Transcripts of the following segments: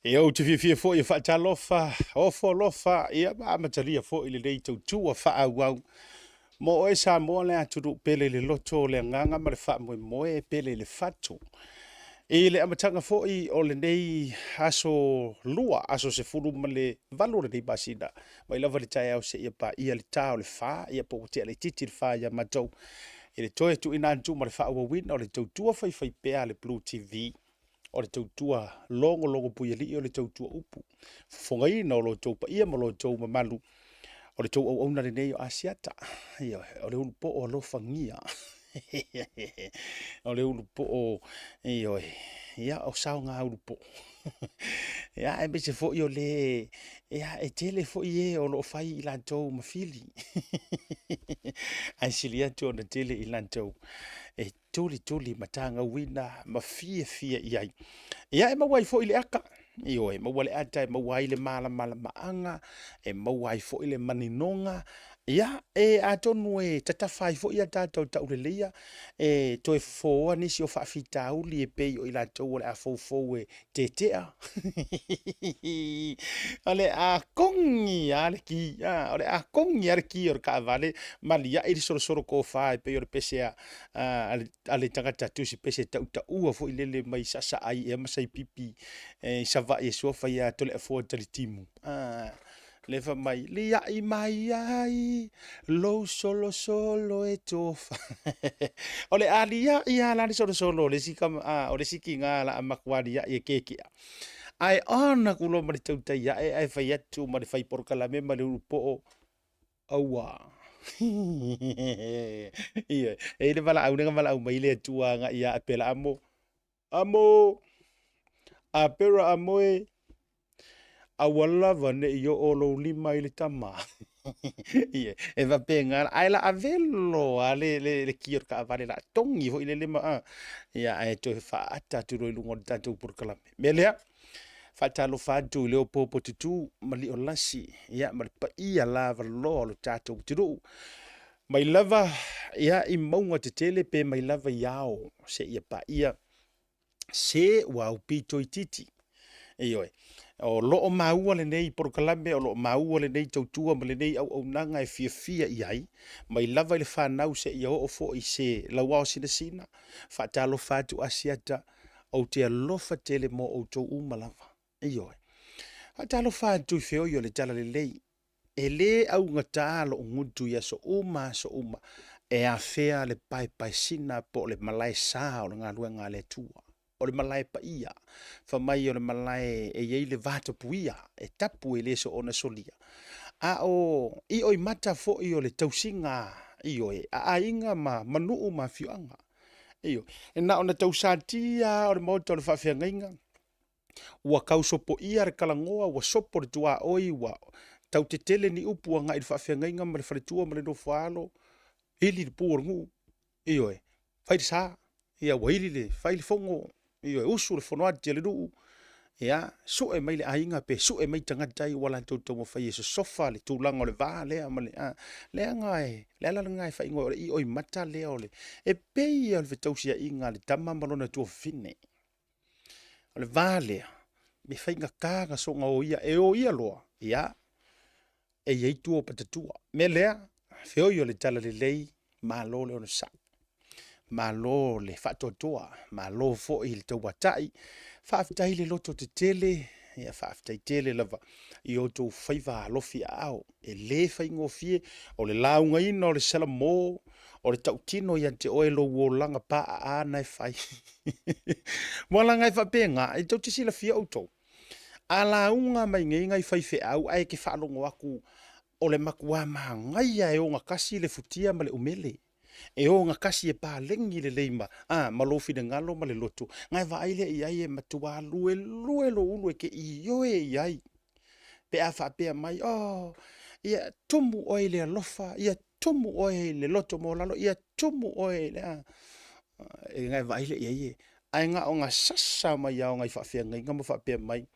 Ia ou te fiafia foi e faatalofa, ofo alofa, ia ma amatalia foi lenei tautua faaauau mo oe Samoa le atunuu pele i le loto, le agaga ma le faamoemoe e pele i le fatu. I le amataga foi o lenei aso lua, aso 18 o lenei masina, mai lava i le taeao seia paia le ta o le 4, ia po ua tea laitiiti le 4 ia matou, i le toe tuuina atu ma le faaauauina o le tautua faifaipea a le Blue TV, o le tautua logologo puialii, o le tautua upu, fofogaina o lo outou paia ma lo outou mamalu, o le tou auauna lenei o Asiata. Ioe, o le ulupoo alofagia. O le ulupoo, ioe, ia o saoga ulupoo. Ia, aemaise foi o le, ia, e tele foi e o lo o fai i latou ma fili. Ae sili atu ona tele i latou e tulituli ma tagauina ma fiafia i ai. Ia, e maua ai foi le ata, ioe, e maua le ata e maua ai le malamalamaaga, e maua ai foi le maninoga, ia, e atonu e tatafa ai foi a tatou tauleleia, e toe fofoa nisi o faafitauli e pei o i latou o le a foufou e tetea. O le a kogi lava le ki, o le a kogi lava le ki o le taavale ma liai le solosolo tofa e pei o le pese a a le tagata tusi pese tautaua foi lele mai Saasaai ea ma Saipipi i Savaii e suafa ia Toleafoa Talitimu. Le fai mai, liai mai ai lou solosolo e tofa. O le a liai lava la le solosolo o le isi tama, o le isi tiga la a matua liai e kekea. Ae ona ku loa ma le tautai ae ae fai atu ma le fai polokalame ma le ulupoo, aua. Ioe, e i ai le valaau lea na valaau mai ai le Atua agai ia Aperaamo, Amo, Apera amo e, aua lava ne i oo lou lima i le tama. Ioe, e faapena, ae la avelo lava le, le, le ki o le taavale la togi foi lele ma, ia, ae toe faaata atu loa i luga o le tatou polokalame. O le mea lea, faatalofa atu i le opoopo tutū ma Liolasi, ia, ma le paia lavaloa o le tatou atunuu, mai lava ia i mauga tetele pe mai lava i ao seia paia se ua aupito itiiti. Ioe, o lo o maua lenei polokalame, o lo o maua lenei tautua ma lenei auaunaga e fiafia i ai, mai lava i le fanau seia oo foi i se lauao sinasina. Faatalofa atu Asiata, ou te alofa tele mo outou uma lava. Ioe. Faatalofa atu i feoi o le Talalelei, e lē augata loʻu gutu i aso uma aso uma e afea le paepaesina po o le malae sa o le galuega a le Atua. O le malae paia, fai mai o le malae e i ai le vatapuia e tapu e le soona solia, a o ioimata foi o le tausiga, ioe, a aiga ma nuu ma afioaga. Ioe, e na ona tausatia lava o le maota o le faafeagaiga, ua tau sopoia le talanoa, ua sopo le tuaoi, ua tau tetele ni upu agai i le faafeagaiga ma le faletua ma le nofoaalo, ili le pu o le nuu, ioe, fai le sa, ia ua ili le, fai le fono, ioe, usu le fonoati a le nuu, ia, sue mai le aiga pe sue mai tagata ia ua latou taumafai e sosofa le tulaga o le va lea ma le, a, leaga e, le ala lena e faaigoa ai o le ioimata lea o le, e pei lava o le fetausiaiga a le tama ma lona tuafafine. O le va lea, e faigata ona soona oia, e oia loa, ia, e i ai tua o patatua. O le mea lea, feoi o le talalelei, malo le onosai, malo le faatoatoa, malo foi le tauatai, faafetai le lototetele, ia faafetai tele lava i outou faiva alofiaao. E le faigofie, o le laugaina o le Salamo, o le tautino ia te oe lou olaga paaa na e fai. Ua laga e faapena, e tou te silafia outou, a lauga mai nei nai faifeau ae e te faalogo atu o le matua manaia e ogatasi le futia ma le umele, e ogatasi e paleni lelei ma, a, ma lou finagalo ma le loto, na e vaai lea i ai e matua luelue lou ulu e te ioe i ai. Pe a faapea mai, oh, ia tumu oe i le alofa, ia tumu oe i le loto maualalo, ia tumu oe i le a, e na e vaai lea i ai e, ae na ona sasa mai lava o nai faafeagaiga ma faapea mai,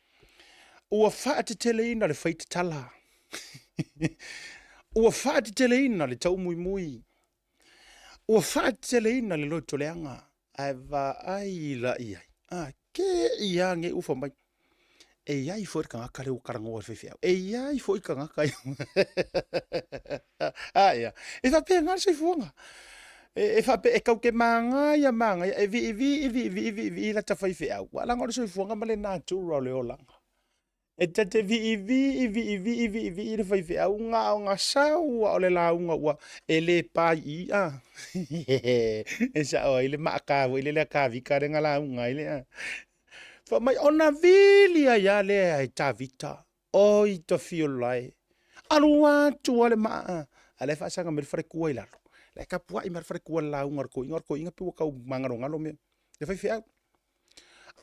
ua faateteleina le faitatala, ua faateteleina le taumuimui, ua faateteleina le loto leaga, ae vaai la i ai, a, ke i a nei ufa mai. E i ai foi le tagata lea ua talanoa i le faifeau. E i ai foi tagata ia. A ia, e faapena le soifuaga. E, e faapea, e tau te magaia, magaia, e viivii, viivii, viivii lata faifeau. Ua leaga o le soifuaga ma le natura o le olaga. E ta te viivii, viivii, viivii le faifeau, na ona sau lava o le lauga ua e le pa i i a. E sao ai le maata foi lele a Tavita lea na lauga ai le a. Fai mai ona vili ai lava lea e Tavita, oi Tafiola e, alu atu lava le maa, a o la e faasaga mai le faletua i lalo, la e tapuai mai lava le faletua i le lauga a le toeaina, o le toeaina pei ua tau magalogalo mea, le faifeau.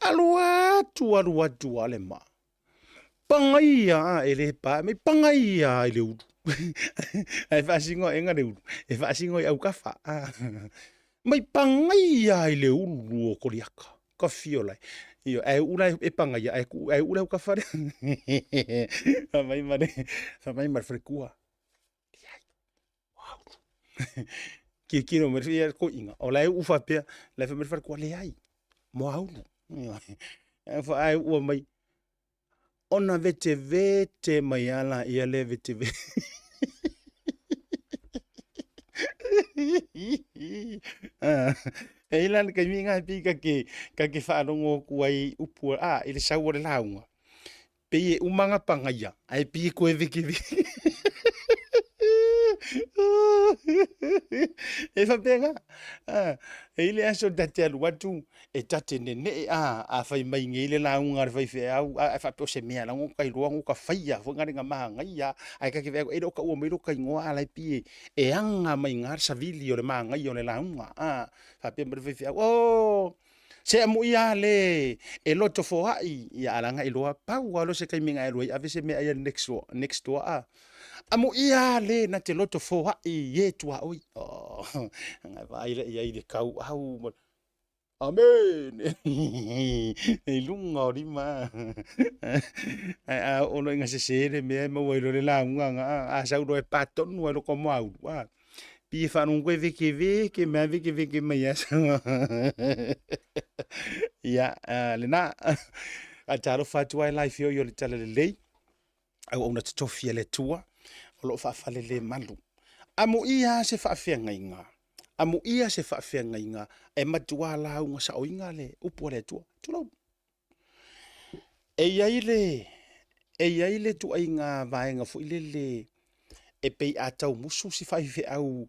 Alu atu, alu atu lava le maa, pagaia a, e le pa, mai pagaia i le ulu. Ae faasino aena le ulu, e faasino i autafa. Mai pagaia i le ulu o Koliata, ka fio lai. Io, ae uu la e pagaia, ae tuu, ae uu le autafa lea. Fai mai ma le, fai mai ma le faletua. Leai, ua ulu. Tilotilo mai le toeaina, o la e uu faapea, la e fai mai le faletua, leai, moaulu. Ae ua mai, ona vetevete mai lava laia lea vetevete. E i ai la le taimi lena pei ta te, ta te faalogo atu ai i upu a, i le sau o le lauga, pei e uma ona pagaia, ae pei e toe vetevete. E faapena, e i ai le aso ta te alu atu e ta te nenee a, a fai mai nei le lauga a le faifeau, ae faapea o se mea la ua ta iloa na ota faia foi na le manaia, ae ta te vaai atu e le o taua mai lota igoa a o la e pei e aga mai i ina le savili o le manaia o le lauga a. Faapea mai le faifeau, oh, se amuia le e loto foai, ia a leaga e iloa pau lava lea o se taimi na e alu ai ave se meaai a le next door, next door a. Amuia le na te loto foai i e tuaoi. Oh, na e vaai lea i ai i le tauau ma Amene! I luga o lima. Ae a oo loa ina sese le mea e maua ai loa le lauga na, a sau loa e pa tonu ai loko moaulu, a. Pei e faalogo koe vekeveke mai vekeveke mai a sau. Ia, lena. Faatalofa atu ai la i feoi o le Talalelei, auauna totofi a le Atua, o lo o faafalelemalu. Amuia se faafeagaiga Amuia se faafeagaiga e matuā lauga saoina le upu a le Atua. Tulou. E i ai le, e i ai le ituaiga vaega foi lele e pei a tau musu si faifeau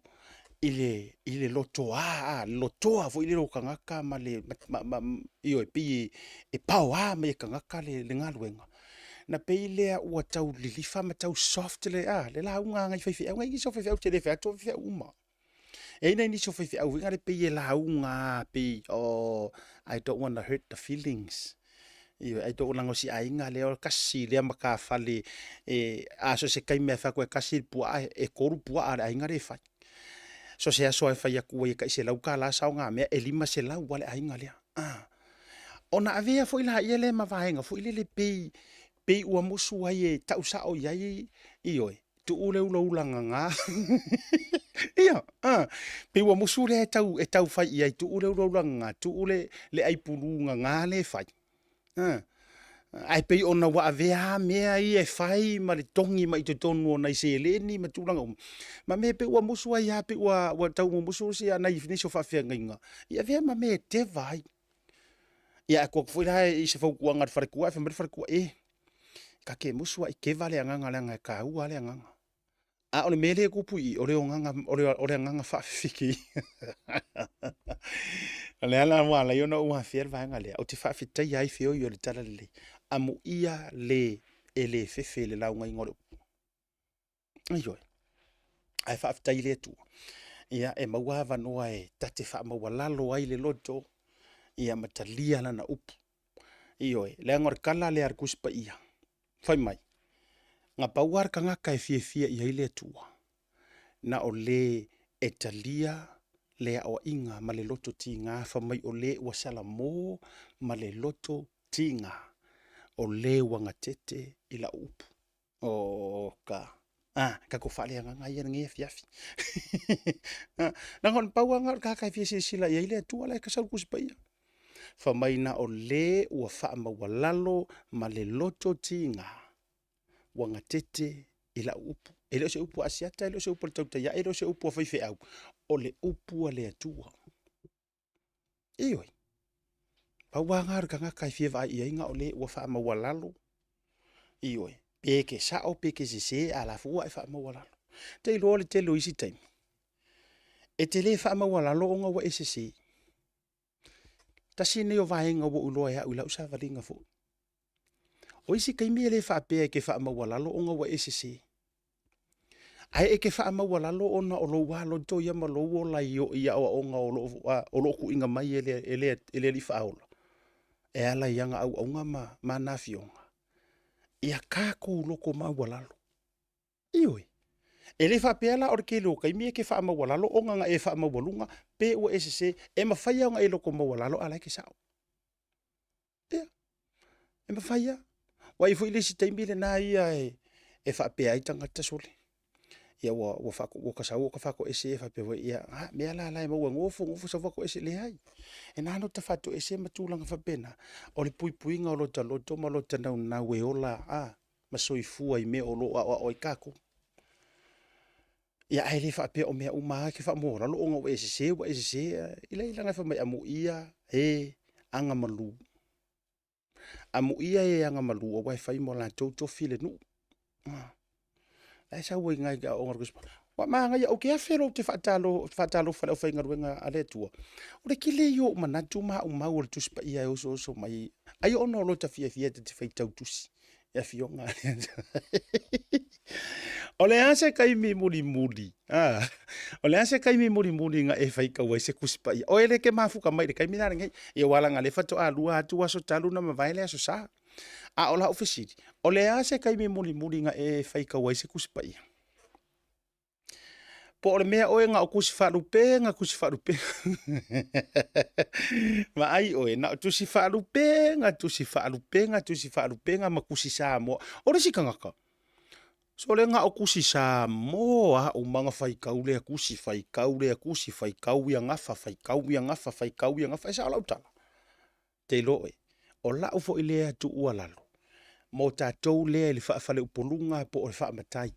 i le, i le lotoa, le lotoa foi lele o tagata ma le, ma, ma, ioe, pei e paoa mai e tagata le, le galuega, na pei lea ua tau lilifa ma tau soft le, a, le lauga a nai faifeau. Nai nisi o faifeau ou te le fai atu o faifeau uma. E i ai nai nisi o faifeau foi lea pei e lauga lava pei, oh, I don't wanna hurt the feelings. Ioe, I don't, leaga o si aiga lea o le tasi lea matafale e, a so o se taimi lava e fai atu e tasi le puaa, e tolu puaa a le aiga lea e fai. So o se aso lava e fai atu ai e tai $100 saogamea, e $500 lava le aiga lea. Ona avea foi laia lea ma vaega foi lele pei, pei ua musu ai e tau sao i ai, ioe, tuu le ulaula gaga. Ia, a, pei ua musu lea e tau, e tau fai i ai, tuu le ulaula gaga, tuu le, le ai pulu gaga lea e fai. A, ae pei ona ua avea mea ia e fai ma le togi mai i totonu o nai seleni ma tulaga uma, ma mea pei ua musu ai lava, pei ua, ua tau mumusu si a nai nisi o faafeagaiga, ia avea ma mea e teva ai. Ia ae tuu atu foi la i se fautuaga a le faletua, ae fai mai le faletua, e, ta te musu lava i keva le agaga leaga e taua lava le agaga. A o le mea lea e tupu i i, o le agaga, o le, o le agaga faafefeke. O le ala ua ala ai ona ou afea le vaega lea, ou te faafetaia ai feoi o le Talalelei, amuia le e le fefe i le laugaina o le upu. Ioe. Ae faafetai i le Atua, ia e maua avanoa e ta te faamaualalo ai le loto, ia ma talia lana upu. Ioe, leaga o le tala lea a le Tusi Paia, fai mai, na pau lava le tagata e fiafia i ai le Atua, na o le e talia le aoaiga ma le loto tiga, fai mai o le ua salamo ma le loto tiga, o le ua gatete i lau upu. O ka, a, tatou faaleagaga ia i lenei afiafi. Leaga o le pau lava lena o le tagata e fia silasila i ai le Atua la e sau i le Tusi Paia. Fai mai na o le ua faamaualalo ma le loto tiga ua gatete i lau upu. E le o se upu a Asiata, e le o se upu a le tautai ae, e le o se upu a faifeau, o le upu a le Atua. Ioe, pau lava lena o le tagata e fia vaai i ai na o le ua faamaualalo, ioe, pe ke sao pe ke sese, a o la foi ua e faamaualalo. Ou te iloa o le tele o isi taimi, e te le faamaualalo ona ua e sese. Tasi lenei o vaega ua ou iloa e au i lau savaliga foi. O isi taimi e le faapea e te faamaualalo ona ua e sese, ae e te faamaualalo ona o lou lava loto ia ma lou ola i aoaoga o lo o tuuina mai e le Alii Faaola e ala i ana auauna ma ana afioga, ia tatou loto maualalo. Ioe. E le faapea la o le tele o taimi e te faamaualalo ona na e faamaualuga pe ua e sese. E mafai lava ona e loto maualalo a o la e te sao. Ia, e mafai lava. Aua e i ai foi le isi taimi lena ia e faapea ai tagata, sole, ia ua ta sau ota faatoese faapea foi, ia, a mea la la e maua e nofo nofo sau faatoese. Leai, e na ona ota faatoese ma tulaga faapena, o le puipuiga o lota loto ma lota naunau e ola ma soifua i mea o lo o aoao ai tatou. Ia ae le faapea o mea uma lava e te faamaualalo ona ua e sese, ua e sese. E leai leaga fai mai, amuia e agamalu, amuia e agamalu aua e fai mo latou tofi le nuu. La e sau ai i ina i aoaoga a le Tusipaa. Ua manaia, ou te afe loa ou te faatalofa i le aufaigaluega a le Atua, o le tele ia o ou manatu ma au mau o le Tusi Paia e osooso mai ai ona o lota fiafia ta te faitau tusi i afioga. O le a se taimi mulimuli? O le a se taimi mulimuli na e faitau ai se Tusi Paia? Oe le te mafuta mai i le taimi la lenei. Ia aua leaga o lea faatoa lua atu aso talu ona mavae le Aso Sa. A o lau fesili, o le a se taimi mulimuli na e faitau ai se Tusi Paia? Po o le mea oe na o tusi faalupega, tusi faalupega. Vaai oe, na o tusi faalupega, tusi faalupega, tusi faalupega ma tusi Samoa. O le isi tagata, sole na o tusi Samoa lava uma na faitau lea tusi, faitau lea tusi, faitau ia gafa, faitau ia gafa, faitau ia gafa. E sao lau tala? Te iloa oe, o lau foi lea tuualalo mo tatou lea i le faafaleupoluga po o le faamatai.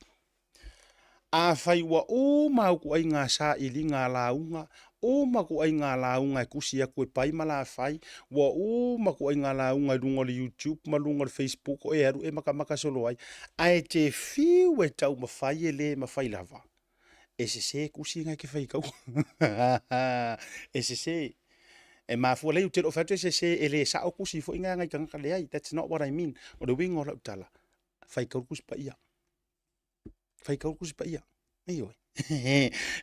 Afai ua uma au ituaiga sailiga lauga, uma ituaiga lauga e tusi atu e Pai ma Lafai, ua uma ituaiga lauga i luga o le YouTube ma luga o le Facebook o e alu e matamata solo ai, ae te fiu e taumafai e le mafai lava, e sese tusi na e te faitaua. E sese. E mafua, leai ou te le o fai atu e sese e le sao tusi foi na e agai i tagata, leai, that's not what I mean. O le uiga o lau tala, faitau le Tusi Paia. Faitau le Tusi Paia. Ioe.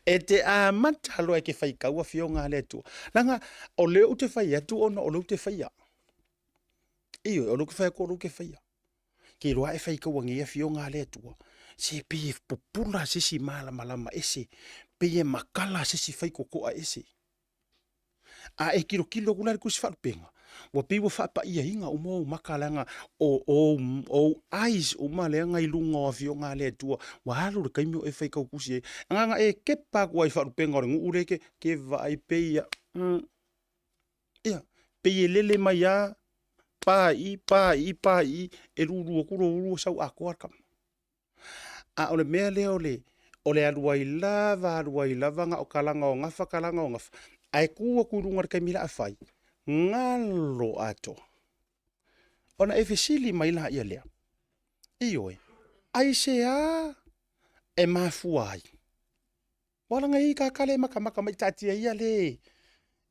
E te amata loa e te faitau afioga a le Atua. Leaga o lea ou te fai atu ona o lea ou te faia. Ioe, o lea ou te fai atu o lea ou te faia. Ke iloa e faitaua nei afioga a le Atua. Se pei e pupula se isi malamalama ese, pei e makala se isi faitotoa ese. A e tilotilo atu la i le Tusi Faalupega, ua pei ua faapaiaina uma ou maka leaga o ou eyes uma lea na i luga o Afioga a le Atua, ua alu le taimi o e faitau tusi ai. Na ona e kepa atu lava i faalupega o le nuu lea e te vaai pei a, ia, pei e lele mai lava, pa i i, pa i i, pa i i, e lulu atu lou ulu ua sau atoa le tama. A o le mea lea o le, o le alu ai lava, alu ai lava, na o talaga o gafa, talaga o gafa, ae tu atu i luga i le taimi la a fai, galo atoa. Ona e fesili mai laia lea, ioe, aisea e mafua ai? Ua laga i tagata le matamata mai taatia ia le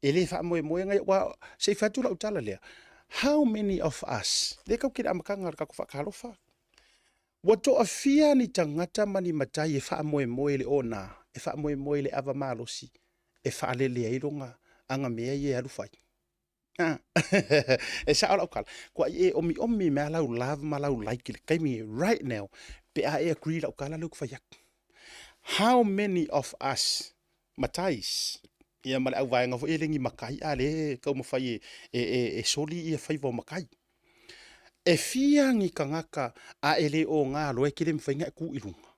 e le faamoemoe nai ua se i fai atu lau tala lea. How many of us, lea tatou te i le amataga o le tatou faatalofa, ua toafia ni tagata ma ni matai e faamoemoe i le ona, e faamoemoe i le ava malosi e faalele ai lona agamea ia e alu fai? E sao lau tala, kuai e omiomi mai lau love ma lau like i le taimi right now pe a e agree lau tala lea ou te fai atu. How many of us matais, ia ma le auvaega foi e le ni matai a le taumafai e, e, e, e soli ia faiva o matai. E fia ni tagata a e le o ngā loa e ke le mawhai nga e ku i lunga.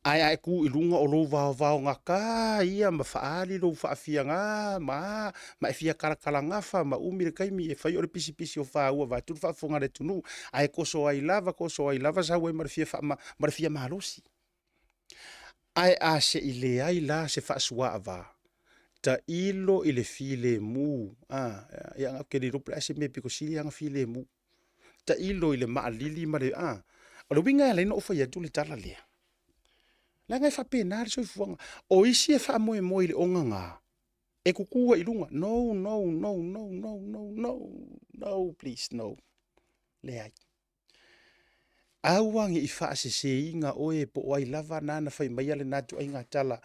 Ae a e ku i luga o lou vaovaogata ia ma faaali lou faafiaga ma ma e fia kalakalagafa ma umi le taimi e fai o le pisipisi o faua vaeatu le faafofoga a le atunuu, ae toso ai lava, toso ai lava, sau ai ma le fia faama, ma le fia malosi. Ae a se i leai la se faasuaava, tailo i le filemu, a, ia ou te le iloa po o le a se mea e pito sili lava ona filemu. Tailo i le maalili ma le, a, o le uiga e ala ai ona ou fai atu le tala lea, leaga e faapena le soifuaga. O isi e faamoemoe i le ogaga, e tutu ai i luga. No, no, no, no, no, no, no, no, please, no. Leai. Aua ne i faaseseina oe po o ai lava nana fai maia lena ituaiga tala,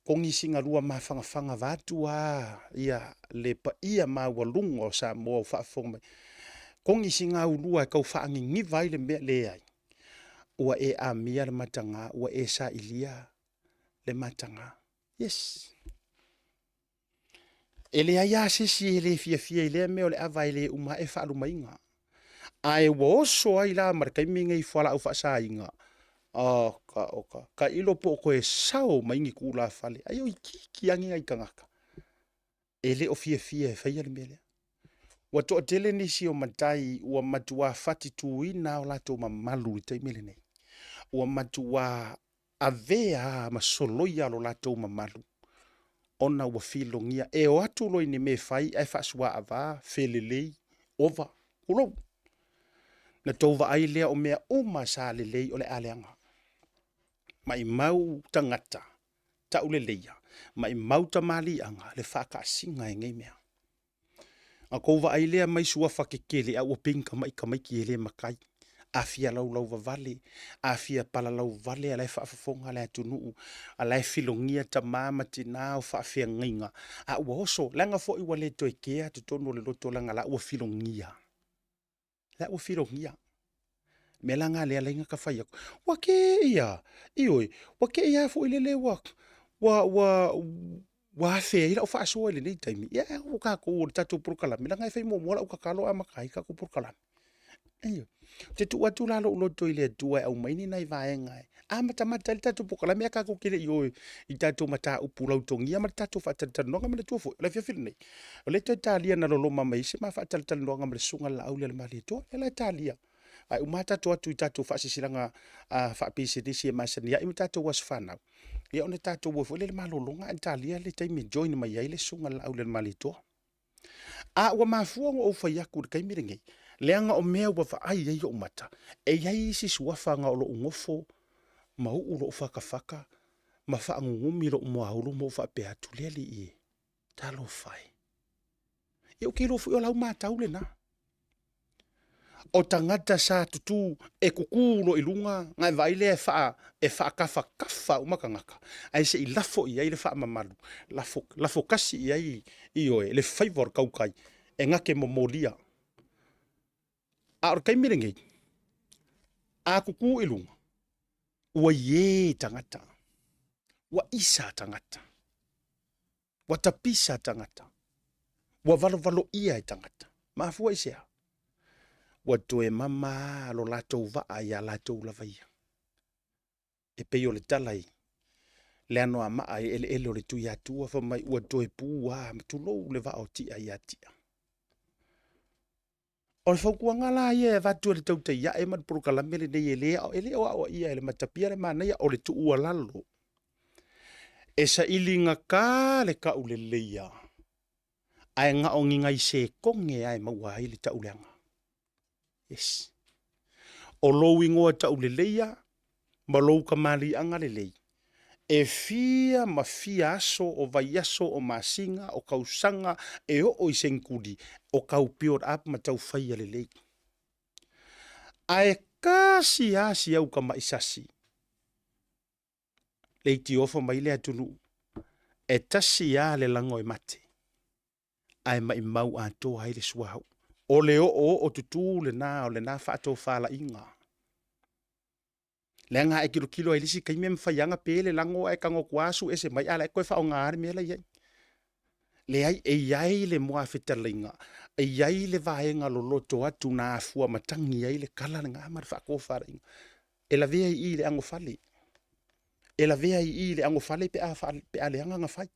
togi sina lua mafanafana vaeatu lava ia le paia maualuga o Samoa o faafofoga mai. Togi sina aulua e tau faaniniva ai le mea, leai. Ua e amia le mataga, ua e sailia le mataga. Yes. E leai lava se isi e le fiafia i lea mea o le ava e le uma ae faalumaina. Ae ua oso ai la ma le taimi lenei i fualaau faasaina, oka oka, tailo po o toe sao mai ni tulafale, ai o itiiti lava ni nai tagata e le o fiafia e faia le mea lea. Ua toatele nisi o matai ua matua fatituina o latou mamalu i le taimi lenei. Ua matua avea ma soloia lo latou mamalu ona ua filogia e o atu loa i ni mea e fai ae faasuaava, felelei, ova, tulou. Na tou vaai lea o mea uma sa lelei o le a leaga. Maimau tagata tauleleia, maimau tamaliiaga le faataasiga e nei mea. Ona outou vaai lea mai suafa tetele a ua pei ni tamai tamaiti e le matai. A fia laulauvavale, a fia palalauvale a o la e faafofoga le atunuu, a o la e filogia tama ma tina o faafeagaiga, a ua oso, leaga foi ua le toe kea totonu o le loto leaga o la ua filogia. La ua filogia. O le mea la lena lea e ala ai ona ta fai atu, ua te i lava, ioe, ua te i lava foi lele ua afea ai lau faasoa i lenei taimi, ia ae o tatou o le tatou polokalame, leaga e fai muamua lau tatalo amata ai le tatou polokalame. Ioe. Ou te tuu atu la lou loto i le Atua e aumai ni nai vaega e amatamata ai le tatou polokalame, ae tatou te le i o i tatou mataupu lautogia ma le tatou faatalatalanoaga. Manatua foi, o le afiafi lenei, o lea e toe talia na loloma mai ai se ma faatalatalanoaga ma le Susuga i le Laaulialemalietoa, lea la e talia. Ae uma lava tatou o atu i tatou faasilasilaga faapisinisi e masani ai ma tatou aso fanau, ia ona tatou o foi lea i le malologa ae talia le taimi e join mai ai le Susuga i le Laaulialemalietoa. A ua mafua ona ou fai atu i le taimi lenei, leaga o mea ua vaai ai ou mata, e i ai isi suafa na o lou nofo ma uu lou fatafata ma faanunumi lou muaulu ma ou faapea atu, le alii e, talofa e. Ia ou te iloa foi o lau matau lena. O tagata sa tutu, e tutu loa i luga, ona e vaai lea e faa, e faatafatafa uma tagata, ae se i lafo i ai le faamamalu, lafo, lafo tasi i ai, ioe, le faiva o le tautai, e na te momolia. A o le taimi lenei, a tutu i luga, ua ie tagata, ua isa tagata. Ua tapisa tagata, ua valovaloia e tagata. Mafua i se a? Ua toe mama lo latou vaa iā latou lava ia. E pei o le tala i le Anoamaa i eleele o le Tuiatua fai mai ua toe pu lava, tulou le vaa o Tia ia Tia. O le fautuaga la ia e avatu e le tautai ae ma le polokalame lenei e le, e le o aoaia e le matapia le manaia, o le tuualalo. E saili gata le tauleleia, ae na o ni nai sekone lava e maua ai le tauleaga. Yes. O lou igoa tauleleia ma lou kamaliaga lelei, e fia ma fia aso, o vaiaso, o masina, o tausaga, e oo i senituli, o tau build up ma tau faia lelei. Ae tasi lava si au tamai sasi, leitioa fai mai le atunuu, e tasi lava le lago e mate. ae maimau atoa ai le suauu. O le oooo tutū lena o lena faatofalaiga. Leaga a e tilotilo ai i le isi taimi e mafai lava ona pe le lago ae tago atu lava asu ese mai a o la e toe faaaoga lava le mea la e i ai. Leai, e i ai le muafetalaiga, e i ai le vaega loloto atu na afua matagi ai le tala lena ma le faatofalaiga e lavea i i i le anofale. e lavea i i le agofale pe a, pe a leaga ona fai.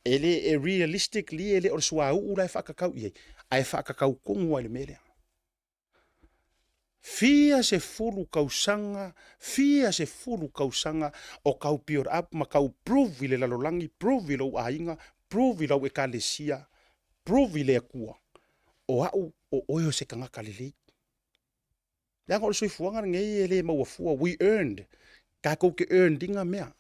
E le e realistically e le o le suauu la e faakakau i ai, ae faakakau tonu lava i le mea lea. Fia sefulu tausaga, fia sefulu tausaga o tau build up ma tau prove i le lalolagi, prove i lou aiga, prove i lau ekalesia, prove i le Atua, o au o oe o se tagata lelei. Leaga o le soifuaga lenei e le maua fua, we earned, tatou te earned ina mea.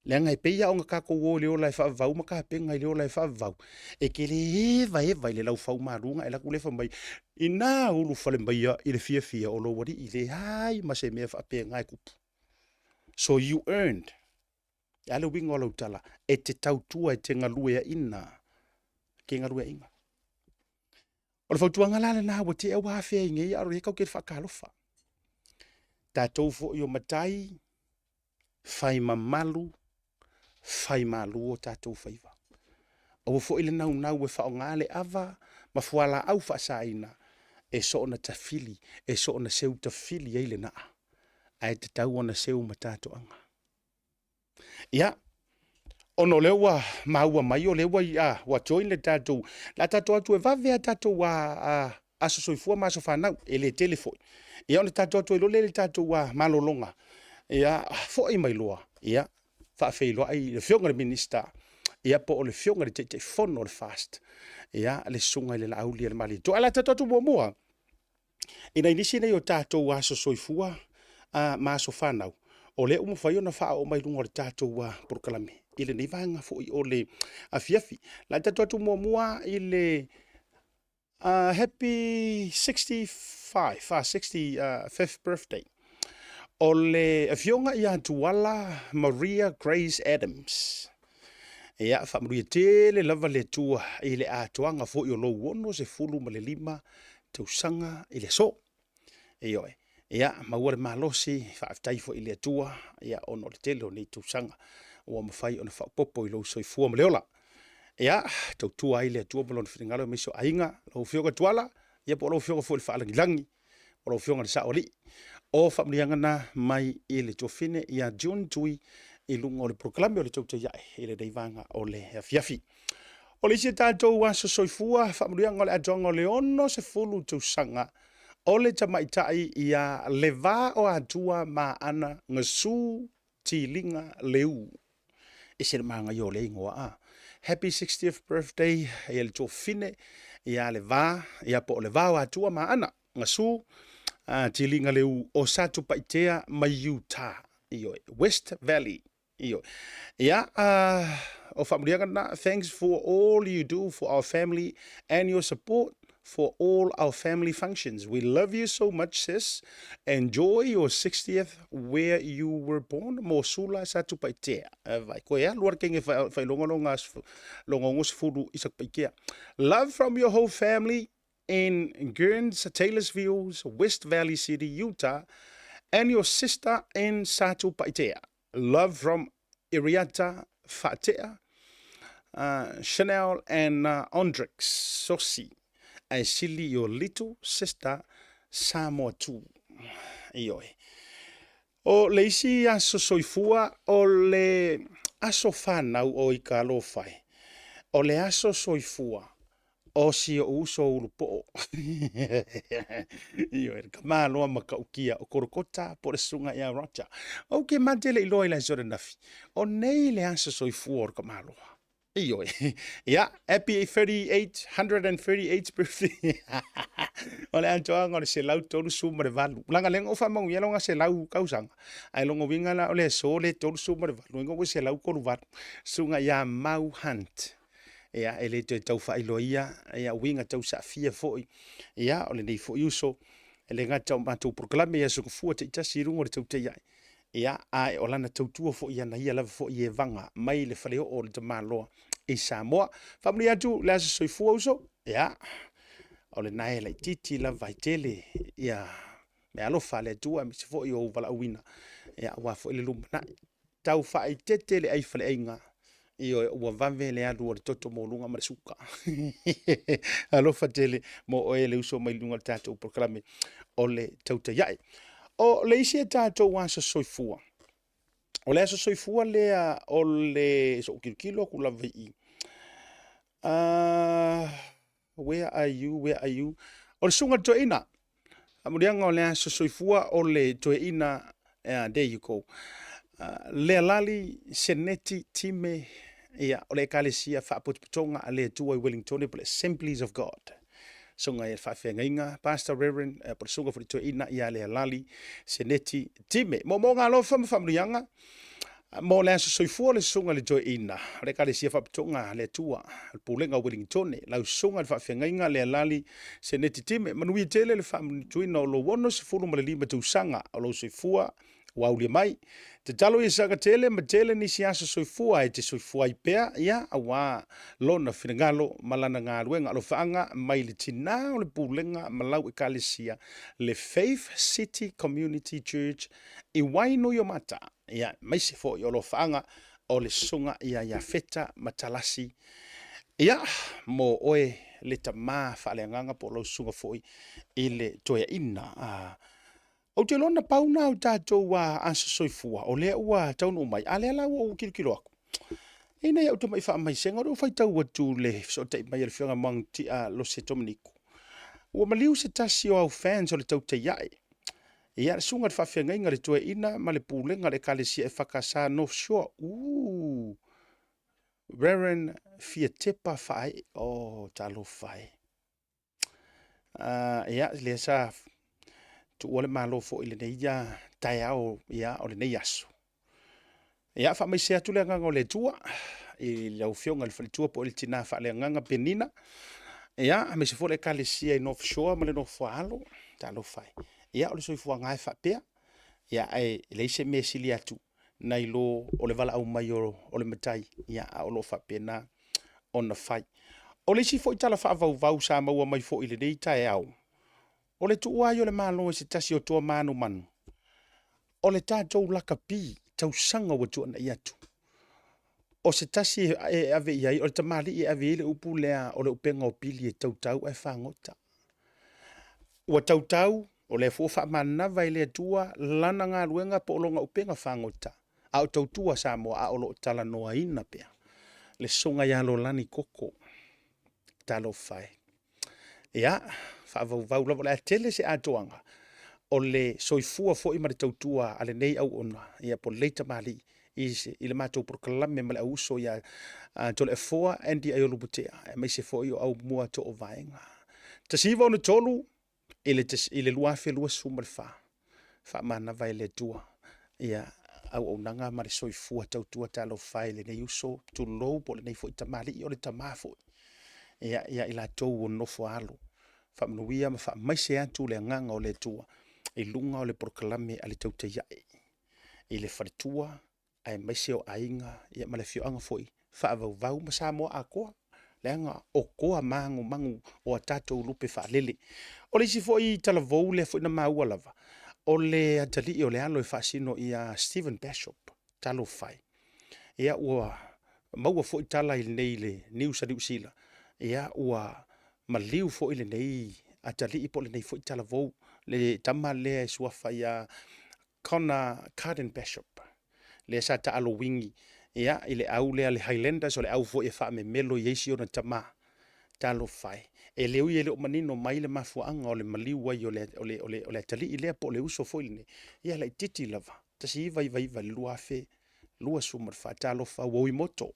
Leaga e pei lava ona tatou o i le ola e faavavau ma tapena i le ola e faavavau, e te le evaeva i le laufaumalu ona e alu atu lea fai mai, ina ulufale maia i le fiafia o lou alii, leai ma se mea faapena e tupu. So you earned. E a le uiga o lau tala? E te tautua, e te galueaina, te galueaina. O le fautuaga la lena ua tea ua afea ai nei, a o lea tatou te faatalofa. Tatou foi o matai, fai mamalu, fai malu o tatou faiva. Aua foi le naunau e faaaoga le ava ma fualaau faasaina e soona tafili, e soona seu tafili ai le naa, ae tatau ona seu ma tatoaga. Ia, ona o lea ua maua mai o lea ua, ua join le tatou, le a tatou atu e vave a tatou a, aso soifua ma aso fanau, e le tele foi. Ia ona tatou atu ai loa lea i le tatou malologa, ia foi mai loa, ia faafeiloai i le Afioga i le Minisita, ia po o le Afioga i le Taitaifono o le FAST, ia le Susuga i le Laaulialemalietoa. Ae o le a tatou atu muamua i nai nisi nei o tatou aso soifua ma aso fanau, o lea ua mafai ona faaoo mai luga o le tatou polokalame i lenei vaega foi o le afiafi. O le a tatou atu muamua i le Happy 65, 65th birthday o le afioga ia Tuala Maria Grace Adams. Ia, faamanuia tele lava le Atua i le atoaga foi o lou 65 tausaga i le aso. Ioe. Ia, maua le malosi, faafetai foi i le Atua, ia, ona o le tele o nei tausaga ua mafai ona faaopoopo i lou soifua ma le ola. Ia, tautua ai le Atua ma lona finagalo aemaise o aiga, lau Afioga Tuala, ia po o lau Afioga foi i le Faalagilagi, o lau Afioga i le Saoalii. O faamanuiaga na mai i le tuafine ia June Tui i luga o le polokalame o le Tautai Ae i lenei vaega o le afiafi. O le isi tatou aso soifua, faamanuiaga o le atoaga o le 60 tausaga o le tamaitai ia Le Va o Atua ma Ana Gasu Tiliga Leu. Ese le manaia o lea igoa a. Happy 60th birthday ia le tuafine ia Le Va, ia po o Le Va o Atua ma Ana Gasu Tiliga Leu o Satupaitea mai Utah, ioe, West Valley. Ioe. Ia, o faamanuiaga lena, thanks for all you do for our family and your support for all our family functions. We love you so much, sis. Enjoy your 60th where you were born. Mo Sula Satupaitea. Vai, koe alu ara kenge whailonga longa longa ongo sefulu i Satupaitea. Love from your whole family in Guernsey, Taylorsville, West Valley City, Utah, and your sister in Satupaitea. Love from Iriata Faatea, Chanel and Ondrix Sosi, ae sili your little sister Samoa tu. Ioe. O le isi aso soifua o le aso fanau o Ikalofa e. O le aso soifua O si ou uso ulupoo. Ioe, le tamaloa matautia o Kolokota po o le susuga ia Roger. Ou te mate le iloa i le aso ananafi. O nei le aso soifua o le tamaloa. Ioe. Ia, happy 38, 138 birthday. O le atoaga o le 138. Leaga lea na ou faamanuia lona 100 tausaga. Ae lona uiga la o le aso le 38, ina ua 138. Susuga ia Mau Hunt. Ia, e le toe tau faailoa ia uiga tau saafia foi, ia, o lenei foi uso, e le gata o matou polokalame i aso gafua taitasi i luga o le tautai ae, ia, ae o lana tautua foi ia na ia lava foi evaga mai le faleoo o le tamaloa i Samoa. Faamanuia atu le aso soifua uso, ia, o lena e laitiiti lava e tele ia meaalofa a le Atua aemaise foi o ou valaauina, ia, aua foi le lumanai. Tau faaeteete le ai faleaiga, ioe, ua vave le alu o le toto maualuga ma le suka. Alofa tele mo oe le uso mai luga o le tatou polokalame o le tautai ae. O le isi a tatou aso soifua. O le aso soifua lea o le so'u kilokilo atu lava i i. Where are you, where are you? O le susuga i le toeaina. Faamanuiaga o le aso soifua o le toeaina. Yeah, there you go. Lealali Seneti Time, ia, o le ekalesia faapotopotoga a le Atua i Wellingtone po le Assemblies of God. Susuga i le faafeagaiga, Pastor Reverend, po le susuga foi i le toeaina ia Lealali Seneti Time. Moomooga alofa ma faamanuiaga mo le aso soifua le susuga i le toeaina o le ekalesia faapotopotoga a le Atua, o le Pulega o Wellingtone, lau susuga i le faafeagaiga Lealali Seneti Time. Manuia tele le faamanatuina o lou 65 tausaga o lou soifua ua aulia mai. Tatalo ia saga tele ma tele nisi aso soifua e te soifua ai pea, ia, auā lona finagalo ma lana galuega. Alofaaga mai le tinā o le pulega ma lau ekalesia, le Faith City Community Church i Wainuiomata, ia, aemaise foi o alofaaga o le susuga ia Iafeta Matalasi, ia, mo oe le tamā faaleagaga po o lau susuga foi i le toeaina. Ou te iloa na pau na o tatou aso soifua o lea ua taunuu mai, a lea la ua ou tilotilo atu ina ia ou tamai faamaisega, o lea ua faitau atu le fesootai mai a le Afioga Muagututia Lose Dominiko, ua maliu se tasi o au fans o le tautai ae, ia le susuga i le faafeagaiga le toeaina ma le pulega o le ekalesia EFKS North Shore, uu, Reverend Fiatepa Faaee, oh, talofa e. Ia, lea sa tuua le malo foi i lenei taeao, ia, o lenei aso. Ia, faamaise atu le agaga o le Atua i lau Afioga i le faletua po o le tina faaleagaga Penina. Ia, aemaise foi le ekalesia i North Shore ma le nofo a alo. Talofa e. Ia, o le soifuaga e faapea. Ia, ae leai se mea e sili atu nai lo o le valaau mai o le Matai, ia, a o lo o faapena ona fai. O le isi foi tala faavauvau sa maua mai foi i lenei taeao, o le tuua ai o le Malo e se tasi o toa manumanu, o le tatou lakapi tausaga ua tuanai atu. O se tasi e ave i ai, o le tamalii e ave i ai le upu lea o le upega o pili e tautau ae fagota. Ua tautau, o lea foi ua faamanava e le Atua lana galuega po o lona upega fagota, a o tautua Samoa a o lo o talanoaina pea le susuga ia Lolani Koko. Talofa e. Ia, faavauvau lava, o le a tele se atoaga o le soifua foi ma le tautua a lenei auauna, ia po o lenei tamalii i le matou polokalame ma le auuso ia Toleafoa Andy Aiolupotea, aemaise foi o Aumua Toovaega. 1963 i le 2024, faamanava e le Atua ia auaunaga ma le soifua tautua talofa e i lenei uso, tulou, po o lenei foi tamalii, o le tama foi ia, ia i latou o nofo a alo. Faamanuia ma faamaise atu le agaga o le Atua i luga o le polokalame a le Tautai Ae i le faletua aemaise o aiga ia ma le afioaga foi faavauvau ma Samoa atoa, leaga o toa magumagu o a tatou lupe faalele. O le isi foi talavou lea foi na maua lava, o le atalii o le alo e faasino ia Steven Bishop, talofa e. Ia ua maua foi tala i lenei le news a Niu Sila, ia ua maliu foi lenei atalii po o lenei foi talavou, le tama lea e suafa ia Connor Carden Bishop, lea sa taalo uigi ia, i le au lea le Highlanders, o le au foi e faamemelo i ai si ona tama. Talofa e. E le ui e le o manino mai le mafuaaga o le maliu ai o le, o le, o le, o le atalii lea po o le uso foi lenei, ia laitiiti lava, 1999 i le 2024, talofa ua ui moto.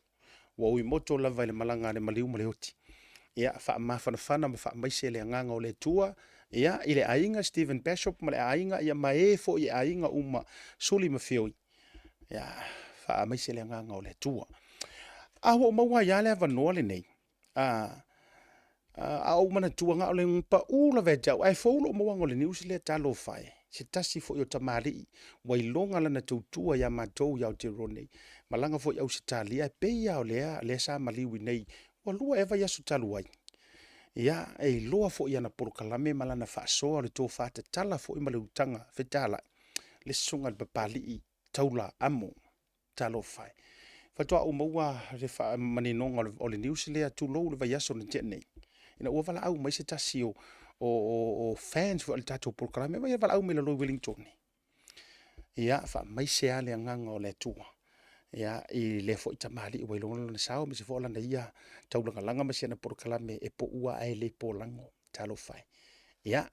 Ua ui moto lava i le malaga a le maliu ma le oti. Ia, faamafanafana ma faamaise le agaga o le Atua, ia, i le aiga Steven Bishop ma le aiga, ia, ma e foi e aiga uma, Suli ma Feoi. Ia, faamaise le agaga o le Atua. A ua ou maua ai lava le avanoa lenei, a, a ou manatua na o le pau lava ia te au, ae fou lou mauaga o le news lea, talofa e, se tasi foi o tamalii ua iloga lana tautua ia matou i Aotearoa nei, malaga foi i Ausetalia, e pei lava o lea, lea sa maliu i nei, ua lua ea vaiaso talu ai. Ia, e iloa foi i ana polokalame ma lana faasoa o le tofa tatala foi ma le utaga fetalai, le susuga i le Papalii Taula Amo. Talofa e. Faatoa ou maua le faamaninoga o le news lea, tulou le vaiaso na tea nei, ina ua valaau mai se tasi o fans foi o le tatou polokalame, mai valaau mai lalo i Wellington. Ia faamaise lava le agaga o le Atua i lea foi tamalii ua iloa lona sao aemaise foi o lana ia taulagalaga ma si ana polokalame e poua ae le polago. Talofa e. Ia,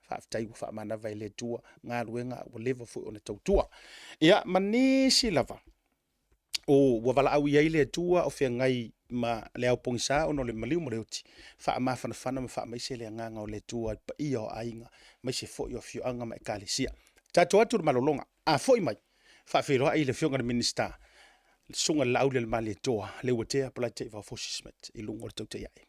faafetai ua faamanava e le Atua galuega ua leva foi ona tautua. Ia, ma nisi lava ua valaau i ai le Atua o feagai ma le ao pogisa ona o le maliu ma le oti, faamafanafana ma faamaise le agaga o le Atua i le paia o aiga, aemaise foi o afioaga ma ekalesia. Tatou o atu i le malologa, a foi mai, faafeiloai le Afioga i le Minisita, le Susuga i le Laaulialemalietoa Leuatea Polataivao Fosi Smith i luga o le tautai a'e.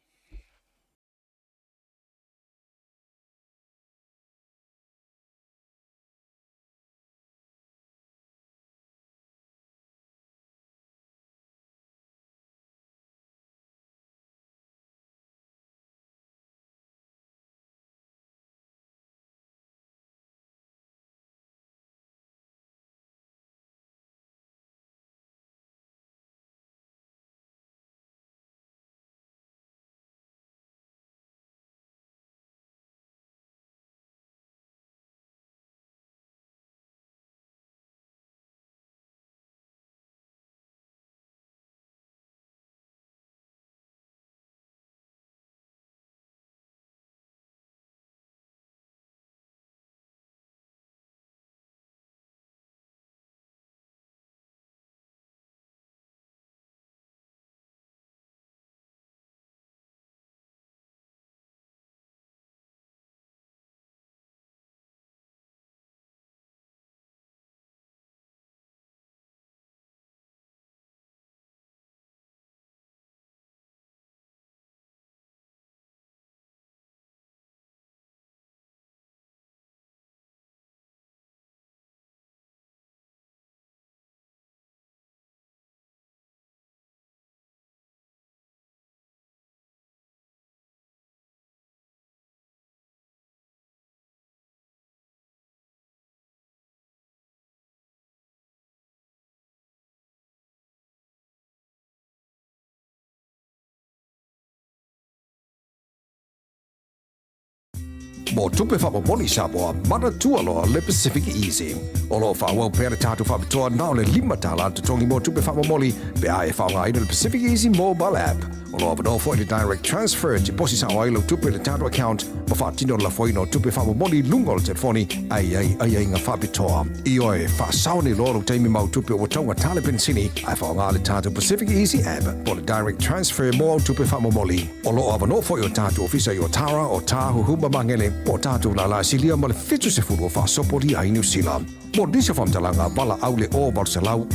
Mo tupe faamomoli Samoa, manatua loa le Pacific Easy. O lo o faaauau pea le tatou faapitoa na o le $5 totogi mo tupe faamomoli pe a e faaaogaina le Pacific Easy mobile app. O lo o avanoa foi le direct transfer e tiposi sao ai lau tupe i le tatou account ma faatino le lafoina o tupe faamomoli i luga o le telefoni ae i ai aiaiga faapitoa. Ioe, faasao nei loa lou taimi ma au tupe ua taugata le penisini ae faaaoga le tatou Pacific Easy app po o le direct transfer mo au tupe faamomoli. O lo o avanoa foi o tatou ofisa i Otara, Otāhuhu ma Magele, po o tatou lālā silia ma le 70 o faasopolia ai Niu Sila. Mo nisi o faamatalaga, valaau le 0 800 000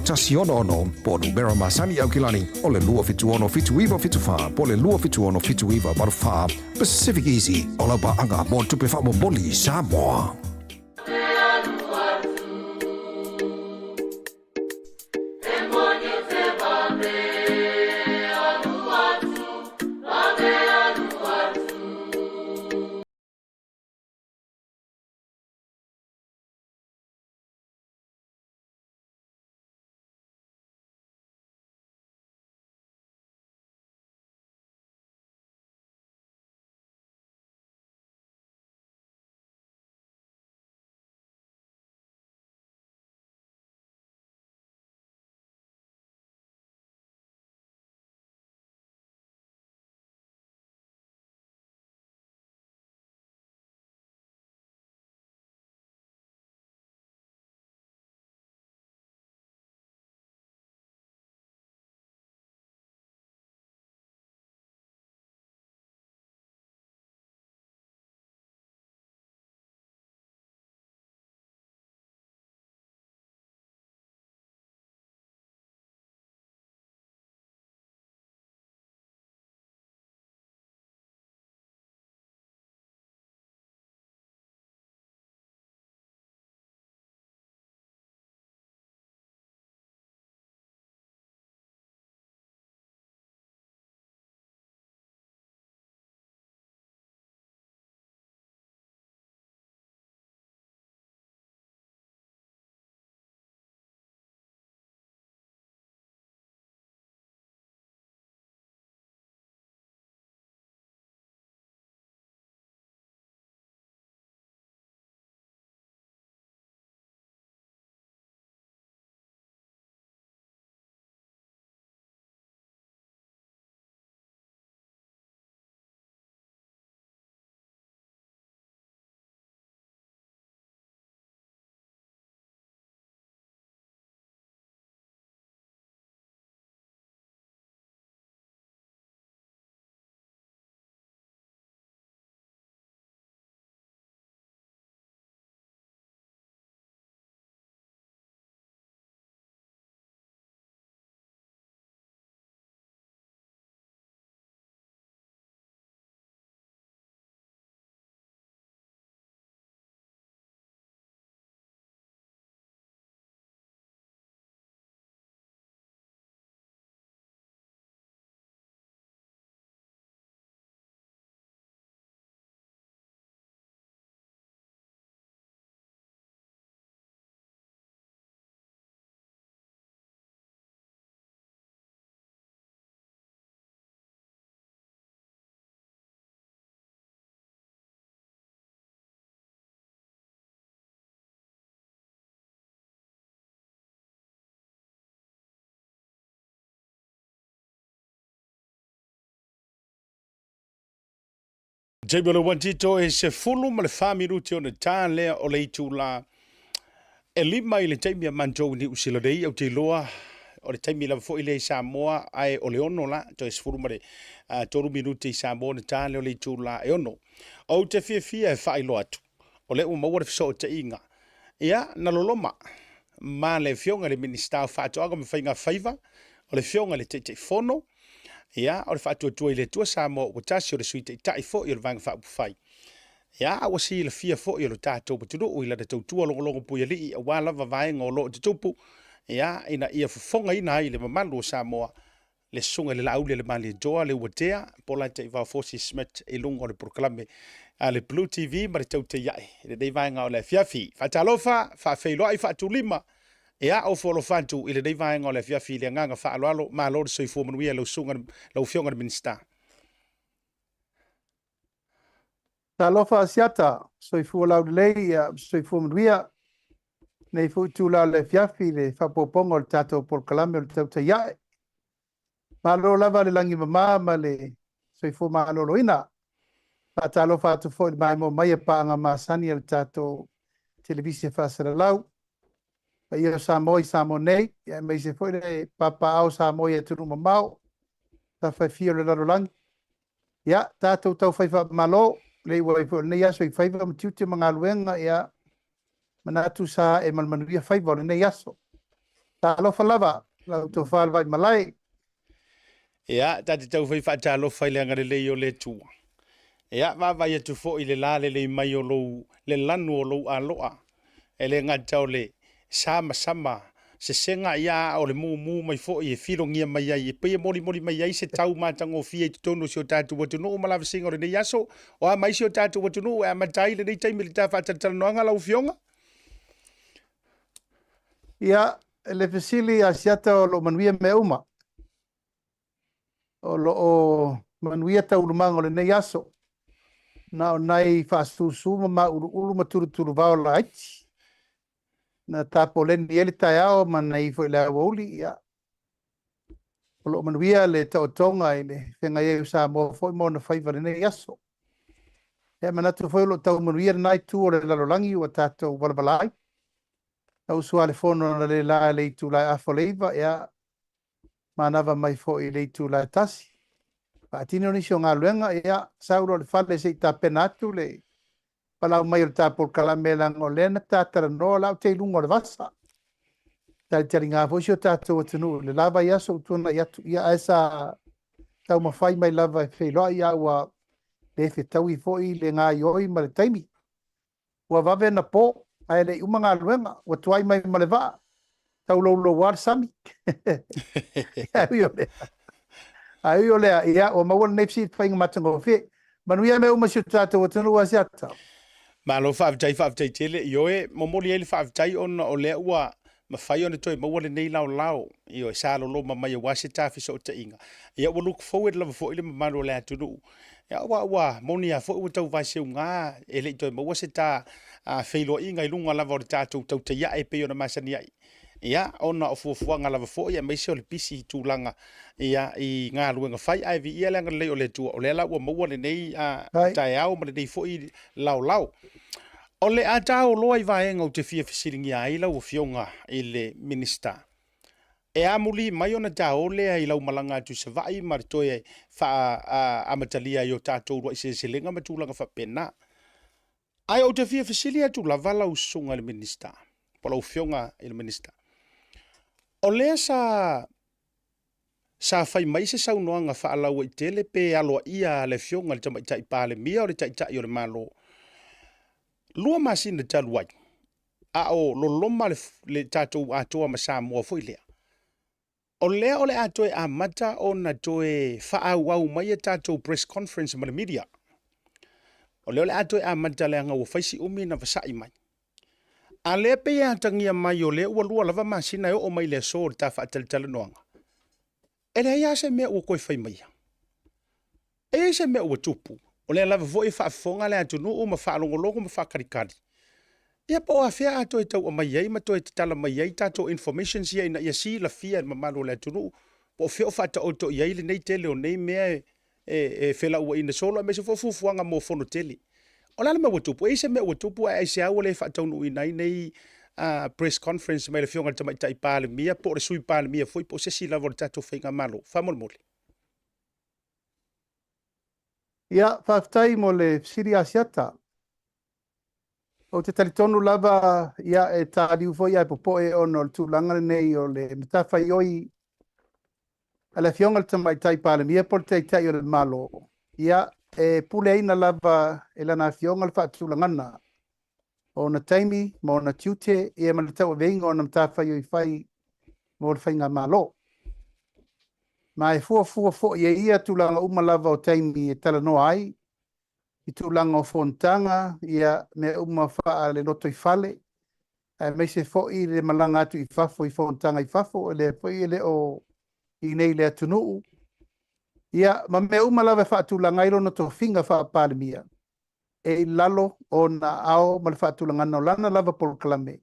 166 po o numera masani i Aukilani o le 276 7974 po o le 276 7984. Pacific Easy, o lau paaga mo le tupe faamomoli i Samoa. taimi o le 1 e 14 minuti ona ta lea o le itula e 5 i le taimi a matou i Niu Sila nei. Ou te iloa o le taimi lava foi lea i Samoa, ae o le 6 la, toe 13 minute i Samoa ona ta lea o le itula e 6. Ou te fiafia e faailoa atu, o lea ua maua le fesootaiga, ia, na loloma ma le Afioga i le Minisita o Faatoaga ma Faiga Faiva, o le Afioga i le Taitaifono, ia, o le Faatuatua i le Atua Samoa ua tasi, o le Sui Taitai foi o le Vaega Faaupufai. Ia, a ua silafia foi e lo tatou atunuu i lana tautua logologo puialii aua lava vaega o lo o tutupu, ia, ina ia fofogaina ai le mamalu o Samoa, le Susuga i le Laauli a le Malietoa Leuatea Polataivao Fosi Smith i luga o le polokalame a le Blue TV ma le Tautai Ae i lenei vaega o le afiafi. Faatalofa, faafeiloai, faatulima, ia, ofo alofa atu i lenei vaega o le afiafi i le agaga faaaloalo. Malo le soifua manuia lau susuga, lau Afioga i le Minisita. Talofa Asiata, soifua laulelei, ia, soifua manuia. Nei foi itula o le afiafi i le faaopoopoga o le tatou polokalame o le Tautai Ae. Malo lava le lagi mama ma le soifua maloloina. Faatalofa atu foi i le maimoa mai a paaga masani a le tatou televise faasalalau. Paia o Samoa i Samoa nei, aemaise foi le papaaao o Samoa i atunuu mamao, tafa e fia o le lalolagi. Ia, tatou taufai faamalo, le iu ai foi o lenei aso i faiva ma tiute ma galuega, ia, manatu sa e ma le manuia faiva o lenei aso. Talofa lava, lau tofa le Vaimalae. Ia, ta te taufai faatalofa i le agalelei o le Atua. Ia, vaavaai atu foi i le lalelei mai o lou, le lanu o lou aloa. E le gata o le samasama sesega, ia, a o le mumu mai foi e filogia mai ai, e pei e molimoli mai ai se tau matagofie i totonu o si o tatou atunuu ma lavasiga o lenei aso. O a mai si o tatou atunuu e amata ai lenei taimi i le ta faatalatalanoaga, lau Afioga? Ia, le fesili Asiata o lo o manuia mea uma. O lo o manuia taualumaga o lenei aso. Na o nai faasusu ma mauluulu ma tulutuluvao laiti. Na tapoleni ai le taeao ma nai foi le aoauli. Ia, o lo o manuia le taotoga i le feagai ai o Samoa foi ma ona faiva i lenei aso. Ia, manatu foi o lo o tau manuia lena itu o le lalolagi ua tatou valavala ai. Na usu lava le fono na le la i le itula e afa o le 9, ia, manava mai foi i le itula e 1. Faatino nisi o galuega, ia, sau loa i le fale se i tapena atu le palau mai o le ta polokalame, leaga o lea na ta talanoa o la ou te i luga o le vasa. Talitaliga foi si o tatou atunuu i le la vaiaso ua tuanai atu, ia, ae sa taumafai mai lava e feiloai, a ua le fetaui foi le gaioi ma le taimi. Ua vave na po, ae le i uma galuega, ua tuai mai ma le vaa, taulouloua le sami. Ae ui o lea, ae ui o lea, ia, ua maua lenei fesilafaiga matagofie. Manuia mea uma i si o tatou atunuu Asiata. Malo faafetai, faafetai tele. Ioe, momoli ai le faafetai ona o lea ua mafai ona toe maua lenei laolao, ioe, sa loloma mai aua se ta fesootaiga. Ia, ua look forward lava foi le mamalu o le atunuu. Ia, ua moni lava foi ua tau vaeseuga, e le i toe maua se ta feiloaiga i luga lava o le tatou tautai ae pei ona masani ai. Ia, ona o fuafuaga lava foi aemaise o le pisi i tulaga, ia, i galuega fai, ae viia le agalelei o le Atua, o lea la ua maua lenei taeao ma lenei foi laolao. O le a taoloa i vaega ou te fia fesiligia ai lau Afioga i le Minisita. E amuli mai ona tao lea i lau malaga atu i Savaii ma le toe faaamatalia ai o tatou uluai seleselega ma tulaga faapena. Ae ou te fia fesili atu lava lau susuga i le Minisita, po o lau Afioga i le Minisita, o lea sa sa fai mai se saunoaga faalauaitele pe aloaia a le Afioga i le Tamaitai Palemia o le Taitai o le Malo 2 masina talu ai, a o loloma le tatou Atoa ma Samoa foi lea, o lea o le a toe amata ona toe faaauau mai a tatou press conference ma le media. O lea o le a toe amata leaga ua fai si umi na vasai mai. A lea pei e atagia mai o lea ua 2 lava masina e oo mai le aso o le ta faatalatalanoaga, e leai lava se mea ua toe fai maia. E i ai se mea ua tupu, o lea lava foi e faafofoga le atunuu ma faalogologo ma faakalikali, ia po o afea a toe tau aumai ai ma toe tatala mai ai tatou informations ia ina ia silafia e le mamalu o le atunuu po o fea o faataoto i ai lenei tele o nei mea e e felauaiina solo aemaise foi o fuafuaga mo fono tele. O le a le mea ua tupu? E i ai se mea ua tupu ae aisea ua le faataunuuina ai nei press conference mai le Afioga i le Tamaitai Palemia po o le Sui Palemia foi po o se isi lava o le tatou faigamalo? Faamolemole. Ia, faafetai mo le fesili Asiata. Ou te talitonu lava, ia, e taliu foi ae popoe ona o le tulaga lenei o le matafaioi a le Afioga i le Tamaitai Palemia po o le Taitai o le Malo, ia, e puleaina lava e lana Afioga le faatulagaga o ona taimi ma ona tiute, ia ma le tauaveina o ona matafaioi fai mo le faigamalo. Ma e fuafua foi e ia tulaga uma lava o taimi e talanoa ai i tulaga o fonotaga, ia, mea uma faale-lotoifale, aemaise foi le malaga atu i fafo i fonotaga i fafo, o lea foi e le o i inei i le atunuu, ia, ma mea uma lava e faatulaga ai lona tofiga faa-Palemia, e i lalo o ona aao ma le faatulagaga o lana lava polokalame,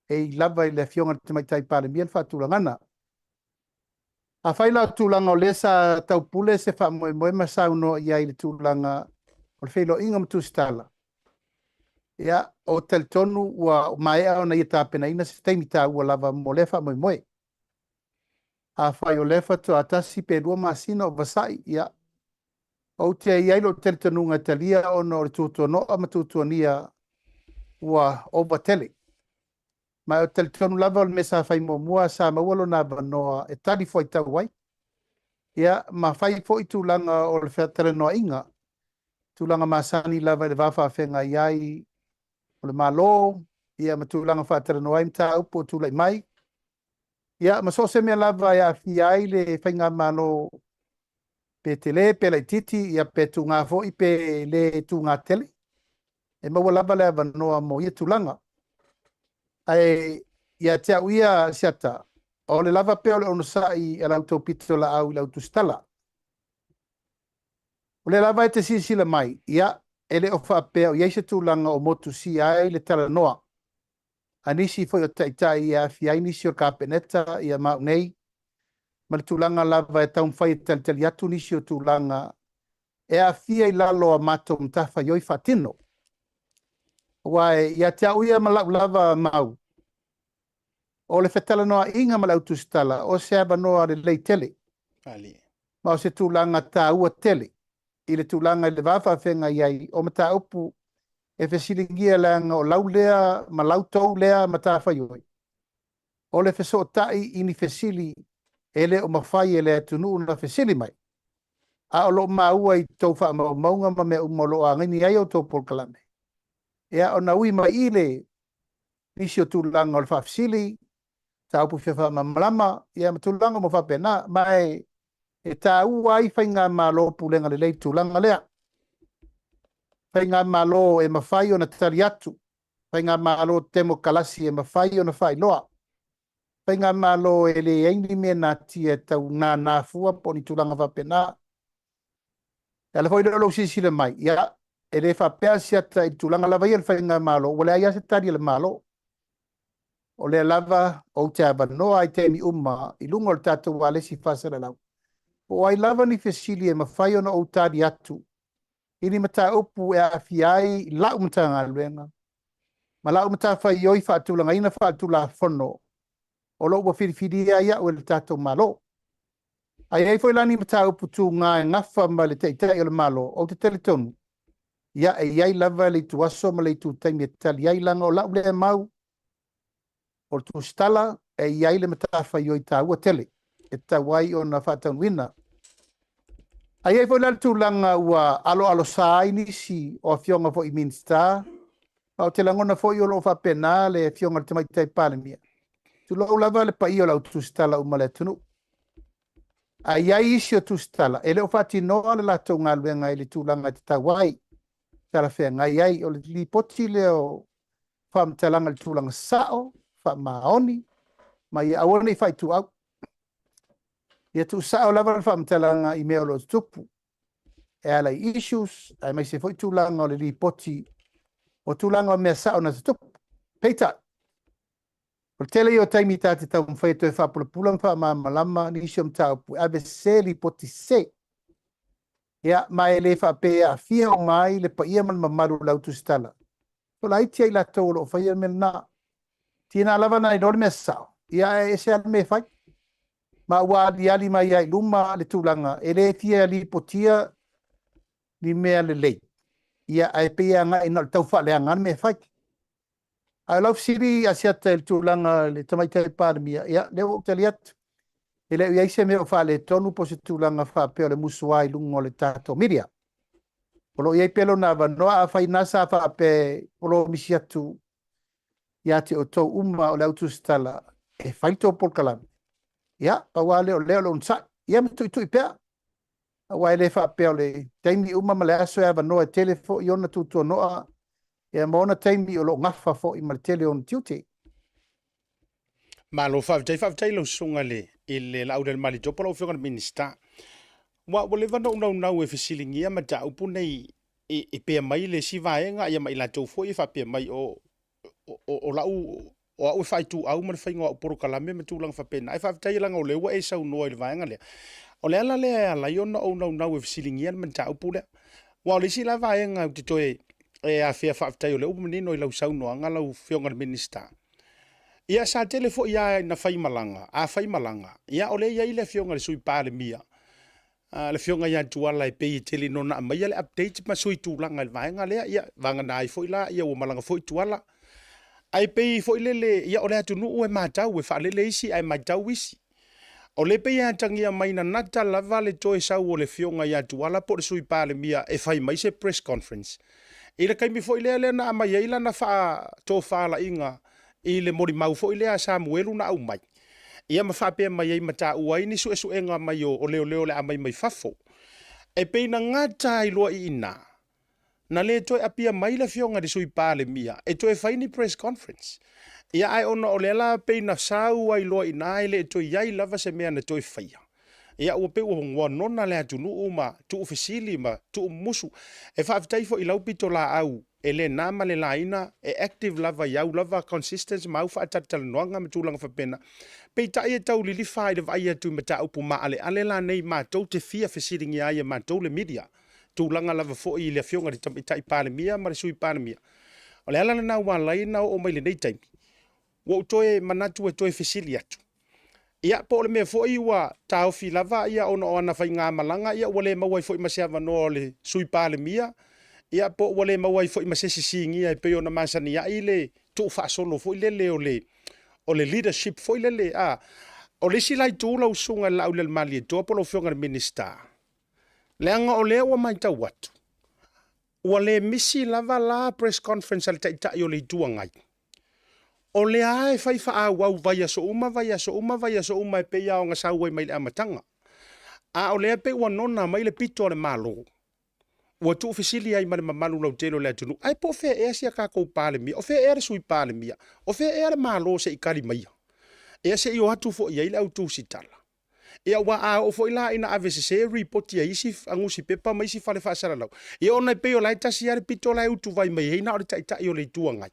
e i lava i le Afioga i le Tamaitai Palemia le faatulagaga. Afai la o tulaga o lea sa taupule se faamoemoe ma saunoa i ai i le tulaga o le feiloaiga ma Tusitala, ia, ou te talitonu ua maea ona ia tapenaina se taimi taua lava mo lea faamoemoe. Afai o lea faatoa tasi pe lua masina o vasai, ia, ou te i ai lou talitonuga e talia ona o le tuatuanoa ma tuatuania ua ova tele. Ma ou te talitonu lava o le mea sa fai muamua sa maua lona avanoa e talifuaitau ai, ia, ma fai foi tulaga o le fetalanoaiga, tulaga masani lava i le va faafeagai ai o le Malo, ia, ma tulaga faatalanoa ai mataupu o tulai mai, ia, ma so o se mea lava e aafia ai le faigamalo, pe tele pe laitiiti, ia, pe tuga foi pe le tuga tele, e maua lava le avanoa mo ia tulaga. Ae ia te au ia Asiata, o le lava pea o le onosai a la outou pitolaau i lau tusitala. O lea lava e te silasila mai, ia, e le o faapea o i ai se tulaga o motusia ai le talanoa a nisi foi o taitai e aafia ai nisi o le Kapeneta, ia ma au nei, ma le tulaga lava e taumafai e talitali atu nisi o tulaga e aafia i lalo o a matou matafaioi faatino. Aua ia te au ia ma lau lava mau, o le fetalanoaiga ma le au tusitala, o se avanoa lelei tele, ma o se tulaga taua tele i le tulaga i le va faafeagai ai o mataupu e fesiligia leaga o lau lea ma lau tou lea matafaioi, o le fesootai i ni fesili e le o mafai e le atunuu ona fesili mai, a o lo o maua i tou faamaumauga ma mea uma o lo o againi ai outou polokalame, ia ona ui mai i le nisi o tulaga o le faafesili, mataupu fia faamalamalama, ia ma tulaga uma faapena. Ma e taua ai faigamalo pulega lelei i le tulaga lea. Faigamalo e mafai ona tali atu, faigamalo temokalasi e mafai ona faailoa, faigamalo e leai ni mea natia e tau nānā fua po o ni tulaga faapena. E ala foi lea o lou silasila mai, ia, e le faapea siata i le tulaga lava ia o le faigamalo, ua leai lava se tali a le Malo. O lea lava ou te avanoa ai taimi uma i luga o le tatou ualesi faasalalau, po o ai lava ni fesili e mafai ona ou tali atu i ni mataupu e aafia ai lau Matagaluega ma lau matafaioi faatulagaina faaletulafono o lo o ua filifilia ai au e le tatou Malo. A i ai foi la ni mataupu tuga e gafa ma le Taitai o le Malo, ou te talitonu, ia, e i ai lava le ituaso ma le itu taimi e tali ai, leaga o lau lea mau, o le tusitala e i ai le matafaioi taua tele e tatau ai ona faataunuuina. A i ai foi la le tulaga ua aloalosa ai nisi o afioga foi i Minisita, ma ou te lagona foi o lo o faapena le afioga i le Tamaitai Palemia, tulou lava le paia o le au tusitala uma o le atunuu. A i ai isi o tusitala e le o faatinoa le latou galuega i le tulaga e tatau ai, talafeagai ai, o le lipoti lea o faamatalaga i le tulaga sao, faamaoni, ma ia aua ne i faaituau. Ia tuusao lava le faamatalaga i mea o lo o tutupu e ala i issues, aemaise foi tulaga o le lipoti o tulaga o mea sao na tutupu. Peitai, o le tele ia o taimi ta te taumafai e toe faapulapula ma faamalamalama nisi o mataupu e ave se lipoti se. Ia, ma e le faapea e aafia uma ai le paia ma le mamalu o le au tusitala. Tolaiti ai latou o lo o faia le mea lena. Tiga lava ona iloa le mea sao, ia ae ese lava le mea e fai. Ma ua aliali mai lava i luma le tulaga, e le fia lipotia ni mea lelei, ia ae pei e agai na o le tau faaleaga lava le mea e fai. A o lau fesili Asiata i le tulaga i le Tamaitai Palemia, ia lea ua ou tali atu, e le o i ai se mea o faaletonu po o se tulaga faapea o le musuā i luga o le tatou media. O lo o i ai pea lona avanoa, afai na sa faapea o lo o misi atu ia te outou uma o le au tusitala e fai le tou polokalame, ia, pau lava lea o lea o le onosai, ia ma tuitui pea. Aua e le faapea o le taimi uma ma le aso e avanoa e tele foi ona tuatuanoa ia ma ona taimi o lo o gafa foi ma le tele o ona tiute. Malo faafetai, faafetai i lau susuga i le i le Laaulialemalietoa po o lau Afioga i le Minisita. Ua ua leva ona ou naunau e fesiligia mataupu nei e, e pea mai le isi vaega ia ma i latou foi e faapea mai o o, o lau o au e faaituau ma le faiga o au polokalame ma tulaga faapena. Ae faafetai leaga o lea ua e saunoa i le vaega lea. O le ala lea e ala ai ona ou naunau e fesiligia le mataupu lea. Aua o le isi la vaega ou te toe e afea faafetai o lea ua manino i lau saunoaga lau Afioga i le Minisita. Ia sa tele foi lava ina fai malaga, a fai malaga, ia o lea e i ai le Afioga i le Sui Palemia, le Afioga ia Tuala e pei e tele ina ona aumaia le update ma sui tulaga i le vaega lea, ia vagana ai foi la, ia ua malaga foi Tuala. Ae pei foi lele, ia o le atunuu e matau, e faalele isi ae matau isi. O lea pei e atagia mai nanata lava le toe sau o le Afioga ia Tuala po o le Sui Palemia e fai mai se press conference i le taimi foi lea lea na aumai ai lana faatofalaiga i le molimau foi lea a Samuelu na aumai, ia ma faapea mai ai ma taua ai ni suesuega mai o leoleo o le a aumai mai fafo. E pei na gata ai loa i ina, na le toe apia mai le Afioga i le Sui Palemia e toe fai ni press conference. Ia ae ona o lea la pei na sau ai loa i ina e le toe i ai lava se mea na toe faia. Ia ua pei ua nona le atunuu ma tuufesili ma tuumumusu. E faafetai foi i lau pitolaau e le na ma le laina, e active lava i au lava consistence ma au faatalatalanoaga ma tulaga faapena. Peitai e tau lilifa i le vaai atu i mataupu maaleale la nei matou te fia fesiligia ai e matou le media, tulaga lava foi i le Afioga i le Tamaitai Palemia ma le Sui Palemia. O le ala lena ua ala ai ona oo mai lenei taimi, ua ou toe manatu e toe fesili atu. Ia, po o le mea foi ua taofi lava ia ona o ana faigamalaga, ia ua le maua ai foi ma se avanoa o le Sui Palemia, ia po ua le maua ai foi ma se isi sinia e pei ona masani ai le tuufaasolo foi lele o le o le leadership foi lele, a. O le isi la itu lau Susuga i le Laaulialemalietoa po o lau Afioga i le Minisita, leaga o lea ua matau atu, ua le misi lava la press conference a le Taitai o le Itu Agai. O lea lava e fai faaauau vaiaso uma, vaiaso uma, vaiaso uma e pei lava ona sau ai mai le amataga. A o lea e pei ua nona mai le pito a le Malo, ua tuufesili ai ma le mamalu lautele o le atunuu, ae po o fea ea si a tatou Palemia, o fea ea le Sui Palemia, o fea ea le Malo se i tali maia, ea se i o atu foi i ai le au tusitala. Ia aua a oo foi la ina ave sese ripoti a isi nusipepa ma isi fale faasalalau, ia ona e pei o la e tasi lava le pito la e utuvai mai ai na o le Taitai o le Itu Agai.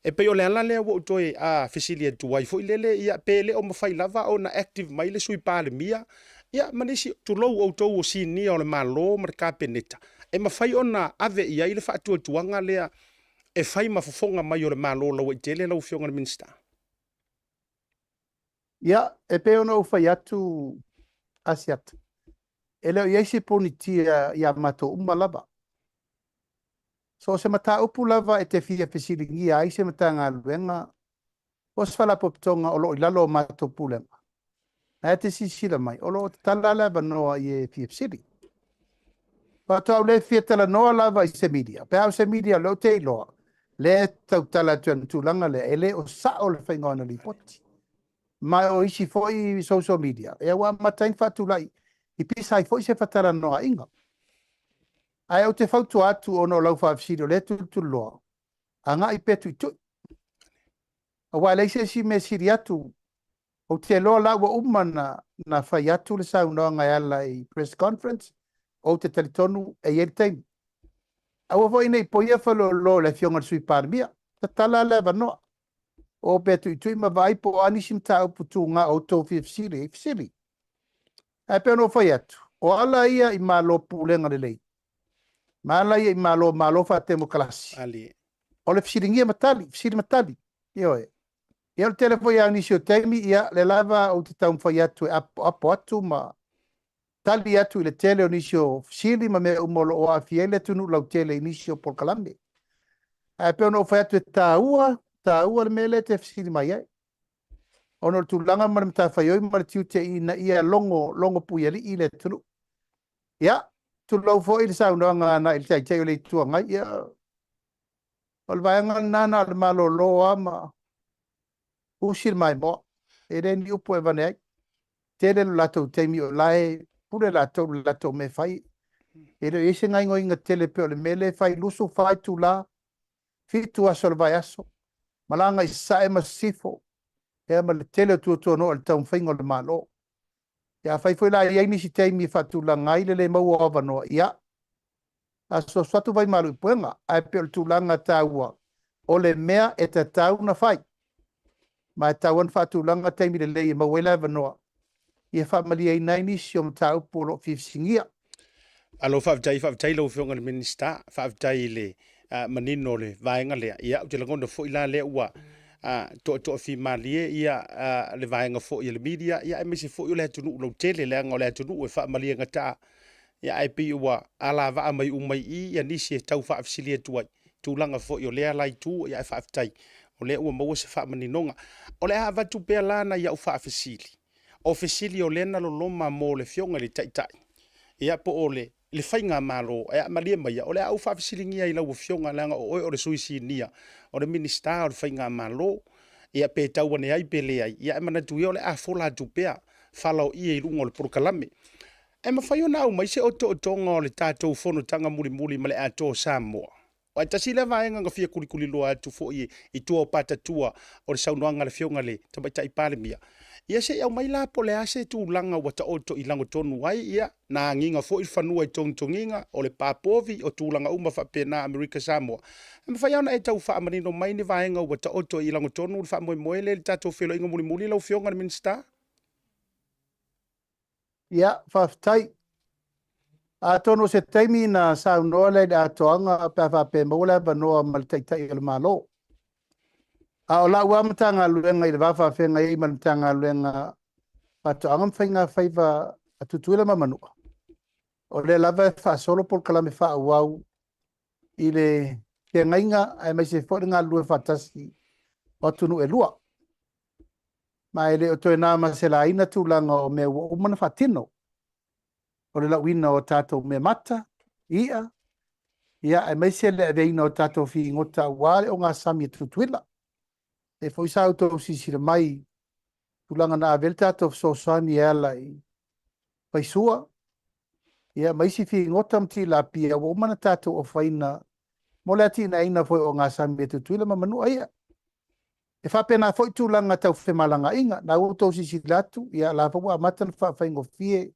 E pei o le ala lea ua ou toe a fesili atu ai foi lele, ia pe le o mafai lava ona active mai le Sui Palemia, ia ma nisi, tulou outou o sinia o le Malo ma le Kapeneta, e mafai ona ave i ai le faatuatuaga lea e fai ma fofoga mai o le Malo lauaitele lau Afioga i le Minisita. Ia, e pei ona ou fai atu Asiata, e le o i ai se ponitia iā matou uma lava. So o se mataupu lava e te fia fesiligia ai se Matagaluega po o se Faalapotopotoga o lo o i lalo o matou pulega, na e te silasila mai, o lo o tatala le avanoa i e fia fesili. Faatoa ou le fia talanoa lava i se media, pe a o se media o lea ou te iloa, lea e tautala atu i le tulaga lea, e le o sao le faiga o ana lipoti. Ma o isi foi social media, ia ua amata ai ona faatulai i pisa ai foi se fatalanoaiga. Ae ou te fautua atu ona o lau faafesili o lea e tulituliloa, agai pea tuitui. Aua e leai se isi mea e sili atu. Ou te iloa la ua uma na fai atu le saunoaga e ala i press conference, ou te talitonu e i ai le taimi. Aua foi ne i poia faleolo i le Afioga i le Sui Palemia, tatala le avanoa. O pea tuitui ma vaai po o a nisi mataupu tuga o outou fia fesili ai, fesili. Ae pei ona ou fai atu, O ala ia i Malo pulega lelei, ma ala ia i Malo Malo faatemokalasi. O le fesiligia ma tali, fesili ma tali. Ioe. Ia o le tele foi lava o nisi o taimi, ia, lea lava ou te taumafai atu e apoapo atu ma tali atu i le tele o nisi o fesili ma mea uma o lo o aafia ai le atunuu lautele i nisi o polokalame. Ae pei ona ou fai atu e taua, taua le mea lea e te fesili mai ai. Ona o le tulaga ma le matafaioi ma le tiute ina ia logo, logo puialii le atunuu. Ia, tulou foi le saunoaga agai i le Taitai o le Itu Agai, ia, o le vaega lena na o le malolo lava ma usi le maimoa. E le ni upu e avane ai. Tele lo latou taimi o la e pule latou i le latou mea e fai. E le o i ai se gaoioiga tele pei o le mea lea e fai 24 itula, 7 aso o le vaiaso, malaga i Sasae ma Sisifo, ia ma le tele o tuatuanoa i le taumafaiga o le Malo. Ia afai foi la e i ai nisi taimi e faatulaga ai le le maua o avanoa, ia, asuasu atu vaimalu i puega, ae pei o le tulaga taua, o le mea e tatau ona fai, ma e tatau ona faatulaga taimi lelei e maua ai le avanoa ia faamalieina ai nisi o mataupu o lo o fia fesiligia. Malo faafetai, faafetai lau Afioga i le Minisita, faafetai i le manino o le vaega lea. Ia, ou te lagona foi la lea ua toatoafimalie ia le vaega foi a le media, ia aemaise foi o le atunuu lautele, leaga o le atunuu e faamaliegata. Ia ae pei ua alavaa mai uma i i ia nisi e tau faafesili atu ai, tulaga foi o lea la itu, ia ae faafetai o lea ua maua se faamaninoga. O le a avatu pea la nai au faafesili, o fesili o lea na loloma mo le Afioga i le Taitai, ia po o le le faigamalo, ae a malie maia, o le a ou faafesiligia i lau Afioga leaga o oe o le sui sinia, o le Minisita o le faigamalo, ia pe tau ane ai pe leai, ia ae manatu ia o le a fola atu pea fala o ie i luga o le polokalame. E mafai ona aumai se otootoga o le tatou fonotaga mulimuli ma le Atoa o Samoa? Aua e tasi lea vaega na fia kulikuliloa atu foi i tua o patatua o le saunoaga a le Afioga i le Tamaitai Palemia. Ia se i aumai la po o le a se tulaga ua taoto i lagotonu ai, ia, na agiga foi le fanua i togitogiga, o le pa povi, o tulaga uma faapena Amerika Samoa. E mafai lava ona e tau faamanino mai ni vaega ua taoto i lagotonu le faamoemoe lea i le tatou feiloaiga mulimuli lau Afioga i le Minisita? Ia, faafetai. Atonu o se taimi na saunoa lea i le atoaga pe a faapea e maua le avanoa ma le Taitai o le Malo. A o lau lava Matagaluega i le va faafeagai ai ma le Matagaluega Faatoaga ma Faiga Faiva a Tutuila ma Manua, o lea lava e faasolo polokalame faaauau i le feagaiga aemaise foi le galulue faatasi o atunuu e lua. Ma e le o toe na ma se laina tulaga o mea ua uma ona faatino, o le lauina o tatou meamata, i'a, ia aemaise le aveina o tatou figota aua le ogasami e Tutuila. E foi sa outou silasila mai tulaga na ave ai le tatou fesoasoani e ala i faisua, ia ma isi figota ma tilapia ua uma ona tatou ofaina mo le atinaeina foi o ogasami e Tutuila ma Manua ia. E faapena foi tulaga tau femalagaaiga. Na ua outou silasila atu, ia la foi ua amata ona faafaigofie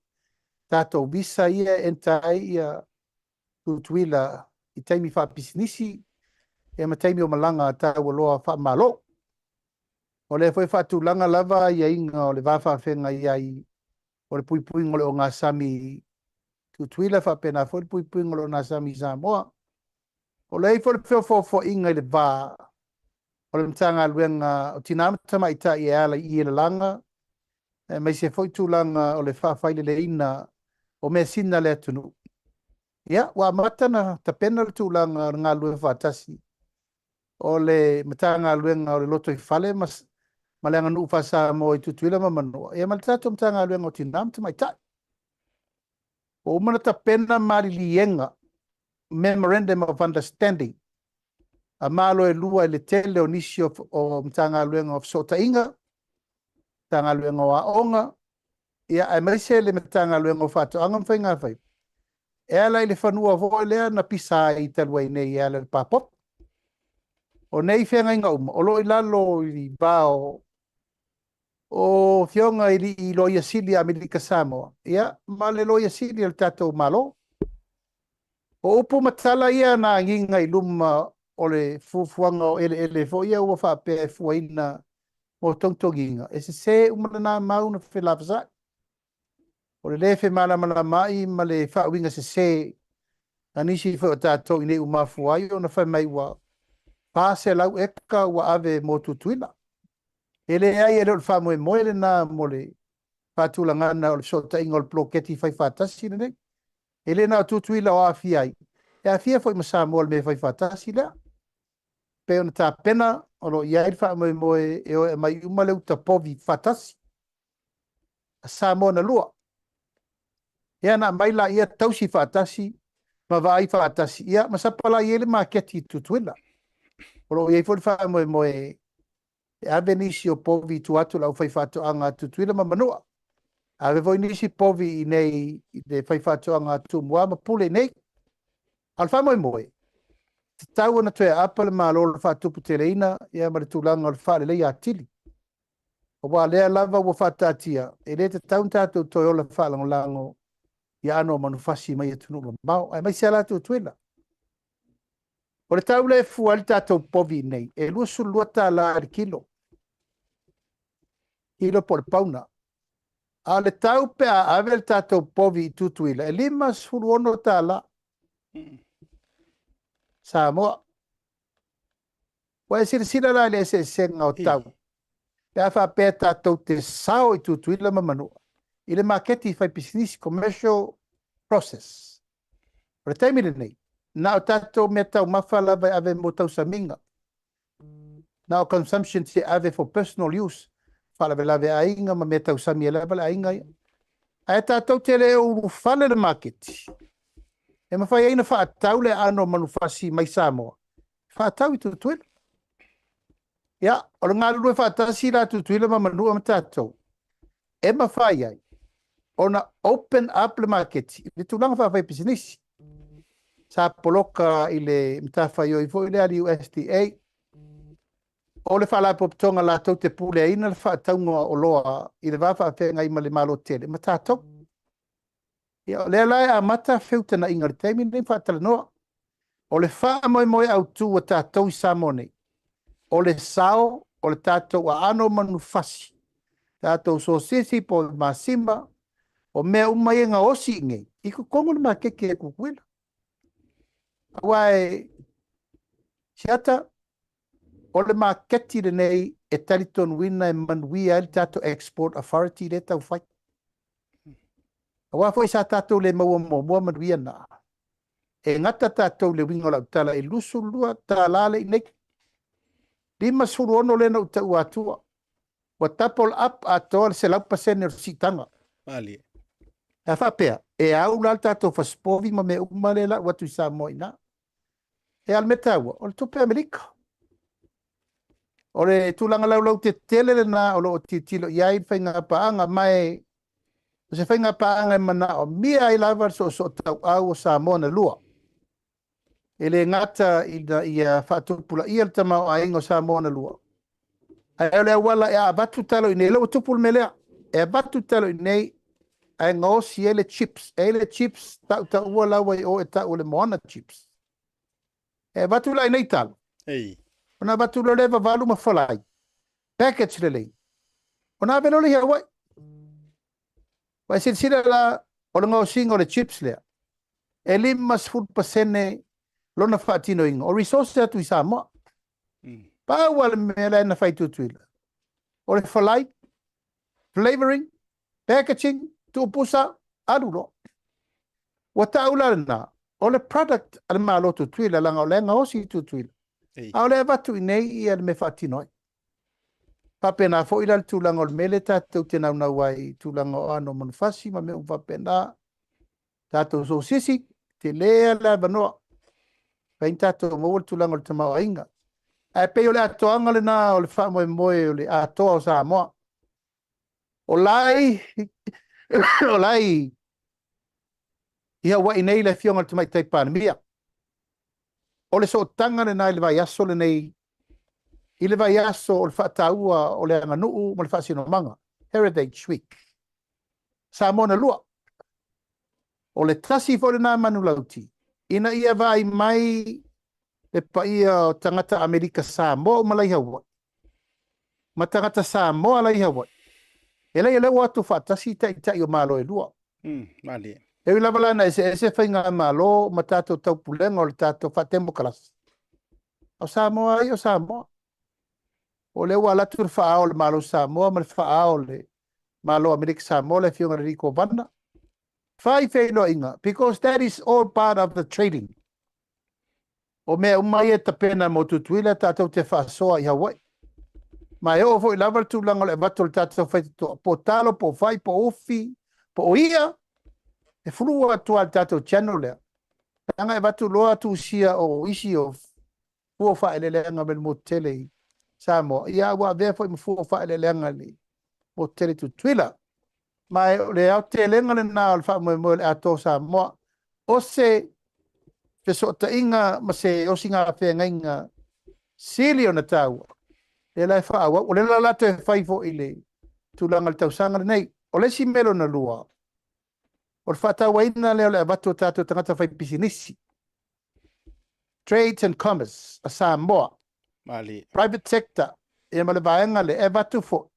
tatou visa ia e enter ai ia Tutuila i taimi faapisinisi ia ma taimi o malaga taualoa faamalo. O lea foi e faatulaga lava aiaiga o le va faafeagai ai o le puipuiga o le ogasami i Tutuila faapena foi le puipuiga o le ogasami i Samoa. O lea foi le feofoofoaiga i le va o le Matagaluega o Tina ma Tamaitai e ala i lalaga, aemaise foi tulaga o le faafaileleina o measina a le atunuu. Ia, ua amata ona tapena le tulaga o le galulue faatasi o le Matagaluega o le Lotoifale ma, ma le Aganuu Faa-Samoa i Tutuila ma Manua, ia ma le tatou Matagaluega o Tina ma Tamaitai. Ua uma ona tapena maliliega, Memorandum of Understanding, a Malo e lua i le tele o nisi o, o Matagaluega o Fesootaiga, Matagaluega o Aoga, ia aemaise le Matagaluega o Faatoaga ma Faiga Faiva, e ala i le fanua foi lea na pisa ai talu ai nei e ala i le papopo. O nei feagaiga uma, o lo o i lalo i va o o afioga i alii Loia Sili a Amerika Samoa, ia, ma le Loia Sili a le tatou Malo. O upu ma tala ia na agiga i luma o le fuafuaga o eleele foi ia ua faapea e fuaina mo togitogiga, e sese uma lena mau na felafasai. O le lē femalamalamaai ma le faauiga sesē a nisi foi o tatou i nei ua mafua ai ona fai mai ua 400 eka ua ave mo Tutuila. E leai, e le o le faamoemoe lena mo le faatulagaga o le fesootaiga o le poloketi faifaatasi lenei. E le na o Tutuila o aafia ai, e aafia foi ma Samoa i le mea faifaatasi lea. Pei ona tapena, o lo o i ai le faamoemoe e o e aumai uma le uta povi faatasi a Samoa na lua. Ia na aumai laia tausi faatasi ma vaai faatasi, ia ma sapalai ai le maketi i Tutuila. O lo o i ai foi le faamoemoe e ave nisi o povi i tua atu i le aufaifaatoaga a Tutuila ma Manua. Ave foi nisi povi i nei i le faifaatoaga a Tumua ma Pule i nei. A o le faamoemoe, tatau ona toe aapa le Malo i le faatuputeleina ia ma le tulaga o le faaleleia atili. Aua lea lava ua faataatia, e le tatau ona tatou toe ola faalagolago i aano o manufasi mai atunuu mamao, aemaise lava la Tutuila. O le tau lea e fua ai le tatou povi nei, e $22 i le kilo, kilo po o le pauna. A o le tau pe a ave le tatou povi i Tutuila, e $56 Samoa. Ua e silasila la i le eseesega o tau pe a faapea tatou te sao i Tutuila ma Manua i le maketi faipisinisi, commercial process. O le taimi lenei, na o tatou mea taumafa lava e ave mo tausamiga. Na o consumption se ave for personal use, faalavelave aiga ma mea tausami ai lava le aiga ia. Ae tatou te le o ulufale le maketi e mafai ai ona faatau le aano o manufasi mai Samoa, faatau i Tutuila. Ia, o le galulue faatasi la Tutuila ma Manua ma tatou, e mafai ai ona open up le maketi i le tulaga faafaipisinisi. Sa poloka i le matafaioi foi lea a le USDA, o le faalapotopotoga latou te puleaina le faatauga o oloa i le va faafeagai ma le Malo tele ma tatou. Ia, o lea la e amata feutagaiga i le taimi lenei ma faatalanoa. O le faamoemoe autu a tatou i Samoa nei, o le sao o le tatou aano o manufasi, tatou sosisi po o masima, o mea uma ia e gaosi i inei, i totonu o le maketi a Tutuila. Aua e Siata, o le maketi lenei e talitonuina e manuia ai le tatou Export Authority lea e taufai. Aua foi sa tatou le maua muamua manuia na. E gata tatou i le uiga o lau tala i $22 le inei. 56 lea na ou taua atua. Ua double up atoa le 100% o le siitaga. Malie. A faapea, e au la le tatou fasipovi ma mea uma lea e lau atu i Samoa i ina. E a le mea taua, o le tupe Amerika. O le tulaga laulautetele lena o lo o tilotilo i ai le faigapaaga, ma e o se faigapaaga e manaomia ai lava le soosoo tauau o Samoa na lua. E le gata ina ia faatupulaia le tamaoaiga o Samoa na lua, ae o le auala e avatu talo i nei, lea ua tupu le mea lea, e avatu talo i nei ae gaosi ai le chips. E i ai le chips tautaua la ua i o e tau o le Moana chips. E avatu la i nei talo, Ei. ona avatu loa lea vavalu ma falai, package lelei, ona ave loa lea i Hawaii. Ua e silasila la, o le gaosiga o le chips lea, e 50% lona faatinoina o resources atu i Samoa. Pau lava le mea la na fai i Tutuila, o le falai, flavouring, packaging, tuupusa, alu loa. Ua tau la lena, o le product a le Malo Tutuila, leaga o la e gaosi i Tutuila, a o lea e avatu i nei ia le mea e faatino ai. Faapena foi la le tulaga o le mea lea tatou te naunau ai i tulaga o aano o manufasi ma mea uma faapena. Tatou sosisi, tele lava le avanoa. Fai ni tatou maua le tulaga o le tamaoaiga. Ae pei o le atoaga lena o le faamoemoe o le atoa o Samoa. O la i, o la i, i Hawaii nei le Afioga i le Tamaitai Palemia. O le sootaga lena i le vaiaso lenei, i le vaiaso o le faataua o le aganuu ma le faasinomaga, Heritage Week. Samoa na lua. O le tasi foi lena manulauti, ina ia vaai mai le paia o tagata Amerika Samoa uma la i Hawaii, ma tagata Samoa la i Hawaii. E leai, o lea ua o atu faatasi taitai o Malo e lua. Malie. E ui lava la ina eseese faigamalo ma tatou taupulega o le tatou faatemokarasi, a o Samoa lava ia o Samoa. O lea ua alu atu le faaao o le Malo o Samoa ma le faaao o le Malo o Amerika Samoa, le Afioga i le Alii Kovana, fai feiloaiga, because that is all part of the trading. O mea uma ia e tapena mo Tutuila tatou te faasoa i Hawaii. Ma e oo foi lava le tulaga o le avatu o le tatou faitotoa, po o talo, po o fai, po o ufi, po o i'a, e fulu atu lava i le tatou channel lea. Leaga e avatu loa tusia o isi o fua o faaeleeleaga mai le motu tele i Samoa, ia ua avea foi ma fua o faaeleeleaga i le motu tele i Tutuila. Ma o le aotelega lena o le faamoemoe o le atoa o Samoa, o se fesootaiga ma se osigafeagaiga sili ona taua, lea la e faaauau. O lea la o le a toe fai foi i le tulaga o le tausaga lenei. O le isi mea lona lua, o le faatauaina lea o le avatu o tatou tagata faipisinisi, Trades and Commerce a Samoa, Malie. private sector, ia ma le vaega lea e avatu foi,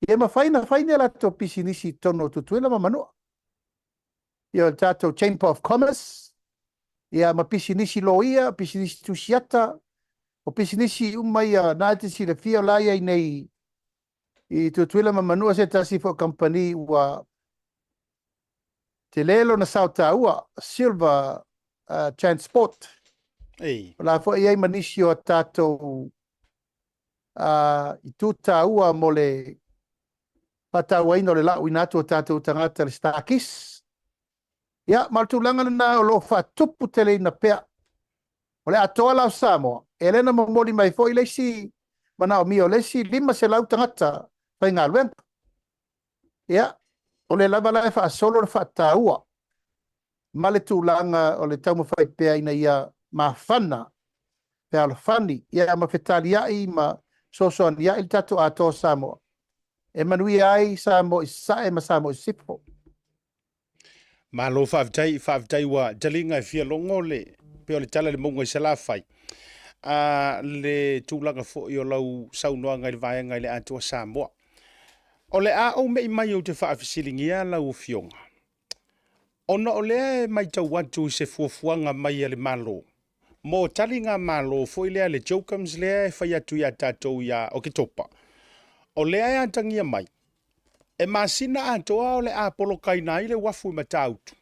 ia mafai ona fai ni a latou pisinisi i totonu o Tutuila ma Manua. Ia o le tatou Chamber of Commerce, ia ma pisinisi loia, pisinisi tusiata, o pisinisi uma ia na e te silafia o la e i ai nei i Tutuila ma Manua se tasi foi o kamupani ua tele lona sao taua, Silver Transport. Ei. O la foi e i ai ma nisi o a tatou itu taua mo le faatauaina o le lauina atu o tatou tagata i le Starkiss. Ia, ma o le tulaga lena o lo o faatupu teleina pea. O le atoa la o Samoa, e le na momoli mai foi le isi manaomia o le isi 500 tagata faigaluega. Ia, o lea lava la e faasolo le faataua ma le tulaga o le taumafai pea ina ia mafana, fealofani, ia ma fetaliai ma fesoasoaniai le tatou atoa o Samoa e manuia ai Samoa i Sasae ma Samoa i Sisifo. Malo faafetai, faafetai ua taliga e fia logo le pei o le tala i le mauga i Salafai. A le tulaga foi o lau saunoaga i le vaega i le Atoa Samoa. O le a ou mei mai ou te faafesiligia lau Afioga, ona o lea e matau atu i se fuafuaga mai a le Malo mo taligamalo foi lea le CHOGM lea e fai atu ia tatou ia Oketopa, o lea e atagia mai, e masina atoa o le a polokaina ai le uafu i Matautu.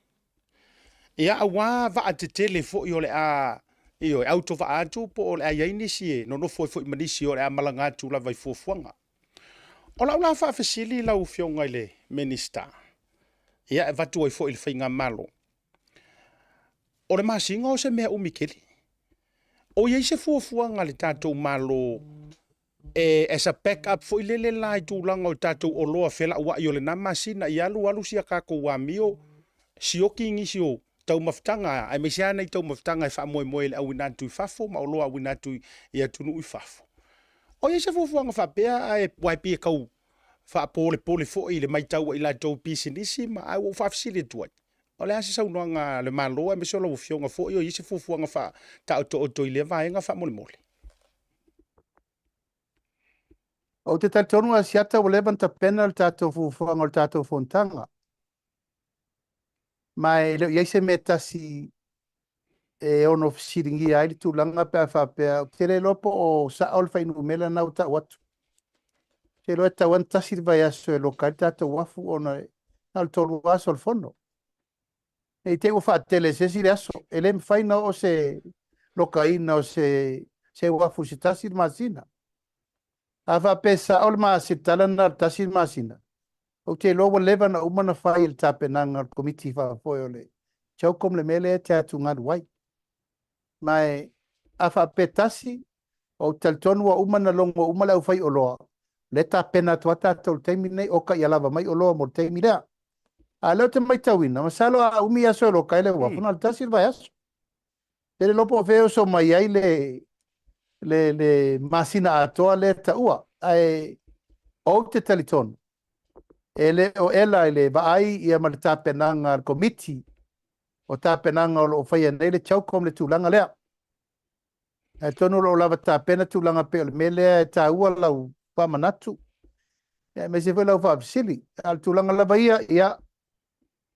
Ia, aua vaa tetele foi o le a, ioe, autovaa atu po o le a i ai nisi e nonofo ai foi ma nisi o le a malaga atu lava i fuafuaga. O lau la faafesili lau Afioga i le Minisita, ia e avatu ai foi i le Faigamalo, O le masina o se mea umi tele. O i ai se fuafuaga a le tatou Malo e as a back up foi lele la i tulaga o tatou oloa felauai o lena masina i alu alu si a tatou amio sioki nisi o taumafataga aemaise lava nai taumafataga e faamoemoe i le auina atu i fafo ma oloa auina atu i atunuu i fafo. O i ai se fuafuaga faapea ae aua e pei e tau faapolepole foi i le matau a i latou pisinisi ma ae ua ou faafesili atu ai. O le a se saunoaga a le Malo aemaise o lau Afioga foi, o i ai se fuafuaga faataotooto i lea vaega faamolemole? Ou te talitonu Asiata ua leva ona tapena le tatou fuafuaga o le tatou fonotaga. Ma e le o i ai se mea e tasi e ono fesiligia ai le tulaga pe a faapea, ou te le iloa po o sao le fuainumera lena ua tau atu. Ou te iloa e tatau lava ona tasi le vaiaso e loka ai le tatou uafu ona na o le 3 aso o le fono. Ne i te i ua faatele e se isi le aso. E le mafai ona oo se lokaina o se se uafu i se tasi le masina. A faapea e sao le masina, tala lena o le tasi le masina, ou te iloa ua leva ona uma ona fai e le tapenaga o le Komiti Faafoe o le CHOGM le mea lea e te atugalu ai. Ma e, a faapea tasi, ou te talitonu ua uma ona logo uma le aufaioloa, o lea e tapena atu lava tatou i le taimi lenei, oka ia lava mai oloa mo le taimi lea. A o lea ou te matauina, masalo a umi aso e loka ai le uafu, na o le tasi le vaiaso. Te le iloa po o fea e oso mai ai le, le, le masina atoa lea e taua. Ae ou te talitonu, e le o ela i le vaai ia ma le tapenaga a le Komiti o tapenaga o lo o faia nei le CHOGM le tulaga lea. Ae atonu o lo o lava tapena tulaga pei o le mea lea e taua lau faamanatu, aemaise foi lau faafesili. A o le tulaga lava ia, ia,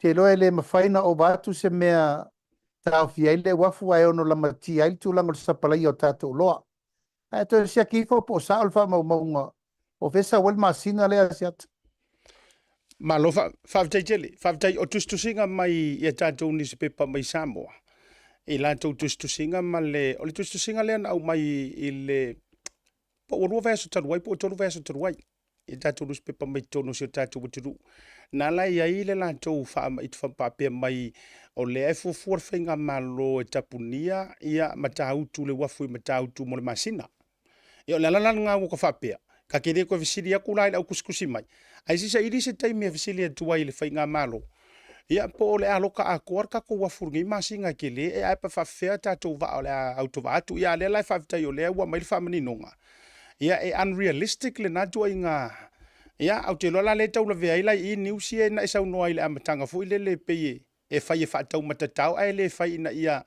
Te iloa e le mafai ona ova atu se mea taofia ai le uafu ae ono lamatia ai le tulaga o le sapalaia o tatou oloa. Ae toe siaki ifo po o sao le faamaumauga o fea e sau ai le masina lea Asiata. Malo faafetai tele. Faafetai o tusitusiga mai i a tatou nusipepa mai Samoa i latou tusitusiga ma le o le tusitusiga lea na aumai i le po ua 2 vaiaso talu ai po ua 3 vaiaso talu ai i tatou nusipepa mai totonu o si o tatou atunuu. Na ala i ai le latou faapea mai o lea e fuafua le faigamalo e tapunia ia Matautu le uafu i Matautu mo le masina. Ia o le ala la lena ua ta faapea, ta te le toe fesili atu la i le au tusitusi mai, ae se i saili se taimi e fesili atu ai i le faigamalo, ia po o le a loka atoa le tatou uafu i lenei masina e tele e ae pe faapefea tatou vaa o le a autovaa atu. Ia a o lea la e faafetai o lea ua aumai le faamaninoga, ia e unrealistic lena ituaiga, ia ae ou te iloa la lea e tau lavea ai la i i news ia na e saunoa ai i le amataga foi lele e pei e fai e faataumatatao ae le fai ina ia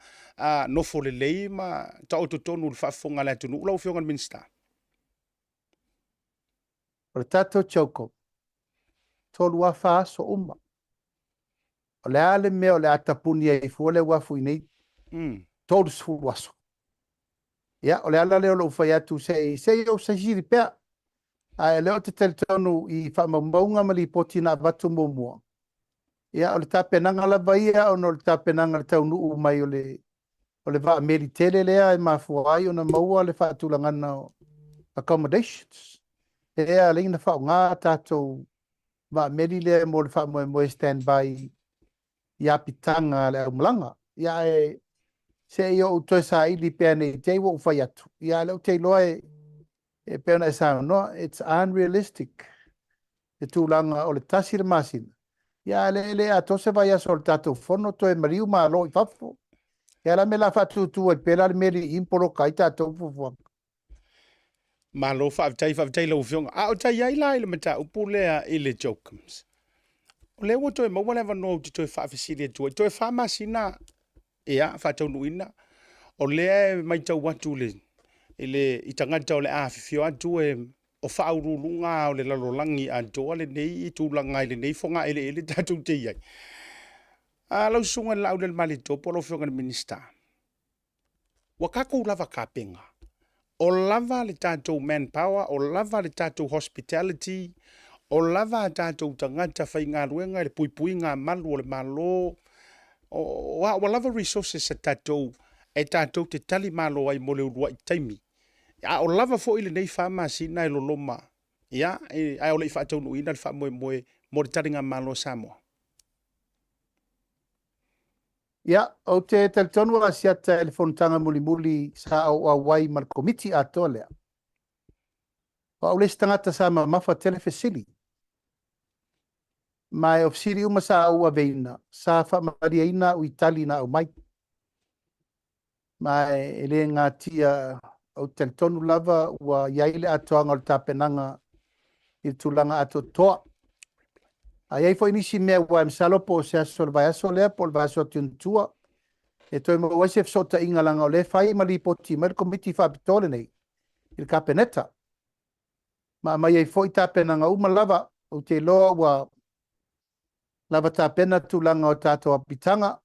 nofo lelei ma taoto tonu i le faafofoga a le atunuu lau Afioga i le Minisita. O le tatou CHOGM, 3 a 4 aso uma. O le a le mea o le a tapuni ai fua le uafu i nei 30 aso? Ia, o le ala lea o lou fai atu se i, se i ou saisili pea. Ae o lea ou te talitonu i faamaumauga ma lipoti na avatu muamua. Ia, o le tapenaga lava ia ona o le tapenaga i le taunuu mai o le, o le vaa meli tele lea e mafua ai ona maua le faatulagaga o accommodations. Lea e ala ai ona faaaoga tatou vaa meli lea mo le faamoemoe stand by i apitaga a le aumalaga. Ia ae se i ou toe saili pea ne i te i ua ou fai atu, ia ae o lea ou te iloa e, e pei ona e saunoa, it's unrealistic le tulaga o le tasi le masina. Ia ae le, le atoa se vaiaso o le tatou fono toe maliu malo i fafo. Ia la mea la faatūtū ai pea la le meli i ma poloka ai tatou fuafuaga. Malo faafetai, faafetai i lau Afioga. A o tai ai la i le mataupu lea i le CHOGM, o lea ua toe maua le avanoa ou te toe faafesili atu ai. Toe 4 masina ia faataunuuina, o lea e matau atu i le, i tagata o le a afifio atu e o faauluuluga o le lalolagi atoa lenei tulaga i lenei fogaeleele tatou te i ai. A lau susuga i le Laaulialemalietoa po o lau Afioga i le Minisita, Ua tatou lava tapena. O lava le tatou manpower, o lava le tatou hospitality, o lava a tatou tagata faigaluega i le puipuiga a malu o le Malo, o, a, ua lava resources a tatou e tatou te tali malo ai mo le uluai taimi. A o lava foi lenei 4 masina e loloma, ia, ae o le i faataunuuina le faamoemoe mo le taligamalo a Samoa. Ia, ou te talitonu a Asiata i le fonotaga mulimuli sa ou auai ma le Komiti atoa lea. O au le isi tagata sa mamafa tele fesili. Ma o fesili uma sa ou aveina, sa faamalieina au i tali na aumai. Ma e le gatia, ou te talitonu lava ua i ai le atoaga o le tapenaga i le tulaga atoatoa. A i ai foi nisi mea aua e masalo po o se aso o le vaiaso lea po o le vaiaso atu i ona tua e toe maua ai se fesootaiga leaga o lea e fai ma lipoti mai le Komiti Faapitoa lenei i le Kapeneta ma aumai ai foi tapenaga uma lava. Ou te iloa ua lava tapena tulaga o tatou apitaga,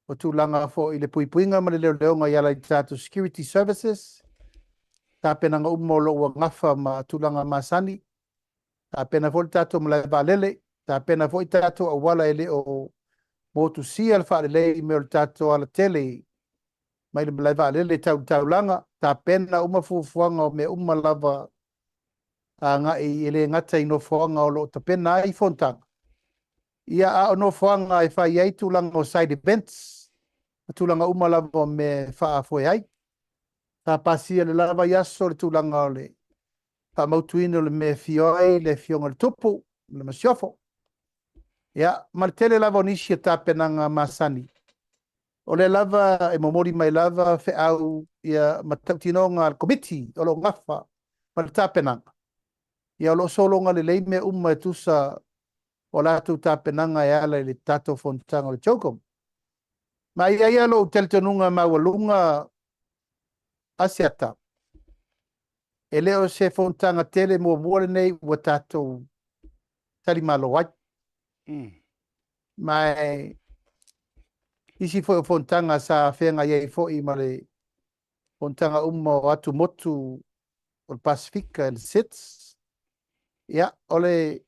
o tulaga foi i le puipuiga ma le leoleoga i ala i tatou security services, tapenaga uma o lo o ua gafa ma tulaga masani, tapena foi le tatou malae vaalele, tapena foi tatou auala e le o motusia le faalelei i mea o le tatou alatele mai le malae vaalele tau i le taulaga, tapena uma fuafuaga o mea uma lava agai e le gata i nofoaga o lo o tapena ai fonotaga, ia a o nofoaga e fai ai tulaga o side events ma tulaga uma lava o mea e faafoe ai. Sa pasia i le la vaiaso le tulaga o le faamautuina o le mea e afio ai le Afioga i le Tupu ma le Masiofo. Ia, ma le tele lava o nisi o tapenaga masani. O lea lava e momoli mai lava feau ia ma tautinoga a le Komiti o lo o gafa ma le tapenaga. Ia o lo o sologa lelei mea uma e tusa o latou tapenaga e ala i le tatou fonotaga o le CHOGM. Ma e i ai lava lou talitonuga maualuga Asiata, e le o se fonotaga tele muamua lenei ua tatou talimalo ai. Ma isi foi o fonotaga sa feagai ai foi ma le fonotaga uma o atumotu o le Pasefika, le SIDS. Ia, o le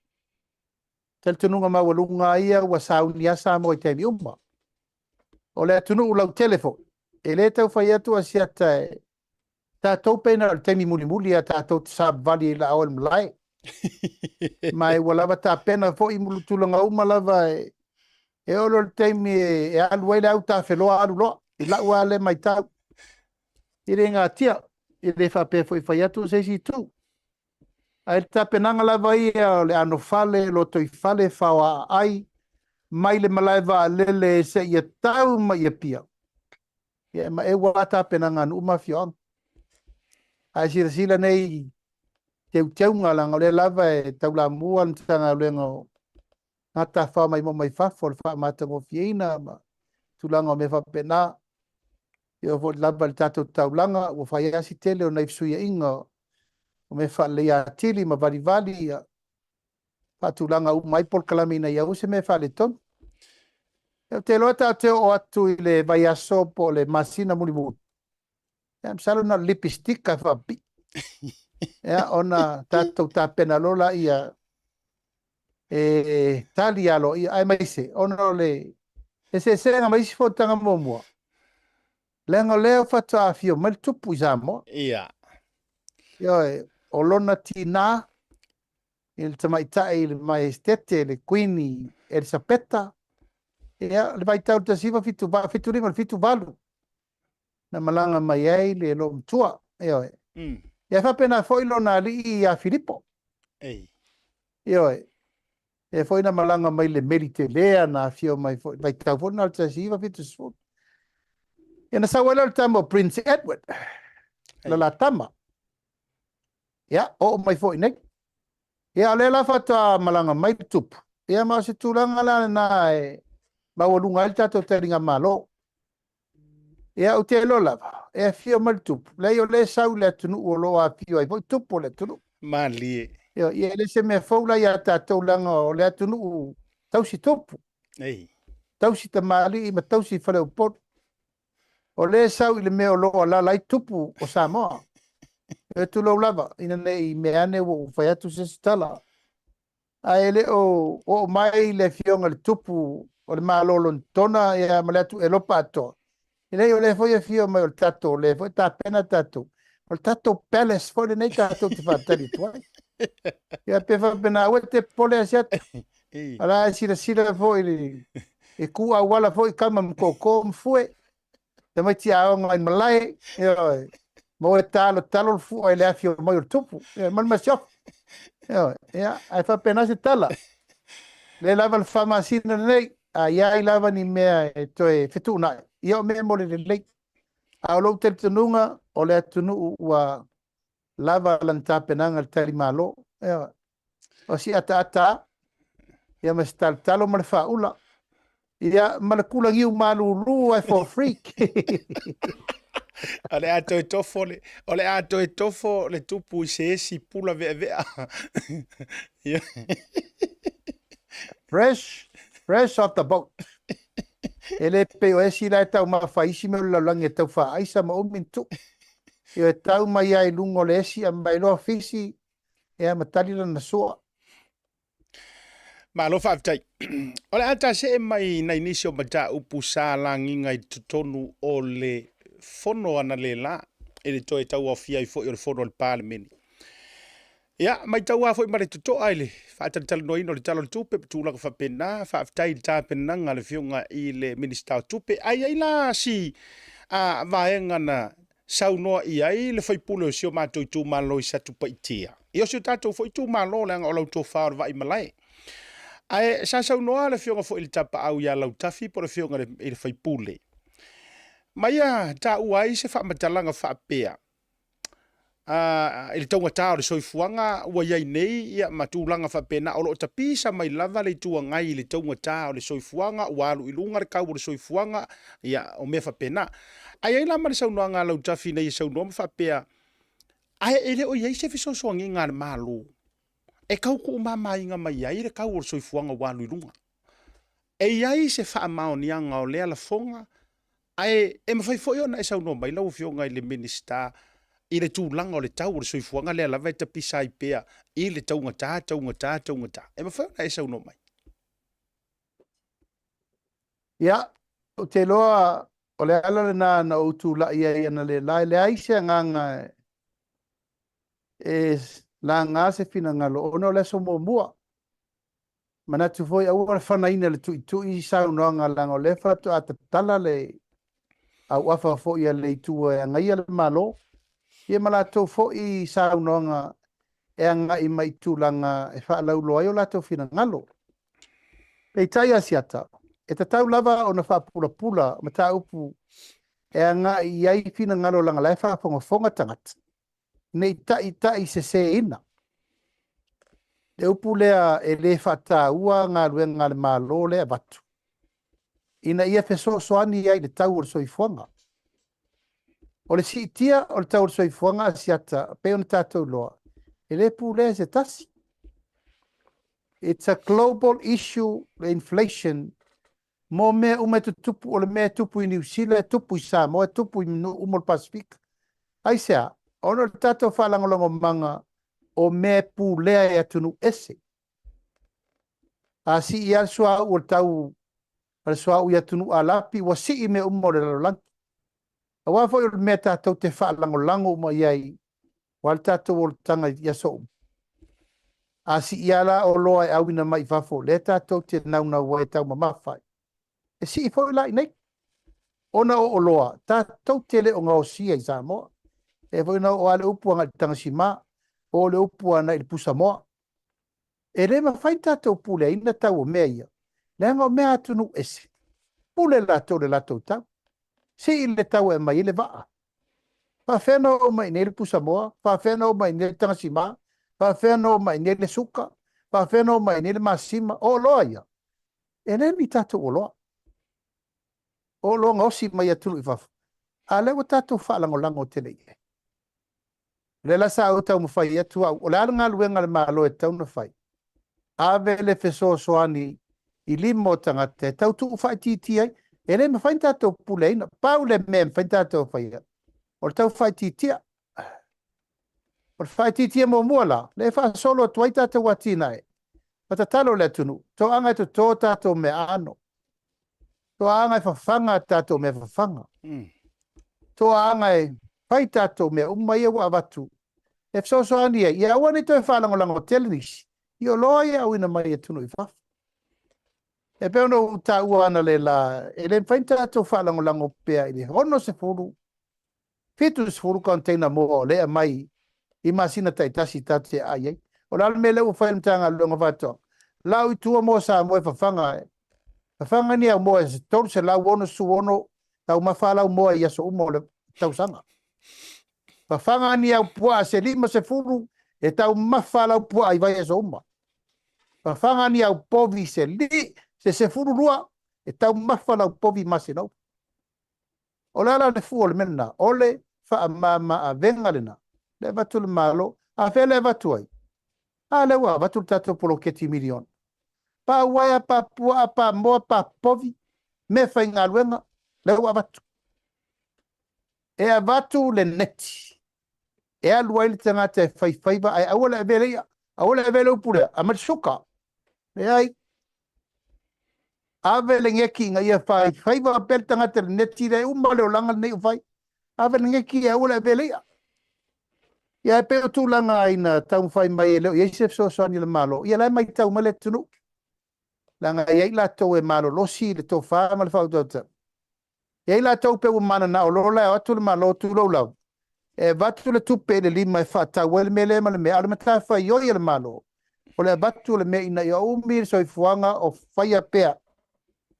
talitonuga maualuga lava ia ua sauni lava Samoa i taimi uma. O le atunuu lautele foi, e le tau fai atu Asiata e tatou pei na o le taimi mulimuli a tatou te savavali ai laaoa i le malae. Ma e ua lava tapena foi tulaga uma lava e e oo loa i le taimi e alu ai le au tafeloa alu loa, i lau lava lea matau. E le gatia, e le faapea foi e fai atu se isi itu. Ae le tapenaga lava ia o le anofale, lotoifale, faoaaai, mai le malae vaalele seia tau mai i Apia, ia e maeu lava tapenaga a nuu ma afioaga. Ae silasila nei i teuteuga, leaga o lea lava e taulamua le Matagaluega o Tagata Tafafao Maimoa Mai Fafo, le faamatagofieina ma tulaga o mea faapena. E oo foi lava i le tatou taulaga, ua fai lava si tele o nai fesuiaiga o mea faaleleia atili ma valivali, ia faatulaga uma ai polokalame ina ia aua se mea e faaletonu. Ou te iloa tatou te oo atu i le vaiaso po o le masina mulimuli, ia masalo na o le lipistika e faapipii. Ia, ona tatou tapena loa laia e tali aloaia, aemaise ona o le eseesega ma isi fonotaga muamua, leaga o lea faatoa afio mai le tupu i Samoa. Ia. Ioe, o lona tinā i le tamaitai i le Maiesetete, le Kuini Elisapeta, ia, le vaitau i le 1975 i le 78, na malaga mai ai le loomatua, ioe. Ia e faapena foi lona alii ia Filipo. Ei. Ioe. E foi na malaga mai le meli tele na afio mai foi, vaitau foi na o le 1970. Ia na sau ai lea o le tama o Prince Edward, Ei. le la tama. Ia, oo mai foi nei. Ia, o lea la faatoa malaga mai le tupu. Ia, ma o se tulaga la lena e maualuga ai le tatou taligamalo. Ia, ou te iloa lava, e afio mai le tupu. Leai, o lea e sau i le atunuu o lo o afio ai foi tupu o le atunuu. Malie. Ia, e le se mea fou la ia tatou, leaga o le atunuu tausi tupu. Ei. Tausi tamalii ma tausi faleupolu. O lea e sau i le mea o lo o alaala ai tupu o Samoa. E tulou lava, ina ne i mea ane ua ou fai atu se isi tala. Ae le o oo mai le afioga i le tupu o le Malo o Lonetona ia, ma le atu Elopa atoa. E leai, o lea foi e afio mai o le tatou, o lea foi e tapena tatou. O le tatou palace foi lenei tatou te faatali atu ai. Ia, pe faapena, aua e te popole Asiata. O la e silasila foi e ku auala foi kama ma koko ma fue. Tamaiti aoga i malae, ioe. Ma oe talotalo le fua i le afio mai o le tupu, ioe, ma le masiofo. Ioe, ia, ae faapena se tala. Le lava le faamasina lenei, a i ai lava ni mea e toe fetuunai, ia o mea mo le lelei. A o lou talitonuga, o le atunuu ua lava lana tapenaga i le talimalo. Ioe. O si ataata a, ia ma se talotalo ma le faaula, ia ma le kulagiu malulu ai for free. O le a toe tofo le, o le a toe tofo le tupu i se esi pula veavea. Ia. Fresh, fresh off the boat. E le pei o esi la e taumafa isi mea o le lalolagi e tau faaaisa ma umi ni tuu. Ia e tau mai ai i luga o le esi aumai loa fisi ia ma tali lana sua. Malo faafetai. O le a tasee mai nai nisi o mataupu sa lagiga i totonu o le fono analeila i le toe tauaofia ai foi o le fono a le Palemene. Ia, matau lava foi ma le totoa i le faatalatalanoaina o le Tala o le Tupe ma tulaga faapena. Faafetai i le tapenaga a le Afioga i le Minisita o Tupe. Ae i ai la si a, vaega na saunoa i ai le faipule o si o matou itumalo i Satupaitea. Ia o si o tatou foi itumalo leaga o lau tofa o le Vaaimalae. Ae sa saunoa le Afioga foi i le Tapaau ia Lautafi po o le Afioga i le faipule ma ia taua ai se faamatalaga faapea, i le taugata o le soifuaga ua i ai nei ia, ma tulaga faapena, o lo o tapisa mai lava le Itu Agai i le taugata o le soifuaga, ua alu i luga le kau o le soifuaga, ia, o mea faapena. Ae i ai la ma le saunoaga a Lautafi ina ia saunoa ma faapea, ae e le o i ai se fesoasoaniga a le Malo e tau tuumamaina mai ai le kau o le soifuaga ua alu i luga. E i ai se faamaoniaga o lea lafoga, ae e mafai foi ona e saunoa mai lau Afioga i le Minisita i le tulaga o le tau o le soifuaga lea lava e tapisa ai pea i le taugata, taugata, taugata. E mafai ona e saunoa mai? Ia, ou te iloa o le ala lena na ou tulai ai analeila, e leai se agaga e laga se finagalo ona o le aso muamua. Manatu foi aua le fanaina e le tuitui saunoaga leaga o lea faatoa tatala le auafa foi a le itu e agaia le Malo, ia ma latou foi saunoaga e agai mai i tulaga e faalauiloa ai o latou finagalo. Peitai Asiata, e tatau lava ona faapulapula mataupu e agai i ai finagalo leaga la e faafogafoga tagata, ne i taitaiseseina. Le upu lea e le faataua galuega a le Malo lea e avatu, ina ia fesoasoani ai i le tau o le soifuaga. O le siitia o le tau o le soifuaga Asiata, e pei ona tatou iloa, e le pulea e se tasi. It's a global issue, le inflation, mo mea uma e tutupu, o le mea e tupu i Niu Sila, e tupu i Samoa, e tupu i nuu uma o le Pasefika. Aisea? Ona o le tatou faalagolagomaga o mea e pulea e atunuu ese. A sii lava le suauu o le tau a le suauu i atunuu Alapi, ua sii mea uma o le lalolagi. Aua foi o le mea tatou te faalagolago uma i ai, aua le tatou olataga i aso uma. A sii lava la oloa e auina mai i fafo, lea tatou te naunau ai e taumamafa ai, e sii foi la i inei. Ona o oloa tatou te le o gaosia i Samoa. E foi na oo lava le upu agai i le tagasima, oo le upu agai i le pusamoa. E le mafai ona tatou puleaina tau o mea ia, leaga o mea a atunuu ese, pule latou i le latou tau. Sii le tau e aumai ai le vaa. Faafefea ona oo mai i inei le pusamoa? Faafefea ona oo mai i inei le tagasima? Faafefea ona oo mai i inei le suka? Faafefea ona oo mai i inei le masima? O oloa ia, e le ni tatou oloa. O oloa gaosi mai atunuu i fafo, a o lea ua tatou faalagolago tele i ai. O lea la sa ou taumafai atu au, o le a le galuega a le Malo e tatau ona fai? Ave le fesoasoani i lima o tagata e tau tuu faaitiitia ai. E le mafai ona tatou puleaina. Pau le mea e mafai ona tatou faia, o le tau faaitiitia. O le faaitiitia muamua la, lea e faasolo atu ai tatou atinae, ma tatalo i le atunuu, toaga e toto tatou meaano, toaaga e fafaga a tatou mea fafaga, toaaga e fai tatou mea uma ia ua avatu e fesoasoani ai, ia aua ne i toe faalagolago tele nisi i oloa ia e auina mai i atunuu i fafo. E pei ona ou taua analeila, e le mafai ona tatou faalagolago pea i le 60 70 container moa o lea e aumai i masina taitasi tatou te aai ai. O le a le mea lea ua fai e le Matagaluega o Faatoaga? Lau i tua moa Samoa e fafaga e fafaga ni au moa e 366 taumafa lau moa i aso uma o le tausaga. Fafaga ni au puaa se 50 e taumafa lau puaa i vaiaso uma. Fafaga ni au povi se li, se 12 e taumafa lau povi masina uma. O le a la le fua o le mea lena? O le faamama-avega lena, le avatu e le Malo. A fea le avatu ai? A lea ua avatu le tatou poloketi miliona. Pa uaea, pa puaa, pa moa, pa povi, mea faigaluega, lea ua avatu. E avatu le neti e alu ai le tagata e fai faiva, ae aua le avea le i'a, aua le avea le upu lea, aumai le suka. Leai. Ave le geki ina ia fai faiva pea le tagata i le neti lea, e uma le olaga lenei o fai. Ave le geki ae aua le avea le i'a. Ia e pei o tulaga ina taumafai mai e le o i ai se fesoasoani a le Malo, ia la e matau mai le atunuu. Leaga e i ai latou e malolosi le tofa ma le faautautaga. E i ai latou pei ua mananao loa la e o atu le Malo tulou lava, e avatu le tupe i le lima e faatau ai le mea lea ma le mea, a o le matafaioi a le Malo, o le avatu o le mea ina ia umi le soifuaga o faia pea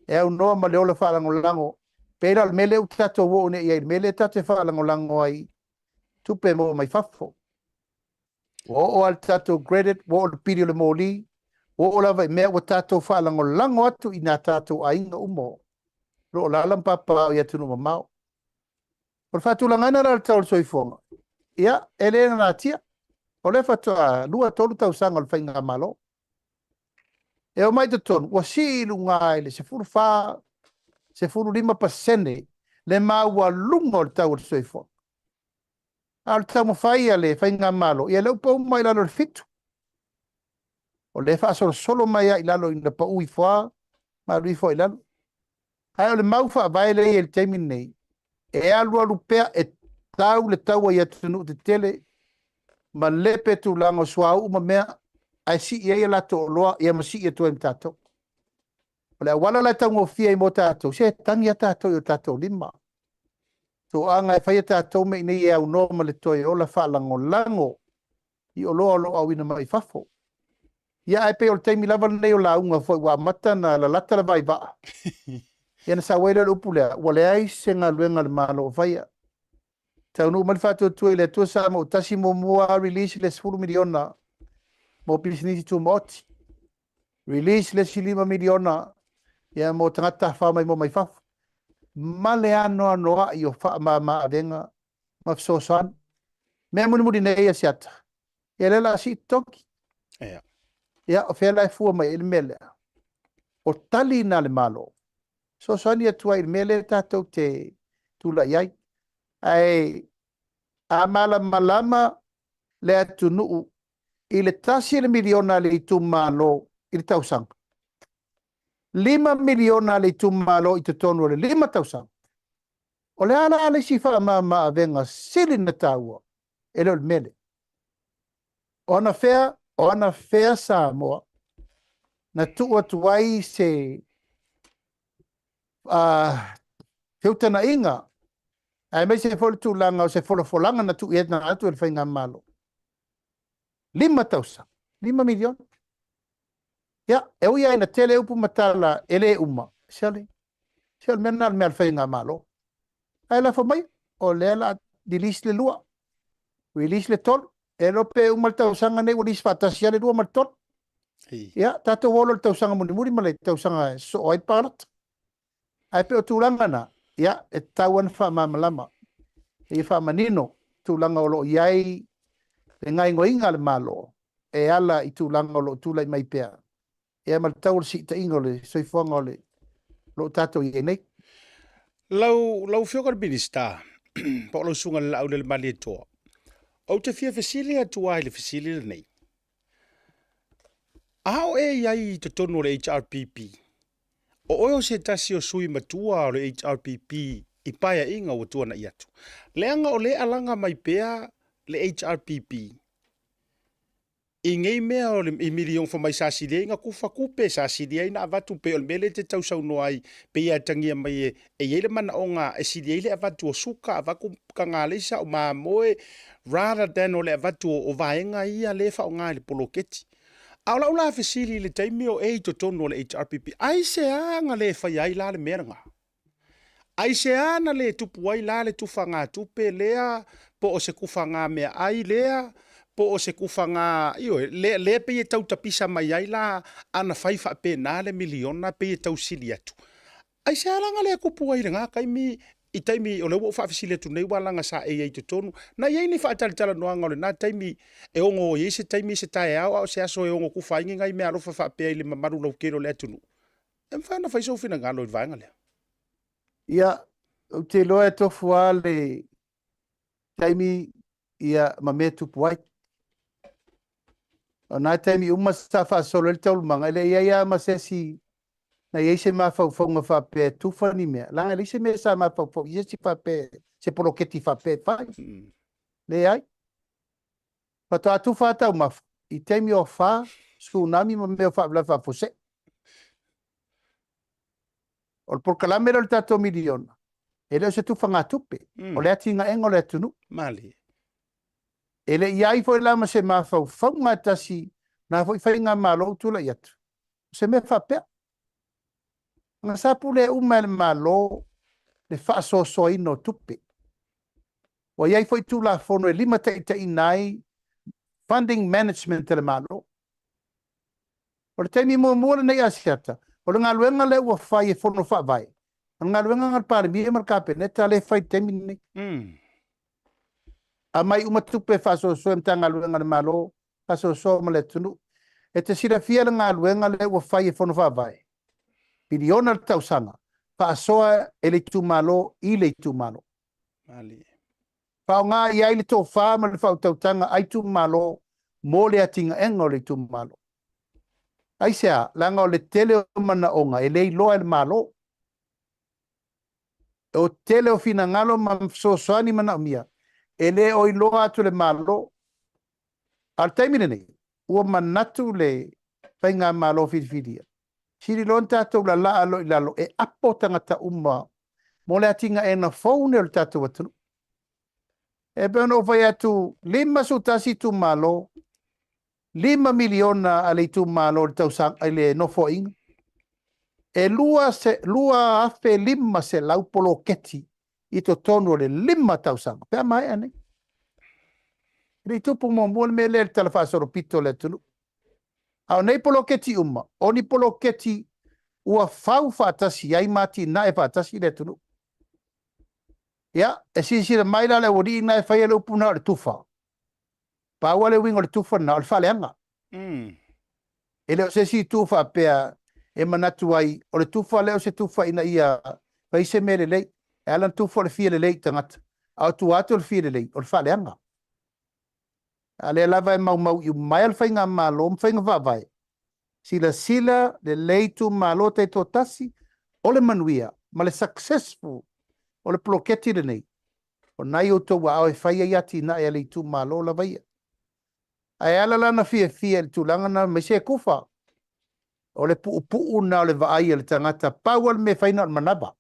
e aunoa ma le ola faalagolago. Pei la o le mea lea ua tatou oo nei i ai i le mea lea tatou te faalagolago ai i tupe e maua mai fafo. Ua oo lava le tatou credit, ua oo le pili o le moli, ua oo lava i mea ua tatou faalagolago atu i nā tatou aiga uma o lo o alaala ma papaaao i atunuu mamao. O le faatulagaina la o le tau o le soifuaga, ia, e le natia. O lea faatoa 2, 3 tausaga o le faigamalo. E omai i totonu, ua sii i luga i le 14, 15% le maualuga o le tau o le soifuaga. A o le taumafai a le Faigamalo, ia lea ua pau mai i lalo o le 7. O lea e faasolosolo mai lava i lalo ina pau ifo lava ma alu ifo i lalo. Ae o le mau faavae lea e i ai i le taimi lenei, e alualu pea e tau le taua i atunuu tetele ma lepe tulaga o suauu ma mea, ae sii ai a latou oloa ia ma sii atu ai ma tatou. O le auala la e taugofie ai mo tatou, se tagi lava tatou i o tatou lima. Toaga e faia tatou mea i nei e aunoa ma le toe ola faalagolago i oloa o lo o auina mai fafo. Ia ae pei o le taimi lava lenei o lauga foi ua amata ona lalata le vaivaa. Ia ona sau ai lea o le upu lea, ua leai se galuega a le Malo o faia. Taunuu mai le faatuatua i le Atua sa mautasi muamua lava release le $10 miliona mo pisinisi tumaoti. Release le isi $5 miliona ia mo tagata tafafao maimoa mai fafo. Ma le anoanoai o faamama avega ma fesoasoani. Mea mulimuli nei ia Asiata, ia lea o le a sii totogi. Ia. Ia, o fea la e fua mai ai le mea lea? O tali na a le Malo, fesoasoani atu ai i le mea lea tatou te tulai ai. Ae a malamalama le atunuu i le $1 miliona a le itumalo i le tausaga, $5 miliona a le itumalo i totonu o le 5 tausaga, o le a la le isi faamama avega sili ona taua e le o le mea lea? O anafea, o anafea Samoa na tuu atu ai se feutanaiga aemaise foi le tulaga o se folafolaga na tuu atu e le Faigamalo. 5 tausaga, $5 miliona. Ia, e ui lava ina tele upu ma tala e le uma, sole, se o le mea lena o le mea a le Faigamalo. Ae lafo mai, o lea o le a release le 2, release le 3. E iloa pe uma le tausaga nei ua release faatasi lava le 2 ma le 3. Ia, tatou o loa i le tausaga mulimuli ma le tausaga e sosoo ai le palota. Ae pei o tulaga na, ia, e tatau lava ona faamalamalama, ia faamanino tulaga o lo o i ai le gaoioiga a le Malo e ala i tulaga o lo o tulai mai pea, ia ma le tau o le siitaiga o le soifuaga o lo o tatou i ai nei. Lau, lau Afioga i le Minisita, po o lau Susuga i le Laaulialemalietoa, ou te fia fesili atu lava i le fesili lenei. A o e i ai i totonu o le HRPP, o oe o se tasi o sui matua o le HRPP i paeaiga ua tuanai atu, leaga o lea e alaga mai pea le HRPP i nei mea o le i miliona fai mai sa sili ai ona tufa tupe, sa sili ai ona avatu pei o le mea lea e te tausaunoa ai, pei e atagia mai e, e i ai le manaoga e sili ai le avatu o suka, avatu tagaleisa, o mamoe, rather than o le avatu o vaega ia lea e faaaoga i le poloketi. A o lau la fesili i le taimi o e i totonu o le HRPP, aisea na le faia ai la le mea lena? Aisea na le tupu ai la le tufagatupe lea, po o se tufaga meaai lea, po o se tufaga, ioe, lea, lea pei e tau tapisa mai ai la ana fai faapena le miliona pei e tau sili atu. Aisea la na le tupu ai i lena taimi, i taimi o lea ua ou faafesili atu nei aua leaga sa e i ai i totonu, na i ai ni faatalatalanoaga o lena taimi e ono i ai se taimi, se taeao a o se aso e ono tufa ai ni nai meaalofa faapea i le mamalu lautele o le atunuu? E mafai ona fai sou finagalo i le vaega lea? Ia, ou te iloa e tofu lava le taimi ia, ma mea e tupu ai. O nai taimi uma sa faasolo ai le taualumaga, e le i i ai lava ma se isi na i ai se mafaufauga faapea e tufa ni mea. Leaga e leai se mea sa mafaufau i se isi faapea, se poloketi faapea e fai. Leai. Faatoa tufa lava taumafa i taimi o afa, tsunami ma mea o faalavelave faafuasei. O le polokalame lea o le tatou miliona, e le o se tufagatupe, o le atinaega o le atunuu. Malie. E le i ai foi la ma se mafaufauga e tasi, na foi faigamalo ua tulai atu, o se mea faapea. Na sa pulea uma e le Malo le faasoasoaina o tupe. Ua i ai foi Tulafono e limataitaiina ai funding management a le Malo. O le taimi muamua lenei Asiata, o le galuega lea ua fai e Fono Faavae, o le galuega a le Palemia ma le Kapeneta lea e fai i le taimi lenei. Aumai uma tupe e faasoasoa e Matagaluega a le Malo, faasoasoa ma le atunuu. E te silafia le galuega lea ua fai e Fono Faavae, piliona le tausaga, faasoa e le itumalo i le itumalo. Faaaoga i ai le tofa ma le faautautaga a itumalo mo le atinaega o le itumalo. Aisea? Leaga o le tele o manaoga e le iloa e le Malo. O tele o finagalo ma fesoasoani manaomia e le o iloa atu e le Malo. A o le taimi lenei, ua manatu le Faigamalo filifilia, sili loa ona tatou lalaa loa i lalo e apo tagata uma mo le atinaeina fou nei o le tatou atunuu. E pei ona ou fai atu, 51 itumalo, 5 miliona a le itumalo i le tausaga, i le nofoaiga. E 2,500 poloketi i totonu o le 5 tausaga, pe a maea nei. E le i tupu muamua le mea lea i le tala faasolopito o le atunuu. A o nei poloketi uma, o ni poloketi ua fau faatasi ai ma atinae faatasi le atunuu. Ia, e silasila mai la le aualii na e faia le upu na o le tufa. Pau lava le uiga o le tufa lena, o le faaleaga. E le o se isi itu faapea e manatu ai o le tufa lea o se tufa ina ia fai se mea lelei. E ala ona tufa o le fia lelei i tagata, a o tua atu o le fia lelei, o le faaleaga. A lea lava e maumau i uma ai le faigamalo ma faiga faavae, silasila lelei itumalo taitoatasi o le manuia ma le successful o le poloketi lenei, o nai outou aao e fai ai atinae a le itumalo lava ia. Ae ala la ona fiafia i le tulaga na mai se tufa. O le puupuu na o le vaai a le tagata, pau lava le mea e fai na o le manava.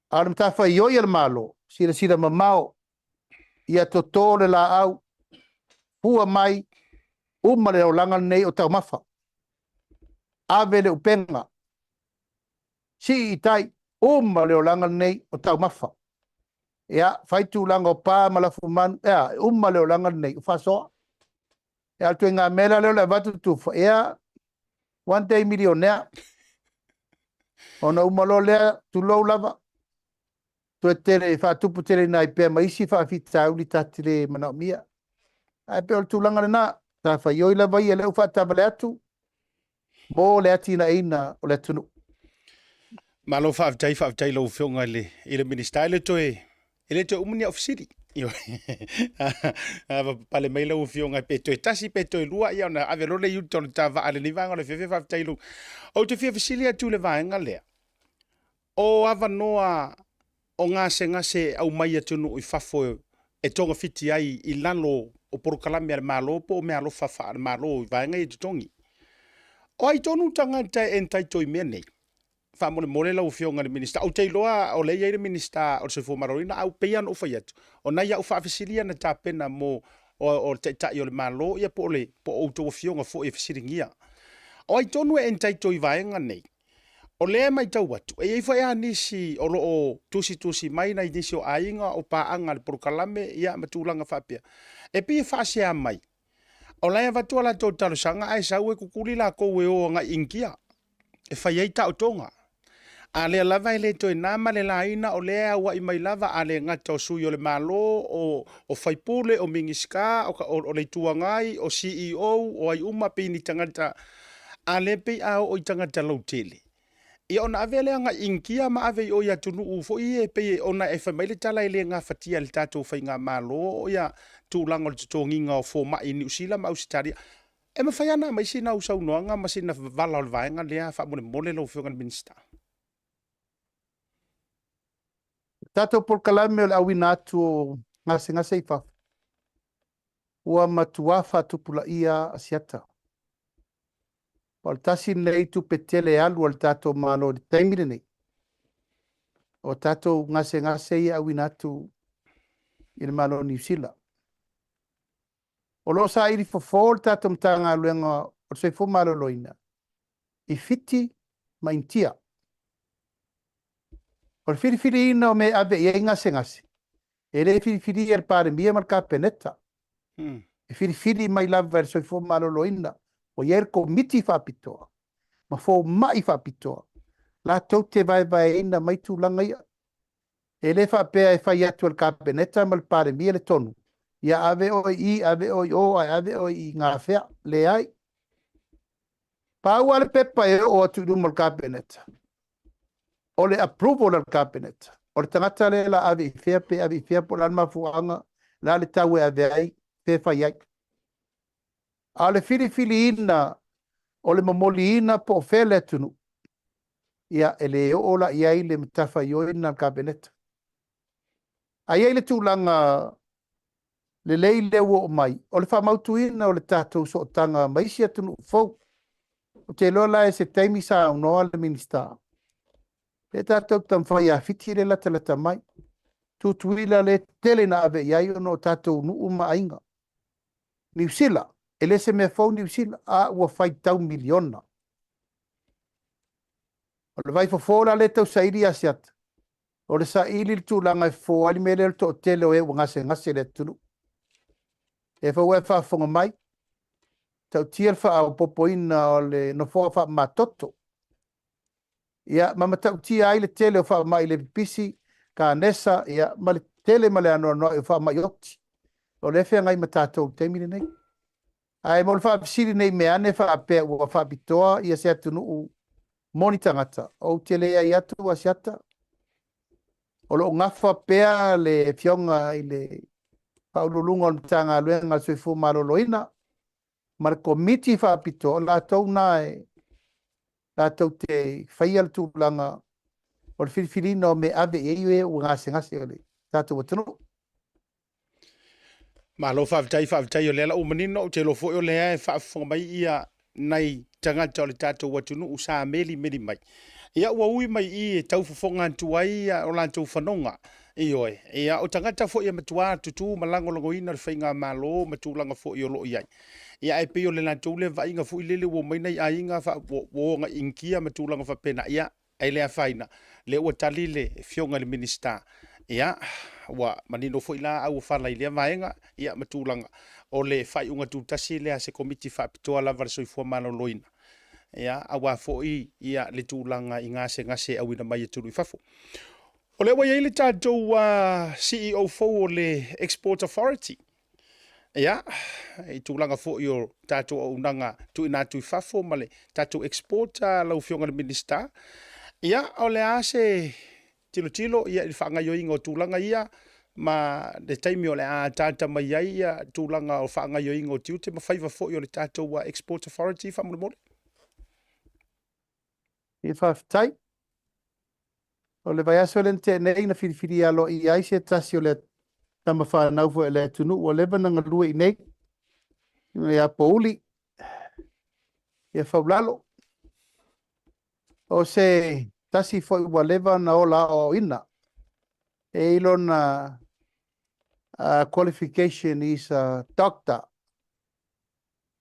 A o le matafaioi a le Malo, silasila mamao, ia toto le laau, fua mai, uma le olaga lenei o taumafa. Ave le upega, sii i tai, uma le olaga lenei o taumafa. Ia, fai tulaga o pa ma lafumanu, ia, uma le olaga lenei o faasoa. Ia, o le ituaiga mea la lea o le avatu tufa, ia, one day millionaire. Ona uma loa lea, tulou lava, toe tele, faatuputeleina ai pea ma isi faafitauli ta te le manaomia. Ae pei o le tulaga lena, matafaioi lava ia lea ua faatavale atu mo le atinaeina o le atunuu. Malo faafetai, faafetai i lau Afioga i le, i le Minisita. E le toe, e le toe uma ni au fesili. A pale mai lau Afioga pe toe tasi pe toe lua, ia ona ave loa le iuta o le ta vaa i lenei vaega o le afiafi. Faafetai i lou. Ou te fia fesili atu i le vaega lea. O avanoa o gasegase e aumai i atunuu i fafo e togafiti ai i lalo o polokalame a le Malo po o meaalofa faale-Malo i vaega ia i totogi. O ai tonu tagata e entitle i mea nei? Faamolemole lau Afioga i le Minisita. Ou te iloa o lea e i ai le Minisita o le Soifua Maloloina, ae pei lava ona ou fai atu, o nai au faafesili ia na tapena mo o le Taitai o le Malo ia po o le, po o outou afioga foi e fesiligia. O ai tonu e entitle i vaega nei? O lea e matau atu, e i ai foi lava nisi o lo o tusitusi mai nai nisi o aiga o paaga i le polokalame ia ma tulaga faapea. E pei e faasea mai, o la e avatu a latou talosaga ae sau e kukuli lakou e o agai i Initia e fai ai taotoga. A lea lava e le toe na ma le laina o lea e auai mai lava a le gata o sui o le Malo, o faipule, o Minisita, o le Itu Agai, o CEO, o ai uma pei ni tagata A lea pei a oo i tagata lautele, ia ona ave lea agai i Initia ma ave i o i atunuu foi ia e pei ona e fai mai le tala e le gafatia e le tatou faigamalo ia tulaga o le totogiina o fomai i Niu Sila ma Ausetalia. E mafai lava ona aumai sina au saunoaga ma sina vala o le vaega lea faamolemole lau Afioga i le Minisita? O le tatou polokalame o le auina atu o gasegase i fafo, ua matua faatupulaia Asiata. O le tasi lenei tupe tele e alu a le tatou Malo i le taimi lenei, o tatou gasegase ia e auina atu i le Malo o Niu Sila. O lo o saili fofo le tatou Matagaluega o le Soifua Maloloina i Fiti ma Initia. O le filifiliina o mea e ave i ai gasegase, E le filifilia e le Palemia ma le Kapeneta. E filifili mai lava e le Soifua Maloloina, ua i ai le Komiti Faapitoa ma fomai faapitoa latou te vaevaeina mai tulaga ia. E le faapea e fai atu e le Kapeneta ma le Palemia le tonu, ia ave oe i i, ave oe i o, ae ave oe i gafea. Leai. Pau lava le pepa e oo atu i luma o le Kapeneta, o le approval a le Kapeneta, o le tagata lea o le a ave i fea pe ave i fea po o le a le mafuaaga, o le a le tau e ave ai, fea e fai ai. A o le filifiliina o le momoliina po o fea le atunuu, ia e le oo la i ai le matafaioi lena a le Kapeneta. Ae i ai le tulaga lelei lea ua oo mai, o le faamautuina o le tatou sootaga ma isi atunuu fou. Ou te iloa la i se taimi saunoa le Minisita, lea tatou te taumafai ia Fiti lea e latalata mai. Tutuila lea e tele ina ave i ai ona o tatou nuu ma aiga. Niu Sila, e le se mea fou Niu Sila, a ua faitau miliona. O le vaifofo la lea e tau saili ia Asiata, o le saili i le tulaga e fofo ai le mea lea o le toatele o e ua gasegase i le atunuu. E foi ua e faafofoga mai, tautia le faaopoopoina o le nofoa faamamatoto. Ia, ma matautia ai le tele o faamai le pipisi, kanesa, ia, ma le tele ma le anoanoai o faamai oti. O lea e feagai ma tatou i le taimi lenei. Ae mo le faafesili ne i mea ane faapea ua faapitoa ia se atunuu mo ni tagata, ou te leai atu Asiata. O lo o gafa pea le Afioga i le Faauluuluga o le Matagaluega o le Soifua Maloloina ma le Komiti Faapitoa, o latou na e latou te faia le tulaga o le filifiliina o mea e ave i ai e ua gasegase o le tatou atunuu. Malo faafetai, faafetai o lea la ua manino, ou te iloa foi o lea e faafofoga mai ia nai tagata o le tatou atunuu sa melimeli mai. Ia ua ui mai i e tau fofoga atu ai o latou fanoga. Ioe, ia o tagata foi e matua tutū ma lagolagoina le faigamalo ma tulaga foi o lo o i ai. Ia ae pei o le latou lea vaaiga foi lele ua omai nai aiga ua o agai i Initia ma tulaga faapena. Ia, ae le afaina, lea ua tali le Afioga i le Minisita, ia, ua manino foi la auofala i lea vaega, ia, ma tulaga o le faaiuga tutasi lea a se Komiti Faapitoa lava a le Soifua Maloloina, ia, aua foi ia le tulaga i gasegase e auina mai i atunuu i fafo. O lea ua i ai le tatou CEO fou o le Export Authority, Ia, i tulaga foi o tatou auaunaga tuuina atu i fafo ma le tatou export lau Afioga i le Minisita, ia, o le a se tilotilo ia i le faagaoioiga o tulaga ia ma le taimi o le a ataata mai ai ia tulaga o faagaoioiga o tiute ma faiva foi o le tatou Export Authority faamolemole? Ia faafetai. O le vaiaso lea na tea nei na filifilia aloaia ai se tasi o le tama fanau foi a le atunuu ua leva ona galue i inei ia Pouli, ia Faulalo. O se tasi foi ua leva ona ola aoaoina, e i ai lona qualification is a doctor.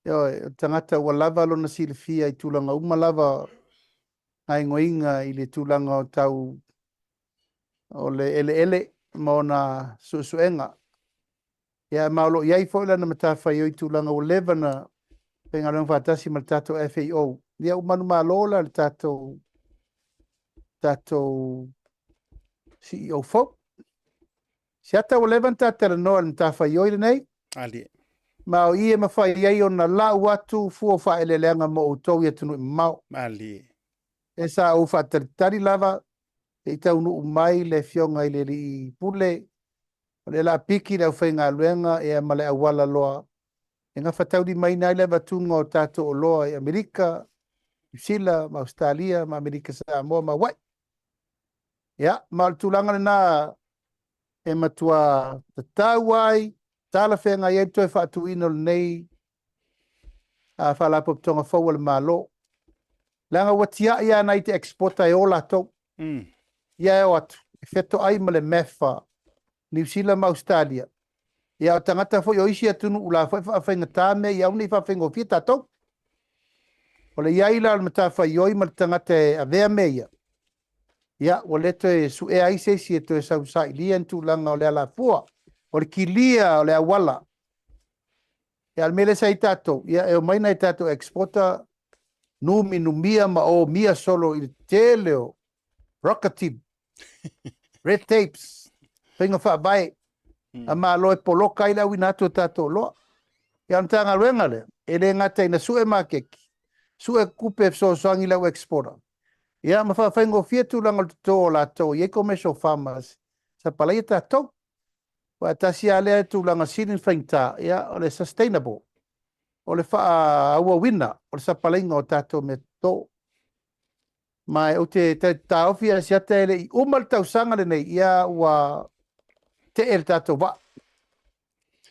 Ioe, o le tagata ua lava lona silafia i tulaga uma lava gaoioiga i le tulaga o tau o le eleele ma ona suesuega. Ia, ma o lo o i ai foi lana matafaioi i tulaga ua leva ona faigaluega faatasi ma le tatou FAO. Ia, ua manumalo la le tatou tatou CEO fou. Siata ua leva ona ta talanoa i le matafaioi lenei. Alie. Ma o i e mafai ai ona lau atu fua o faaeleeleaga mo outou i atunuu e mamao. Malie. E sa ou faatalitali lava se i taunuu mai le Afioga i le Alii Pule, o lea o le a piki le aufaigaluega ia ma le auala loa e gafataulimaina ai le avatuga o tatou oloa i Amerika, Niu Sila ma Ausetalia ma Amerika Samoa ma Hawaii. Ia, ma o le tulaga lena e matua tatau ai, talafeagai ai le toe faatuina o lenei Faalapotopotoga fou a le Malo. Leaga ua tiai lava nai te exporter e o latou. Ia e o atu, e fetoai ma le MAFA, Niu Sila ma Ausetalia. Ia o tagata foi o isi atunuu la foi e faafaigata mea ia aua ne i faafaigofie tatou. O le i ai la o le matafaioi ma le tagata e avea mea ia, ia ua le toe suea ai se isi e toe sau sailia ni tulaga o le alafua, o le kilia o le auala. Ia a o le mea lea sa i ai tatou, ia e omai nai tatou exporter numinumia ma omia solo i le tele o prerogative, red tapes, faiga faavae a Malo e poloka ai le auina atu o tatou oloa. Ia o le Matagaluega lea, e le gata ina sue maketi, Sue tupe e fesoasoani i le au exporter. Ia, ma faafaigofie tulaga o le toto o latou e i ai commercial farmers, sapalaia tatou. Aua e tasi lava lea tulaga sili ona faigata, ia, o le sustainable, o le faaauauina o le sapalaiga o tatou mea toto. Ma ou te taofi Asiata e le i uma le tausaga lenei, ia ua tee le tatou vaa.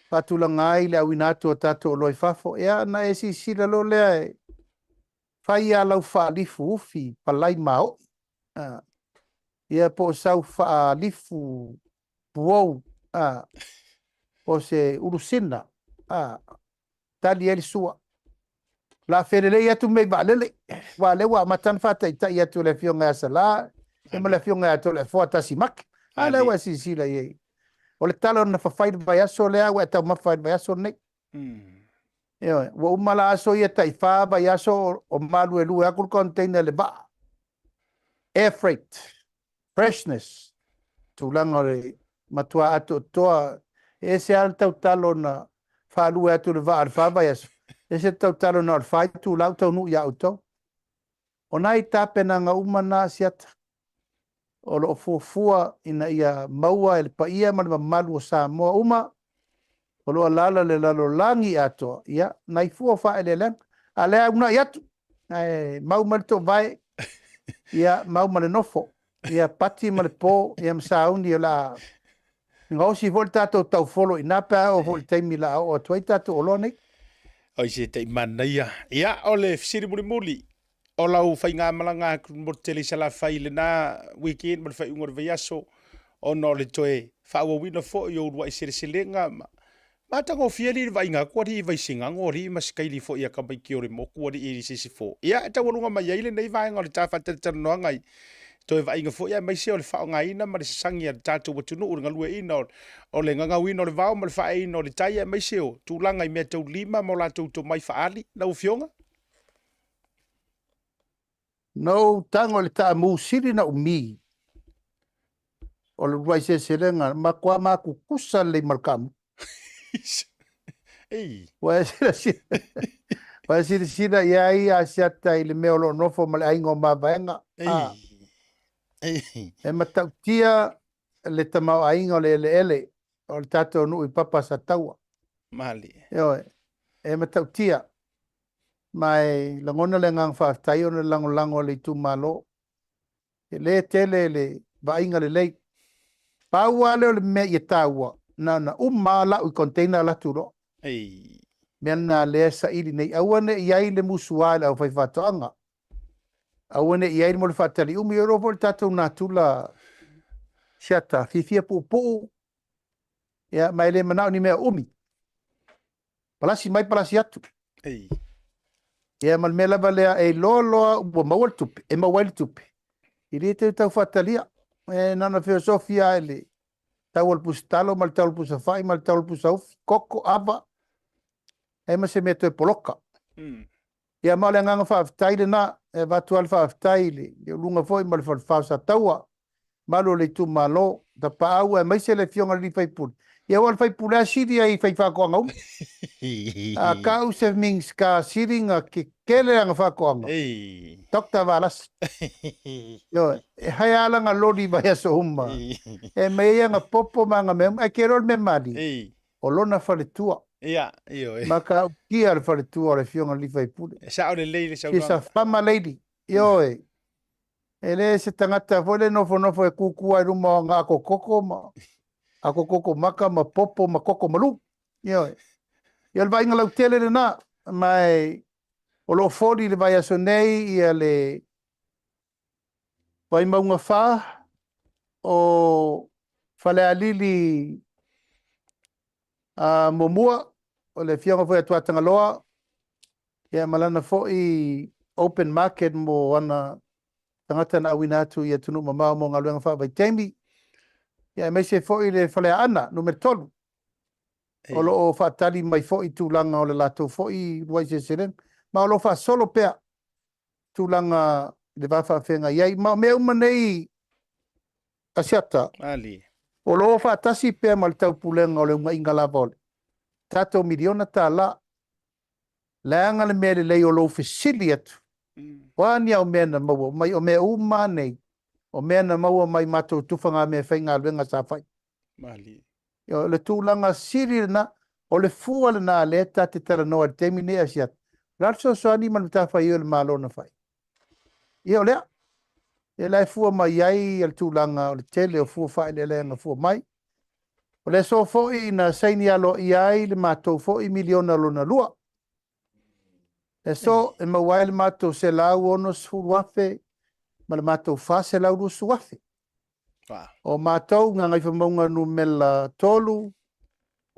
Faatulaga ai le auina atu o tatou oloa i fafo. Ia, ona e silasila loa lea e fai lava lau faalifu ufi palai maoi. Ia po o sau faalifu puou, po o se ulusina, tali ai le sua. O le a felelei atu mea i vaalele, aua o lea ua amata ona faataitai atu e le Afioga ia Sala ia ma le Afioga ia Toleafoa Tasi Maki. A lea ua e silasila i ai. O le talo na fafai i le vaiaso lea ua e taumafa ai i le vaiaso lenei. Ioe, ua uma la aso ia tai fa vaiaso o maluelue atu le container i le vaa. Air freight. Freshness, tulaga o le matua atoatoa, e ese lava le tautalo na faalue atu i le vaa i le fa vaiaso, ese le tautalo na o le fa itula ua taunuu ia outou. O nai tapenaga uma na Asiata o lo o fuafua ina ia maua e le paia ma le mamalu o Samoa uma o lo o alaala i le lalolagi atoa, ia, nai fua o faaeleeleaga. A o lea e uunai atu, ae mau mai le toovae, ia, mau ma le nofo, ia, pati ma le po, ia, ma sauni o le a gaosi foi le tatou taufolo i ina pe a oo foi i le taimi o le a oo atu ai tatou oloa nei. Oi se tai manaia. Ia, o le fesili mulimuli, o lau faigamalaga atu i le motu tele i Salafai i lena weekend ma le faaiuga o le vaiaso, ona o le toe faaauauina foi o uluai seleselega ma matagofie alii le vaaiga atu alii i Vaisigano alii ma sikaili foi a tamaiti o le motu alii i Sisifo. Ia, e taualuga mai ai lenei vaega o le ta faatalatalanoaga i toe vaaiga foi aemaise o le faaaogaina ma le sasagi a le tatou atunuu i le galueaiina o le gagauina o le vao ma le faaeaina o le tai aemaise o tulaga i meataulima ma o latou tomai faaali. Lau Afioga? Na ou tago i le taamu sili na umi o le uluai seleselega, matua matutusa lelei ma le taamu. Ei. Ua e silasila, ua e silasila i ai Asiata i le mea o lo o nofo ma le aiga o Mavaega. Ei. Ah, Ei. e matautia le tamaoaiga o le eleele o le tatou nuu i Papa Sataua. Malie. Ioe, e matautia. Ma e lagona le agaga faafetai ona o le lagolago a le itumalo. E le tele le vaaiga lelei. Pau lava lea o le mea ia taua, na ona uma lava lau i container alu atu loa. Ei. Mea lena lea e saili nei, aua ne i i ai le musua i le aufaifaatoaga. Aua ne i i ai mo le faatali umi. E iloa foi le tatou natura siata, fiafia puupuu, ia, ma e le manao ni mea umi. Palasi mai palasi atu. Ei. Ia ma le mea lava lea e iloa loa ua maua le tupe, e maua ai le tupe. E le toe tau faatalia. E na ona feosofi lava i le tau o le pusa talo ma le tau o le pusa fai ma le tau o le pusa ufi, koko, ava, e ma se mea toe poloka. Ia ma o le agaga faafetai lena, e avatu lava le faafetai i le uluga foi ma le falefa o Sataua, malu o le itumalo, Tapaau aemaise le afioga i le sui usufono. Ia aua o le sui usufono lava sili ai i faifaatoaga uma. A ka u se Minisita sili na kekele ana faatoaga, Doctor Valasi. Ioe, e hai lava lana loli i vaiaso uma, e aumai ai ana popo ma ana mea uma, ae te iloa le mea malie, o lona faletua. Ia, ioe. Matautia le faletua o le afioga i le sui usufono. E sao lelei le saunoaga. She's a farmer lady. Ioe. E le se tagata foi le nofonofo e kukua i luma o ana akokoko ma akokoko maka ma popo ma koko malu. Ioe. Ia o le vaaiga lautele lena, ma e, o lo o foli i le vaiaso nei ia le Vaimauga 4 o Falealili a muamua, o le afioga foi ia Tuatagaloa, ia ma lana foi open market mo ana tagata na auina atu i atunuu mamao mo galuega faavaitaimi, ia aemaise foi le Faleaana numera 3, o lo o faatali mai foi tulaga o le latou foi uluai seleselega, ma o lo o faasolo pea tulaga i le va faafeagai ai. Ma o mea uma nei Asiata, Ali. o lo o faatasi pea ma le taupulega o le unaiga lava o le tatou miliona tala. Leaga le mea lelei o lou fesili atu. O a ni au mea na maua mai, o mea uma nei, o mea na maua mai matou tufaga meafaigaluega sa fai. Malie. O le tulaga sili lena, o le fua lena lea ta te talanoa i le taimi nei Asiata. O le a le fesoasoani ma le matafaioi a le Malo na fai? Ia o lea. Ia la e fua mai ai le tulaga o le tele o fua faaeleeleaga fua mai. O le aso foi na saini aloaia ai le matou foi miliona lona lua. Le aso e maua ai le matou $160,000 ma le matou $420,000. O matou Gagaifomauga numera 3,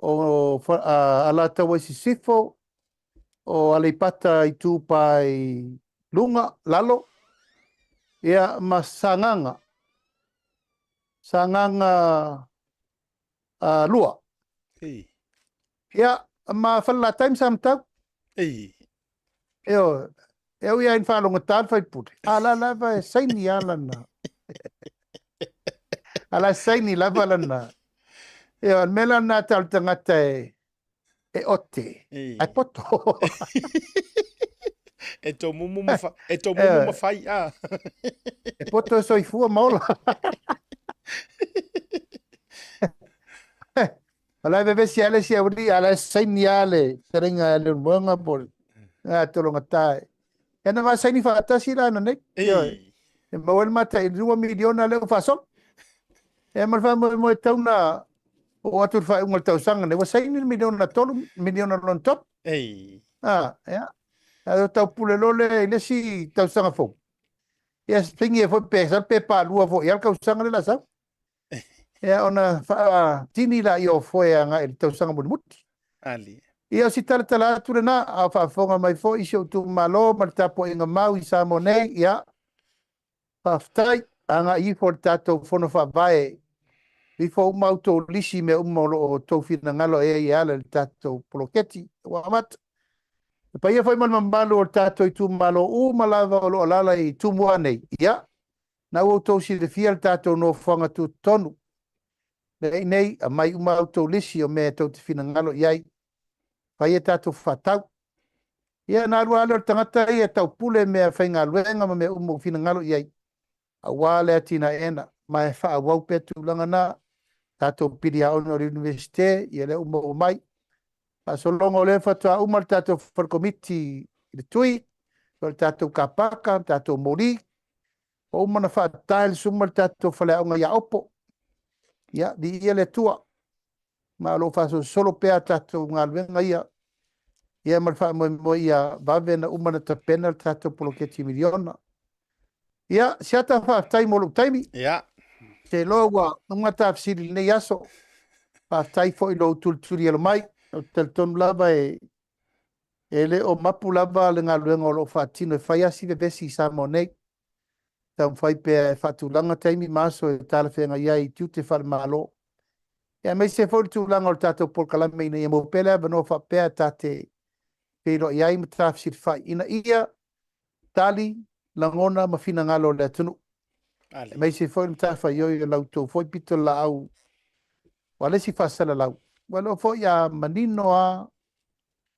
o Alataua i Sisifo, o Aleipata Itupa i Luga, Lalo, ia ma Sagaga, Sagaga 2. Ia, ma Falelatai ma Samatau. Ioe, e ui lava ina faalogogata le faipule, a o la lava e saini lava lana. A la e saini lava lana. Ioe, o le mea la lena tau le tagata e e ote, ae poto. E tomumu ma fa, e tomumu ma fai a. E poto e soifua ma ola. O la e vevesi lava le isi aualii, a o la e saini lava le fetalaiga ia Leulumoega po o le Tologata. Ia na ma saini faatasi la ananei. Ioe. E maua ai le matai $2 miliona lea ua faasolo. Ia ma le faamoemoe tatau ona oo atu i le faaiuga o le tausaga nei, ua saini le miliona tolu, miliona lona tolu. Ah, ia. Ae o tau pule loa lea i le isi tausaga fou. Ia saini ai foi pe sau pe palua foi lava le tausaga lea o le a sau. Ia ona faatini laia o foe agai i le tausaga mulimuli. Ali. Ia o si talatala atu lena, a o faafofoga mai foi si ou itumalo ma le tapuaiga mau i Samoa nei, ia, faafetai, agai ifo i le tatou Fono Faavae, ifo uma a outou lisi i mea uma o lo o outou finagalo e ai e ala i le tatou poloketi ua amata. Le paia foi ma le mamalu o le tatou itumalo uma lava o lo o alaala i Tumua nei, ia, Na ua outou silafia le tatou nofoaga tutotonu. Lea i nei, aumai uma a outou lisi o mea tou te finagalo i ai, fai a tatou faatau. Ia, ona alu lava lea o le tagata ia e taupule meafaigaluega ma mea uma ua finagalo i ai, aua le atinaeina, ma e faaauau pea tulaga na, tatou piliaoga o le Iunivesite, ia lea ua maua mai. Faasologa o lea faatoa uma le tatou fale komiti i le Tui, o le tatou kapaka, le tatou moli, Ua uma ona faatae le suma le tatou faleaoga i Aopo. Ia, viia le Atua. Ma o lo o faasolosolo pea a tatou galuega ia. Ia ma le faamoemoe ia vave ona uma ona tapena le tatou poloketi miliona. Ia, Siata, faafetai mo lou taimi. Ia. Ou te iloa ua uma ta fesili i lenei aso. Faafetai foi i lou tulituli alo mai. Ou te talitonu lava e E le o mapu lava le galuega o lo o faatino e fai lava si vevesi i Samoa nei. Taumafai pea e faatulaga taimi ma aso e talafeagai ai i tiute faale-Malo, aemaise foi le tulaga o le tatou polokalame ina ia maua pea le avanoa faapea ta te feiloai ai ma ta fesilafai ina ia tali lagona ma finagalo o le atunuu, aemaise foi le matafaioi o la outou foi pitolaau aua le isi faasalalau. Ua iloa foi a manino lava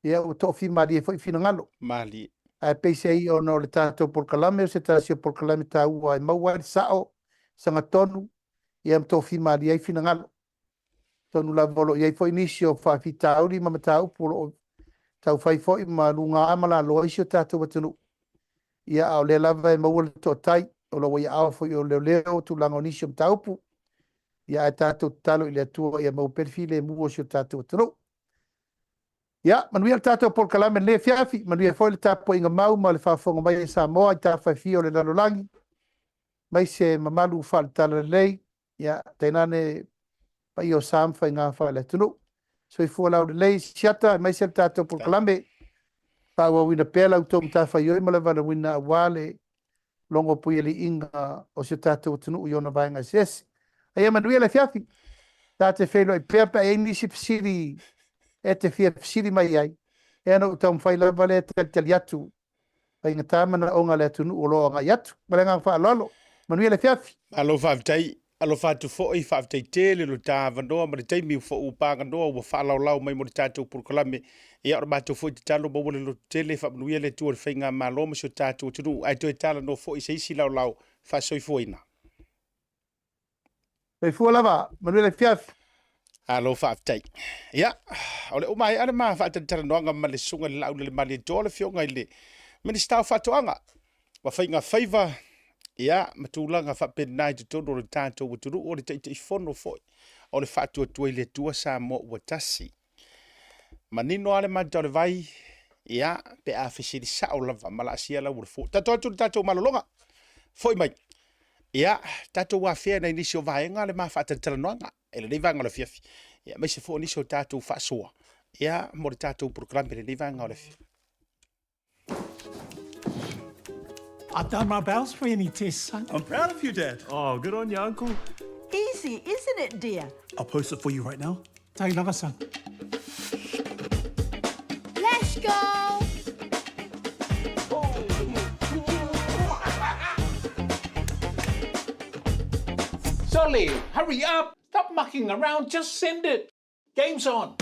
Ia ua toafimalie foi finagalo. Malie. Ae peiseai ona o le tatou polokalame o se tasi o polokalame taua e maua ai le sao, sagatonu, ia ma toafimalie ai finagalo. Atonu lava o lo o i ai foi nisi o faafitauli ma mataupu o lo o taufai foi ma luga ma lalo ai si o tatou atunuu. Ia, a o lea lava e maua le toatai, o lo o ua i aao foi o leoleo tulaga o nisi o mataupu. Ia, ae tatou tatalo i le Atua ia maua pea le filemu o si o tatou atunuu. Ia, manuia le tatou polokalame i lenei afiafi, manuia foi le tapuaiga mau ma le faafofoga mai a Samoa i tafa e fia o le lalolagi, aemaise mamalu faale-talalelei, ia, tainane paia o sa ma faiga faale-atunuu. Soifua laulelei Siata, aemaise le tatou polokalame, faaauauina pea la outou matafaioi ma le valaauina aua le logo puialiiga o si o tatou atunuu i ona vaega eseese. A ia manuia le afiafi. Ta te feiloai pea pe a i ai nisi fesili e te fia fesili mai ai, ia ona ou taumafai lava lea e talitali atu faigata manaoga o le atunuu o lo o agai atu. Ma le agaga faaaloalo, manuia le afiafi. Malo faafetai. Alofa atu foi, faafetai tele lo ta avanoa ma le taimi foi ua paganoa ua faalaolao mai mo le tatou polokalame. Ia, o le matou foi tatalo, maua le lototele, faamanuia le Atua i le faigamalo ma si o tatou atunuu, ae toe talanoa foi i se isi laolao faasoifuaina. Soifua lava, manuia le afiafi. Alo faafetai. Ia, o le uma ai le ma faatalatalanoaga ma le susuga i le Laau na le Malietoa, le afioga i le Minisita o Faatoaga ma Faiga Faiva, ia, ma tulaga faapena i totonu o le tatou atunuu, o le Taitaifono foi o le Faatuatua i le Atua Samoa ua Tasi. Manino lava le mata o le vai, ia, pe a fesili sao lava ma laasia lau o le fua. Tatou atu i le tatou malologa, foi mai, ia, tatou afea nai nisi o vaega le ma faatalatalanoaga i lenei vaega o le afiafi, ia, aemaise foi o nisi o tatou faasoa, ia, mo le tatou polokalame i lenei vaega o le afiafi. I've done my bowel screening test, son. I'm proud of you, Dad. Oh, good on you, Uncle. Easy, isn't it, dear? I'll post it for you right now. Take lava, son. Let's go! Solly, hurry up! Stop mucking around, just send it. Game's on.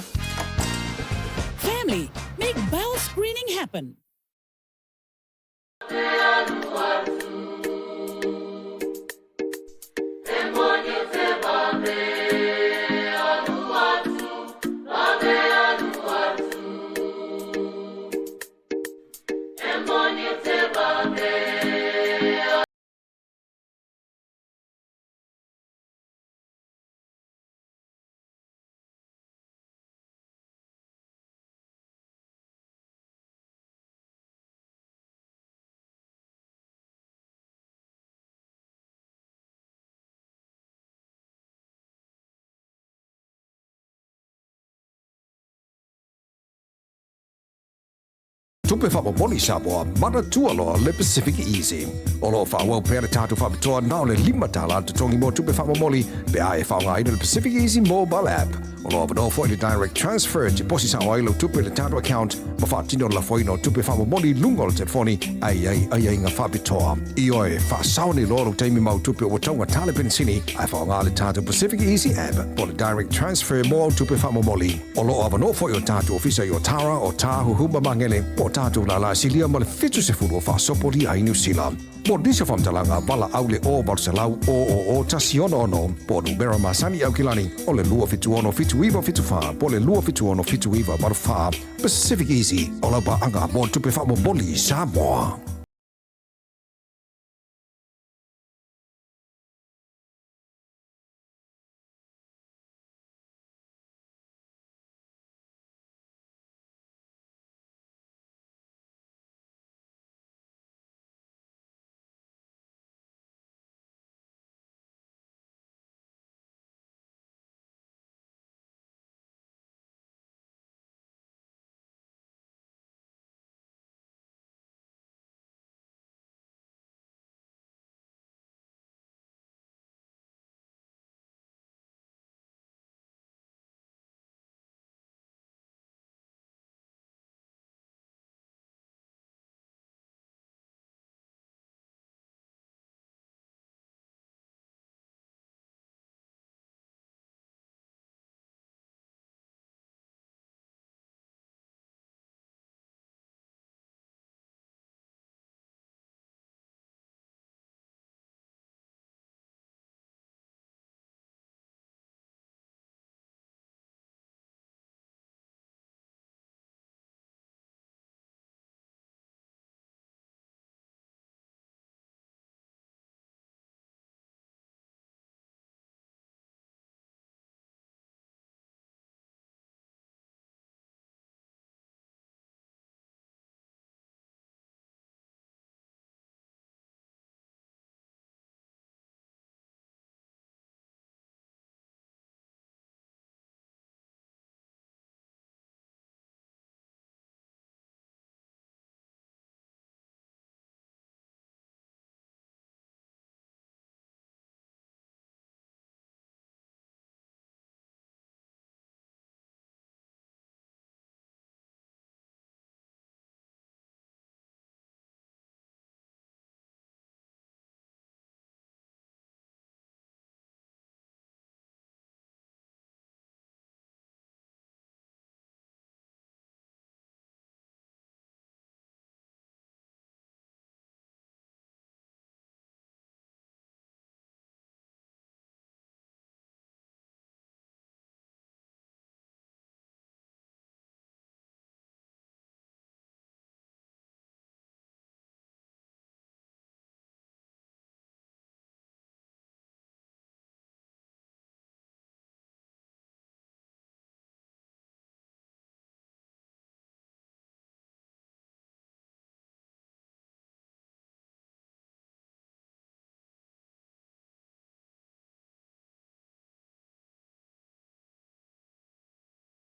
Family, make bowel screening happen. Tupe faamomoli Samoa, manatua loa le Pacific Easy. O lo o faaauau pea le tatou faapitoa na o le $5 le totogi mo tupe faamomoli pe a e faaaogaina le Pacific Easy mobile app. O lo o avanoa foi le direct transfer e tiposi sao ai lau tupe i le tatou account ma faatino le lafoina o tupe faamomoli i luga o le telefoni ae i ai aiaiga faapitoa. Ioe, faasao nei loa lou taimi ma au tupe ua taugata le penisini ae faaaoga le tatou Pacific Easy app po o le direct transfer mo au tupe faamomoli. O lo o avanoa foi o tatou ofisa i Otara, Otāhuhu ma Magele, po o tatou lālā silia ma le 70 o faasopolia ai Niu Sila. Mo nisi o faamatalaga, valaau le 0 800 000 166 po o numera masani i Aukilani o le 276 7974 po o le 276 7984. Pacific Easy, o lau paaga mo tupe faamomoli i Samoa.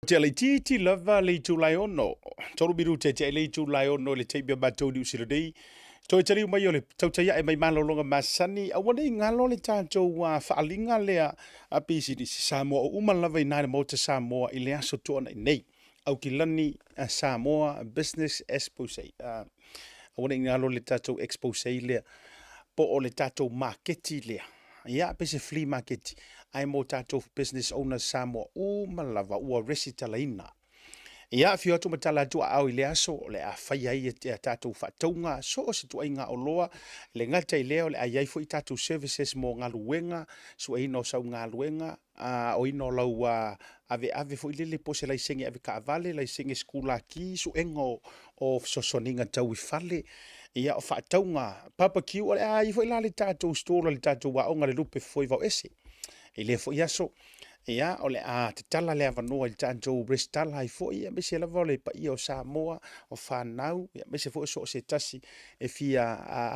Te laitiiti lava le itula e 6, 3 minute tea i le itula e 6 i le taimi a matou i Niu Sila nei. Toe taliu mai o le tautai ae mai malologa masani, aua ne i galo le tatou faaaliga lea a pisinisi Samoa o uma lava i ina i le Maota Samoa i le aso Toonai nei. Aukilani Samoa Business Expose. Aua ne i galo le tatou expose lea po o le tatou maketi lea. Ia, pe se flea maketi, ae mo tatou business owners Samoa uma lava ua resitalaina. Ia, afio atu ma tala atu aao i le aso o le a faia ai a tatou faatauga so o se tuaiga oloa, le gata i lea o le a i ai foi tatou services mo galuega, sueina o sau galuega, aoina o lau aveave foi lele po o se laisene avekaavale, laisene sikulaki, suega o fesoasoaniga tau i fale, ia o faatauga barbecue, o le a i ai foi la le tatou stall a le tatou aoga le Lupe Fofoe Vaoese i lea foi aso. Ia, o le a tatala le avanoa i le tatou resitala ai foi, aemaise lava o le paia o Samoa, o fanau, aemaise foi o so o se tasi e fia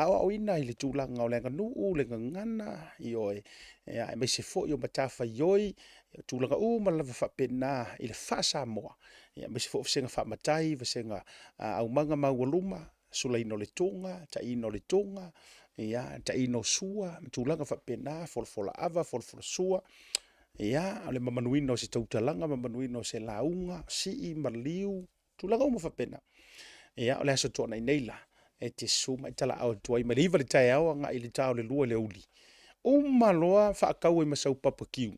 aoaoina i le tulaga o le aganuu, le gagana, ioe, aemaise foi o matafaioi, o tulaga uma lava faapena i le faa-Samoa, aemaise foi o vasega faamatai, vasega aumaga maualuma, sulaina o le toga, taiina o le toga, ia, taiina o sua, ma tulaga faapena, folafola ava, folafola sua, ia, o le mamanuina o se tautalaga, mamanuina o se lauga, sii, maliu, tulaga uma faapena. Ia, o le Aso Toonai nei la, e te susu ma e talaau atu ai mai le 9 i le taeao agai i le ta o le 2 i le aoauli. Uma loa faatau ai ma sau papakiu.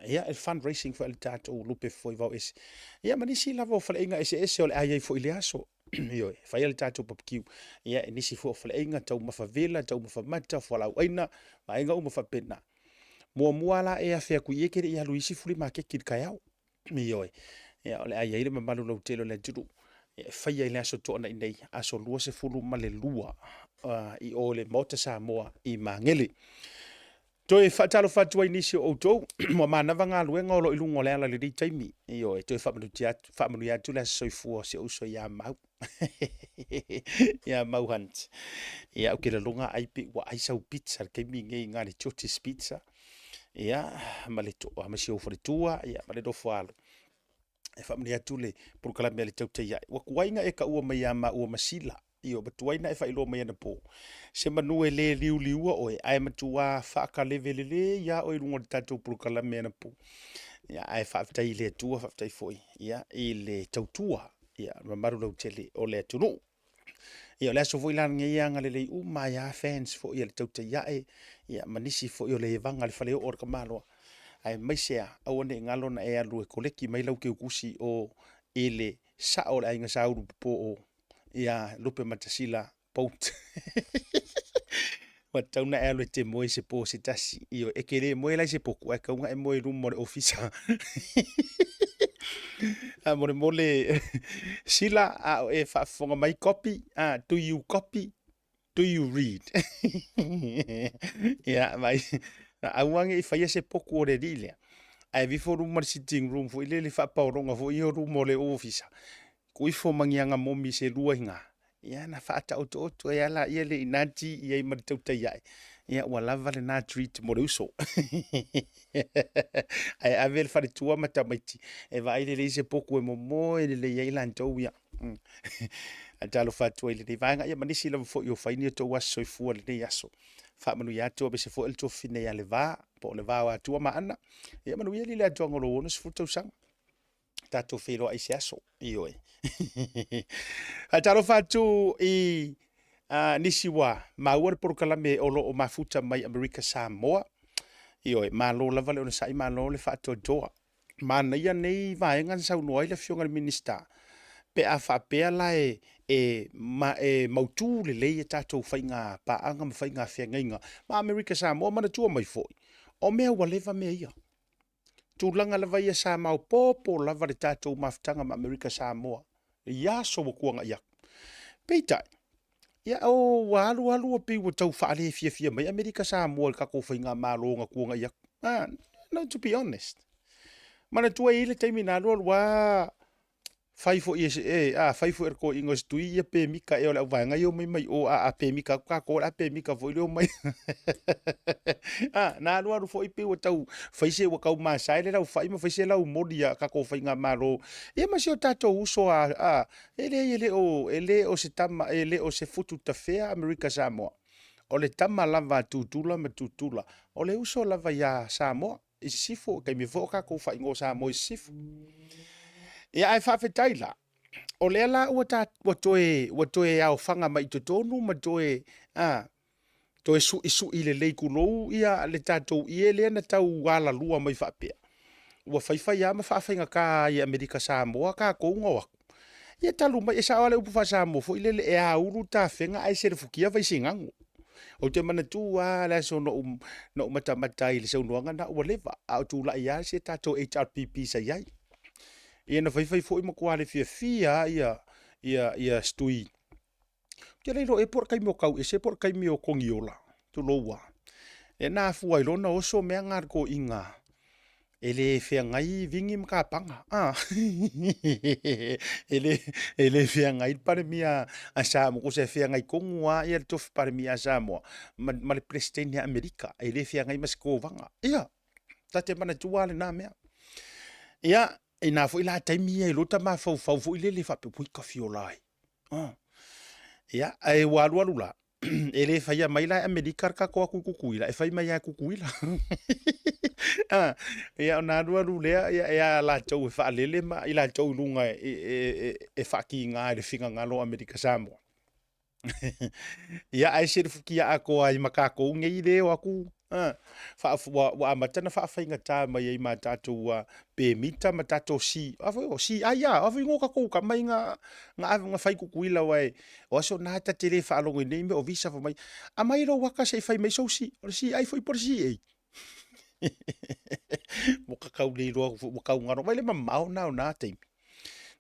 Ia, e fundraising foi a le tatou lupe fofoe vao ese. Ia, ma nisi lava o faleaiga eseese o le a i ai foi i le aso. Ioe, fai le tatou papakiu. Ia, e nisi foi o faleaiga taumafa vela, taumafa mata, fualaau aina, vaega uma faapena. Muamua la e afe atu i i e te le i alu i isi flea maketi i le taeao. Ioe, ia, o le a i ai le mamalu lautele o le atunuu e faia i le Aso Toonai nei, aso 22 i o i le Maota Samoa i Magele. Toe faatalofa atu ai nisi o outou ua manava galuega o lo o i luga o le ala i lenei taimi. Ioe, toe faamanuia atu le aso soifua o si ou uso ia Mau. Ia Mau Hunt. Ia, ou te lagona ai pe ua ai sau pizza i le taimi lenei i le George's Pizza. Ia, ma le toa, ma si ou faletua, ia, ma le nofo alo. E faamanuia atu le polokalame a le tautai ae. Ua tuai na e taua mai ia maua ma Sila. Ioe, ua tuai na e faailoa mai anapo. Se manu e le liuliua oe, ae matua faakaleve lelei lava oe i luga o le tatou polokalame anapo. Ia, ae faafetai i le Atua, faafetai foi ia, i le tautua ia, mamalu lautele o le atunuu. Ia, o le aso foi la lenei e agalelei uma ai lava fans foi a le tautai ae, ia, ma nisi foi o le evaga le faleoo o le tamaloa. Aemaise lava, aua ne i galo na e alu e koleki mai lau teutusi o i le sao o le aiga Sa Ulupopo o ia Lupematasila Boat. Ua tatau ona e alu e te moe i se po se tasi. Ioe, e te le moe la i se potu, ae tatau ona e moe i luma o le ofisa. Faamolemole, Sila, a o e faafofoga mai, copy, do you copy? Do you read? Ia, vai, aua ne i faia se potu o le alii lea, ae ave ifo luma o le sitting room foi lele faapaologa foi ia o luma o le ofisa, tuu ifo ma ni aga momi se lua i ina, ia ona faataotooto ai lava laia lea i ina ti i ai ma le tautai ae, ia ua lava lena treat mo le uso. Ae ave le faletua ma tamaiti e vaai lelei se potu e momoe lelei ai latou ia. Ae talofa atu ai i lenei vaega, ia ma nisi lava foi o fai ni o outou aso soifua i lenei aso. Faamanuia atu aemaise foi o le tuafafine ia Leva, po o le va o Atua ma Ana. Ia manuia le atoaga o lou 60 tausaga. Tatou feiloai i se aso. Ioe. Faatalofa atu i nisi ua maua le polokalame o lo o mafuta mai Amerika Samoa. Ioe, malo lava le onosai, malo le faatoatoa. Manaia nei vaega na saunoa ai le Afioga i le Minisita, pe a faapea la e mautu lelei a tatou faiga paaga ma faiga feagaiga ma Amerika Samoa. Manatua mai foi, o mea ua leva mea ia. Tulaga lava ia sa maopoopo lava le tatou mafutaga ma Amerika Samoa i aso ua tuanai atu. Peitai, ia o ua alu alu ua pei ua tau faalefiafia mai Amerika Samoa i le tatou faigamalo na tuanai atu. Ah, no, to be honest. Manatua e i ai le taimi na alu alu lava. Fai foi e se, e, a fai foi e le toeaina o se tui ia pemita ea o le auvaega ia omai mai o, a, a pemita atu tatou o le a pemita foi le omai. A, na alualu foi pei ua tau fai se, ua tau masae le laufai ma fai se laumoli a tatou faigamalo. Ia ma si o tatou uso a, a, e leai e le o, e le o se tama, e le o se futu tafea Amerika Samoa. O le tama lava a Tutula ma Tutula. O le uso lava iā Samoa. i sisifo, taimi foi o tatou faaigoa Samoa i sisifo. Ia ae faafetai la, o lea la ua, ta, ua, toe, ua toe aofaga mai i totonu ma toe, a, toe suisui lelei tulou ia le tatou ie lea na tau alalua mai faapea. Ua faifai lava ma faafaigata ai e Amerika Samoa tatou na o atu. Ia talu mai, e sao lava le upu faa-Samoa foi lele, e aulu tafega ae selefutia Vaisigano. Ou te manatua lava le aso na ou, na ou matamata ai i le saunoaga na ua leva, a o tulai lava si a tatou HRPP sa i ai. Ia na faifai foi matua le fiafia lava ia, ia, ia Stui. Ou te le iloa ea po o le taimi o Tauese po o le taimi o Togiola, tulou lava. Lea na afua ai loa ona oso mea na a le toeaina E le feagai Vini ma Kapaga. Ah. E le, e le feagai le Palemia a Samoa, tusa e feagai tonu lava ia le tofi Palemia a Samoa ma, ma le Peresetene a Amerika. E le feagai ma se kovaga. Ia, ta te manatua lava lena mea. Ia, ina foi la taimi ia i lo ta mafaufau foi lele faapea, ui kafiola ai. Ah. Ia, ae ua alualu la, e le faia mai la e Amerika le tatou atu i Tutuila, e fai mai lava e Tutuila. Ah, ia ona alualu lea, ia, e a latou e faalele ma i latou i luga e, e, e, e faakiga i le finagalo o Amerika Samoa. Ia, ae selefutia atoa ai ma tatou nei le o atu, ah, faa, ua, ua amata ona faafaigata mai ai ma tatou uh, pemita ma tatou si, a foi o CI a, a foi ngo tatou ka mai nga nga nga fai Tutuila wae O aso na ta te le faalogo i nei mea o visa fai mai, aumai lou aka se i fai mai sou si, o le CI foi po o le CA. Ua ka tau le iloa atu foi, ua tau galo mai le mamao na o na taimi.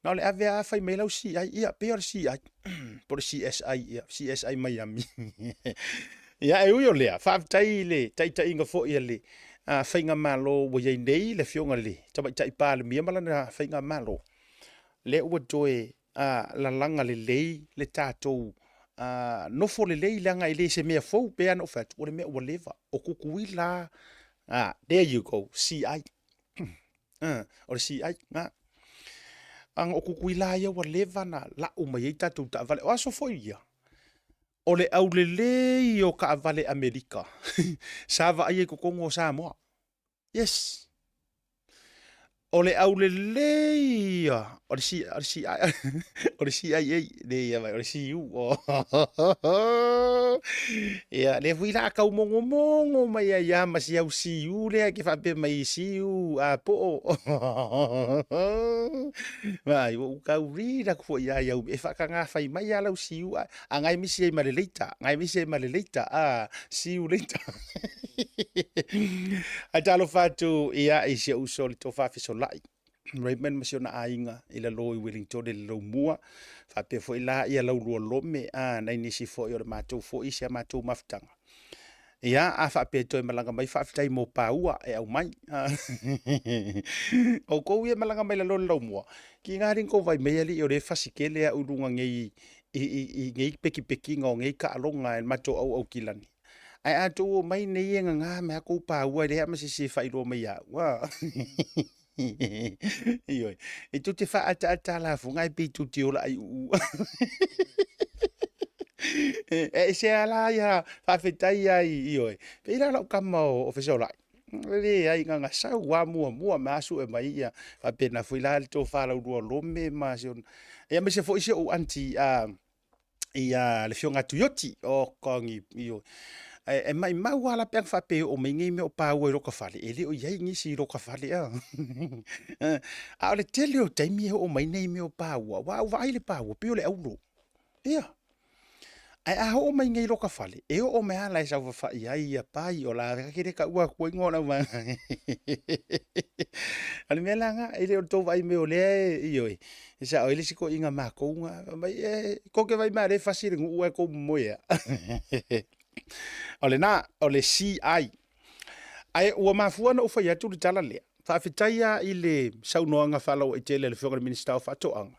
Na o le ave lava fai mai lau CI, ia pei o le CI, po o le CSI, ia, CSI Miami. Ia, e ui o lea, faafetai i le taitaiga foi a le Faigamalo ua i ai nei, le Afioga i le Tamaitai Palemia ma lana Faigamalo, lea ua toe a, lalaga lelei le tatou a, nofo lelei leaga e le se mea fou pei lava ona ou fai atu, o le mea ua leva. O Tutuila a, there you go, CI. Uh, o le CI, na. Aga o Tutuila ia ua leva na lau mai ai tatou taavale. O aso foi ia, o le aulelei o taavale Amerika sa vaaia i totonu o Samoa. Yes. O le aulelei ia, o le C, o le C, o le CIA, le ia vai, o le CU. Oh. Ia, lea foi la kau mongomongo mai ai ia ma si au CU lea ke faapea mai CU a po. Vai, ua u kau rira ku foi ia iau e whakangā whai mai a lau CU a, a ngai misi ai ma le leita, ngai misi ai ma le leita, a CU leita. Ae talofa atu ia i si ou uso le tofa fesolai Raymond ma si ona aiga i lalo i Wellington i le Laumua faapea foi la ia Laulua Lome a nai nisi foi o le matou foi si a matou mafutaga. Ia, a faapea e toe malaga mai, faafetai mo paua e aumai. Outou ia e malaga mai lalo i le Laumua, ki ngā ringo kou vai mai alii o le fasi tele au i luga nei i, i, i nei pekipekiga o nei taaloga e le matou auaukilani. Ae a tou omai nei e gagā me a kou paua e leai ma se isi e faailoa mai ia au. A. Ioe. E tou te faaataata lafoga ae pei tou te ola aiuu. E ese lava la ia faafetai lava i ioe. Pei la o lau tama o Fesolai. E leai na ona sau lava muamua ma sue mai ia faapena foi la le tofa Laulua Lome ma si ona ia aemaise foi si ou aunty a ia le Afioga ia Tuioti, o kagi, ioe. E, e maimau lava la pe ana faapea e oo mai nei mea o paua i loka fale, e le o i ai nisi i loka fale a. A o le tele o taimi e oo mai nei mea o paua, aua a ou vaai i le paua, pei o le auro. Ia. Ae a oo mai nei i loka fale, e oo mai lava la e saofafai ai ia pai o la ke le taua atu ai igoa o le auvaega. O le mea la lena, e le o le tou vaai mai o lea e, ioe, E sao ai le isi toeaiina matou na, fai mai, e, kou te vaai mai a lea e fasi le nuu ae kou momoe ea. O lena, o le CI. Ae ua mafua ona ou fai atu le tala lea. Faafetai lava i le saunoaga faalauaitele a le Afioga i le Minisita o Faatoaga.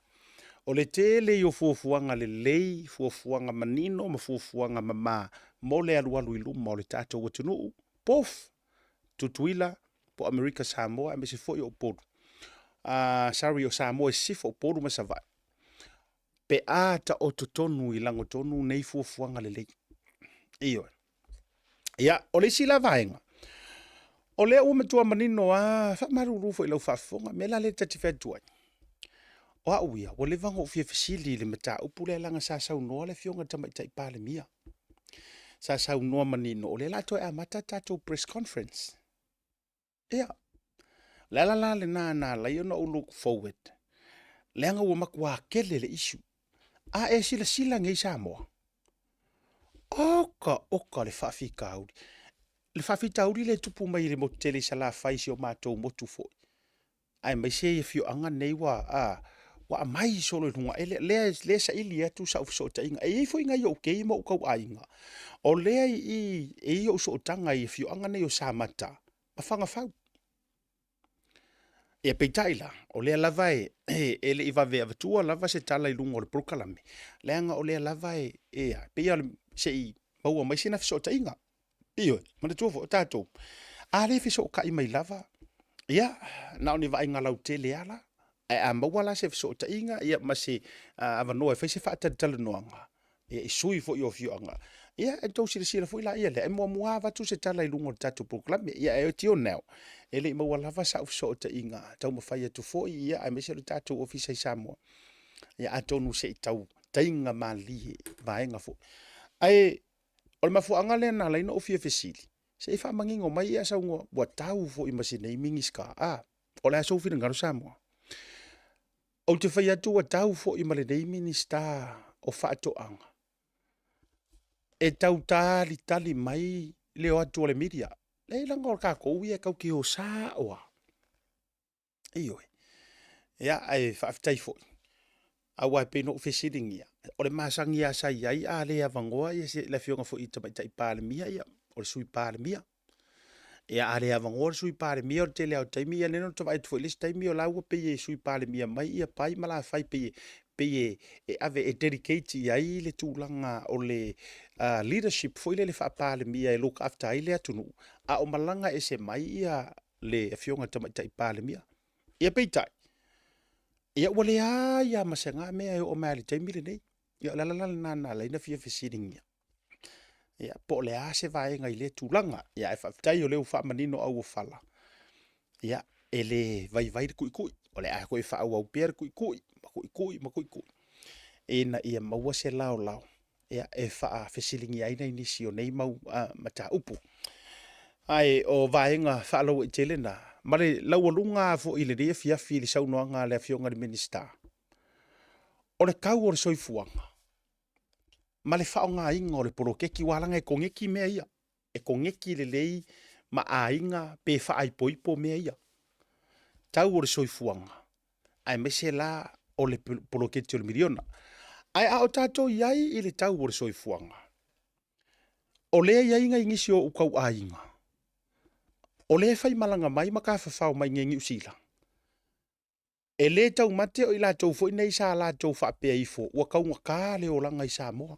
O le tele ia o fuafuaga lelei, fuafuaga manino ma fuafuaga mama mo le alualu i luma o le tatou atunuu, both Tutuila po o Amerika Samoa aemaise foi o Upolu. Sorry, o Samoa i Sisifo, Upolu ma Savaii. Pe a taoto tonu i lagotonu nei fuafuaga lelei. Ioe. Ia, o le isi la vaega, o lea ua matua manino lava, faamalulu foi i lau faafofoga, mea la lea ta te fai atu ai, o au ia, ua leva ona ou fia fesili i le mataupu lea leaga sa saunoa le Afioga i le Tamaitai Palemia. Sa saunoa manino, o lea o le a toe amata a tatou press conference. Ia, o le ala la lena na ala ai ona ou look forward, leaga ua matua tele le issue. A e silasila nei Samoa, oka oka le faafitauli. Le faafitauli lea e tupu mai i le motu tele i Salafai, si o matou motu foi, aemaise i afioaga nei ua, a, ua aumai solo i luga ele, lea, lea e saili atu sau fesootaiga. E i ai foi nai ou kei ma ou tauaiga, o lea i i, e i ai ou sootaga i afioaga nei o Samata ma Fagafau. Ia peitai la, o lea lava e, e, e le i vave avatua lava se tala i luga o le polokalame, leaga o lea lava e, e a, pei lava se i maua mai sina fesootaiga. Ioe, manatua foi o tatou, a le fesootai mai lava, ia, na o ni vaaiga lautele lava la. Ae a maua la se fesootaiga ia, ma se avanoa e fai se faatalatalanoaga ia, i sui foi o afioaga, ia, e tou silasila foi la ia lea, e muamua avatu se tala i luga o le tatou polokalame. Ia, ae until now, e le i maua lava sau fesootaiga, taumafai atu foi, ia, aemaise o le tatou ofisa i Samoa. Ia, atonu se i tau taiga malie vaega foi. Ae O le mafuaaga lea na ala ai ona ou fia fesili, se i faamanino mai ia saunoa, ua tau foi ma si nei Minisita. A, o le a sou finagalo Samoa? Ou te fai atu ua tau foi ma lenei Minisita o Faatoaga e tau talitali mai le o atu o le media. Leai leaga o tatou ia e tatou te o sao lava. Ioe. Ia, ae faafetai foi, aua e pei ona ou fesiligia, o le masani lava sa i ai a le avanoa ia se, le Afioga foi i le Tamaitai Palemia, ia, o le Sui Palemia. Ia, a le avanoa le Sui Palemia, o le tele lava o taimi, ia lea na ou vaai atu foi i le isi taimi o la ua pei e Sui Palemia mai ia Pai ma Lafai, pei e, pei e, e ave e dedicate i ai le tulaga o le leadership foi lele faa-Palemia e look after ai le atunuu, a o malaga ese mai ia le Afioga i le Tamaitai Palemia. Ia peitai, ia ua leai lava ma se ga mea e oo mai lava i le taimi lenei. Ia o le ala la lena na ala ai ona fia fesiligia, ia po o le a se vaega i lea tulaga. Ia ae faafetai o lea ua faamanino auofala, ia e le vaivai le tuitui, o le a toe faaauau pea le tuitui ma tuitui ma tuitui ina ia maua se laolao ia, e faafesiligia ai nai nisi o nei mau mataupu. Ae o vaega faalauaitele na, ma le laualuga foi i lenei afiafi i le saunoaga a le Afioga i le Minisita, o le tau o le soifuaga ma le faaaogaina o le poloketi, aua leaga e koneti mea ia, e koneti lelei ma aiga pe faaipoipo mea ia. Tau o le soifuaga, aemaise la o le poloketi o le miliona. Ae a o tatou i ai i le tau o le soifuaga, o lea e i ai nai nisi o ou tauaiga, o lea e faimalaga mai ma tafafao mai nei Niu Sila, e le taumate o i latou foi nei sa latou faapea ifo ua taugata le olaga i Samoa.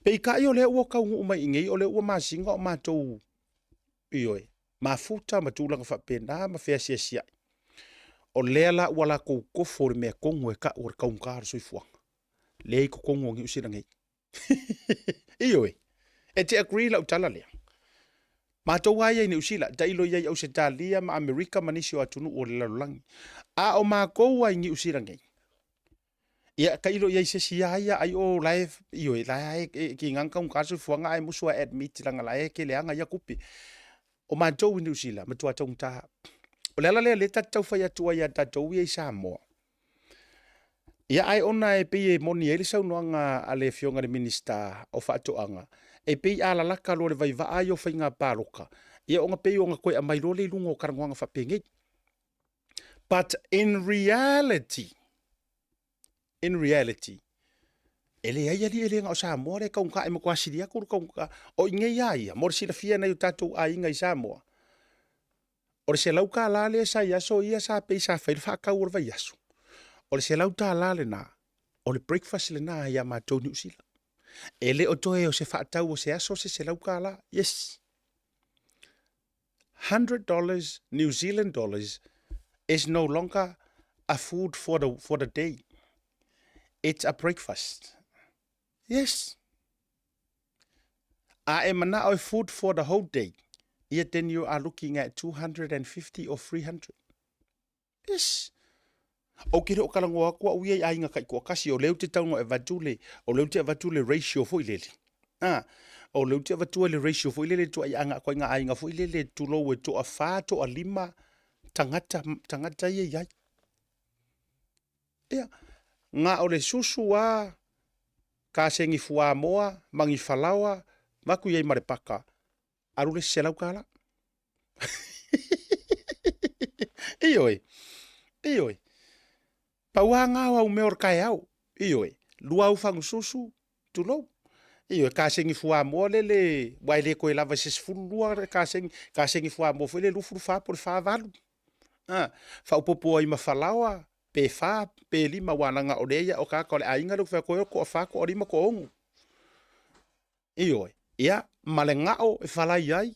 Peitai o lea ua taunuu mai i inei, o lea ua masina o matou, ioe, mafuta ma tulaga faapena ma feasiasiai. O lea la ua latou tofo i le mea tonu e tau o le taugata o le soifuaga, lea e i totonu o Niu Sila nei. Ioe, e te agree i lau tala lea? Matou lava ia i Niu Sila, tailo i ai i Ausetalia ma Amerika ma nisi o atunuu o le lalolagi. A o matou lava i Niu Sila nei, Ia, tailo i ai se isi a ia, ai o la e, ioe, la e, e, e kiga na taugata le soifuaga ae musu a admit leaga la e tele ana ia tupe. O matou i Niu Sila, matua taugata. O le ala lea lea ta te tau fai atu ai ia tatou ia i Samoa. Ia, ae ona e pei e moni ai le saunoaga a le Afioga i le Minisita o Faatoaga, e pei a lalaka loa le vaivaa ia o faiga palota, ia ona pei ona toe aumai loa lea i luga o talanoaga faapenei. But in reality, in reality, e leai alii e le na o Samoa lea e taugata, e matua sili atu le taugata. O i inei lava ia, mo le silafia e nai o tatou aiga i Samoa, o le $100 lea sa i aso ia sa pei sa fai le faatau o le vaiaso. O le $100 lena, o le breakfast lena ia matou Niu Sila. E le o toe o se faatau o se aso se $100. Yes. $100 New Zealand dollars is no longer a food for the, for the day. It's a breakfast. Yes. A e manao e food for the whole day, ia then you are looking at 250 or 300. Yes. Ou ke le o kalangoa atu au ia i aiga taitoatasi, o lea ou te taunga e avatu le, o lea ou te avatu le ratio foi lele. Ah, o lea ou te avatua le ratio foi lele tuai aga atu ai ngā aiga foi lele tulou e toawhā, toalima tagata, tagata ia i ai. Ia, ngā o le susu a kasegi fuamoa, magi falaoa, vaku i ai ma le paka, alu le isi $100. Ioe, ioe. Pau lava ngā o au mea o le kaeao. Ioe, lua au fagususu, tulou. Ioe, kasegi fuamoa lele, ua e le toe lava i se 12 le kasegi, kasegi fuamoa foi le 24 po o le 48. Ah, faaopoopo ai ma falaoa, pe fa, pe lima, aua leaga o lea ia o tagata o le aiga lea ou te fai atu ai, o toafa, toalima, toaono. Ioe, ia, ma le gao e falai ai.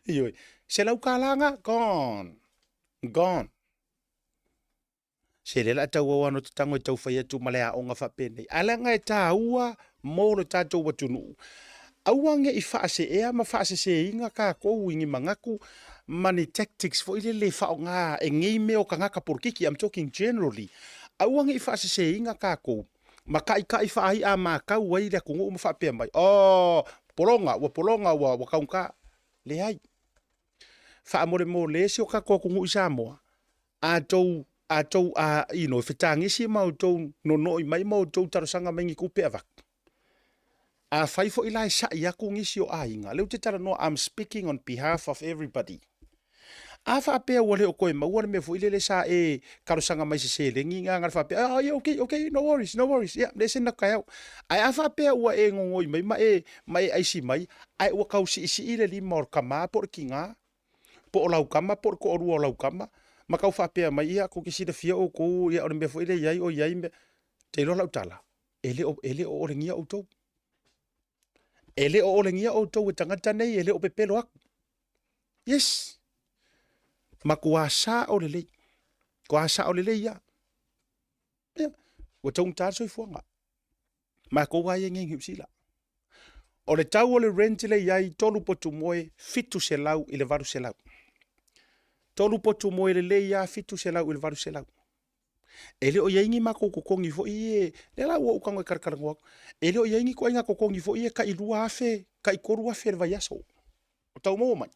Ioe, $100 ga, gone, gone. Se lea la tau au ano te tango e tau fai atu ma le aoga faapenei. Ae leaga e tāua mō le tātou atunuu. Aua ne i faaseea ma faaseseina kākou i ni manatu ma ni tactics foi lele e faaaoga e nei mea o tagata polokiki, I'm talking generally. Aua ne i faaseseina kākou ma kaʻikaʻi faaiʻa mākau ai le atunuu ma faapea mai, oh, pologa, ua pologa, ua, ua taugata. Leai. Faamolemole si o tatou atunuu i Samoa, a tou, a tou, a, you know, fetagisi ma outou nonoi mai ma outou talosaga mai ni tupe avatu. Afai foi la e saʻi atu nisi o aiga, lea ou te talanoa, I'm speaking on behalf of everybody. A faapea ua le o toe maua le mea foi lele sa e talosaga mai se seleni na na faapea, ah, yeah, okay, okay, no worries, no worries, yeah, le send atu taeao. Ae a faapea ua e gogoi mai ma e, ma e aisi mai, ae ua tau siisii le lima o le tama po o le tiga, po o lau tama po o le toalua o lau tama, ma tau faapea mai, ia, tou te silafia outou, ia, o le mea foi lea e i ai o i ai mea. Te iloa lau tala, e le o, e le o olegia outou. E le o olegia outou e tagata nei, e le o pepelo atu. Yes. Matua sao lelei. Tua sao lelei ia. Ia, ua taugata le soifuaga. Matou lava ia nei i Niu Sila. O le tau o le rent le i ai, tolu potu moe, 700 i le 800. Tolu potu moe lelei lava, 700 i le 800. E le o i ai ni matou totogi foi e, lea la ua ou tago e talatalanoa atu, e le o i ai ni ituaiga totogi foi e tai 2,000, tai 3,000 i le vaiaso. O tau maua mai.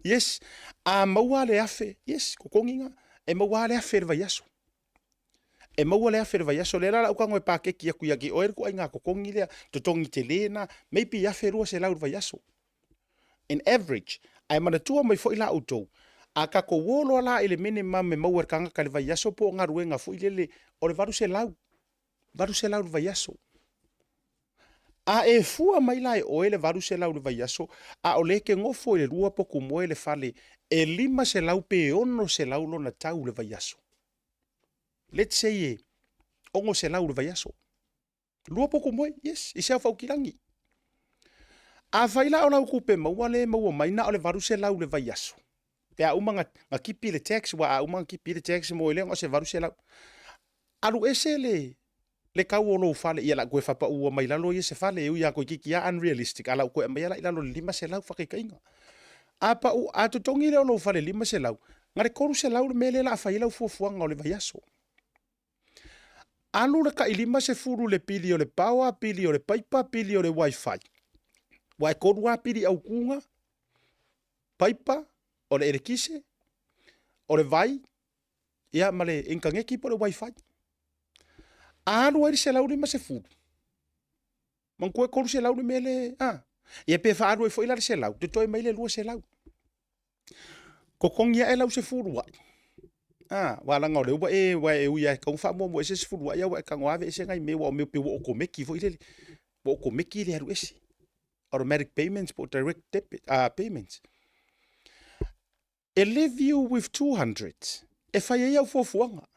Yes, a maua le 1,000, yes, totogi na, e maua le 1,000 i le vaiaso. E maua le 1,000 i le vaiaso, lea la lau tago e paketi atu ia te oe le ituaiga totogi lea, totogi tele na, maybe 1,200 i le vaiaso. In average, ae manatua mai foi la outou, a tatou o loa la i le minimum e maua e le tagata i le vaiaso po o galuega foi lele, o le 800, 800 i le vaiaso. A e fua mai la e oe le 800 i le vaiaso, a o lea e te nofo i le lua potu moe le fale e 500 pe 600 lona tau i le vaiaso. Let's say e 600 i le vaiaso. Lua potu moe, yes, i se ao faaukilagi. Afai la o lau tupe maua lea e maua mai na o le 800 i le vaiaso, pe a uma na tipi le tax, ua a uma na tipi le tax mo i lea o se 800. Alu ese le le tau o lou fale, ia la toe fapaua mai lalo ia se fale, e ui a toeitiiti lava unrealistic, a la toe aumaia la i lalo i le 500 faataitaiga. A pau, a totogi lea o lou fale 500, na le 300 le mea lea o le a fai ai lau fuafuaga o le vaiaso. Alu le tai 50 i le pili o le power, pili o le paipa, pili o le wifi. Ua e tolu lava pili autu na, paipa, o le elekise, o le vai, ia ma le initaneti po o le wifi. A alu ai le 150, manatua e 300 le mea lea, a. Ia pe faaalu ai foi la le 100, totoe mai le 200. Totogi ae lau sefulu ai. A, aua leaga o lea ua e, ua e ui lava e tatau ona faamuamua ese le sefulu ai, a ua e tago ave ese nai mea aua o mea pei ua okomeki foi lele, ua okomeki le alu ese. Automatic payments po o direct debit, payments. E leave you with 200. E fai ai au fuafuaga.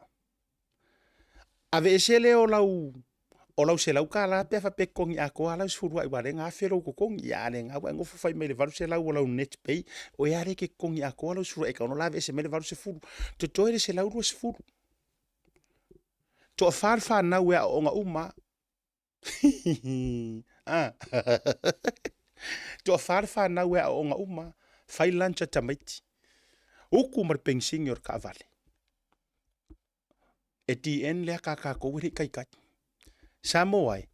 Aveese lea o lau o lau $100 pe a faapea e totogi atoa lau 16.5 lou totogi, ia a lena ua e nofo fai mai le 800 o lau net pay, o ea lea e te totogi atoa lau 10 e tatau ona la aveese mai le 80, totoe le 120. Toafa le fanau e aooga uma a. Toafa le fanau e aooga uma, fai lunch a tamaiti, uku ma le penisini o le taavale. E DN lea ta tatou e le i taitai. Samoa e,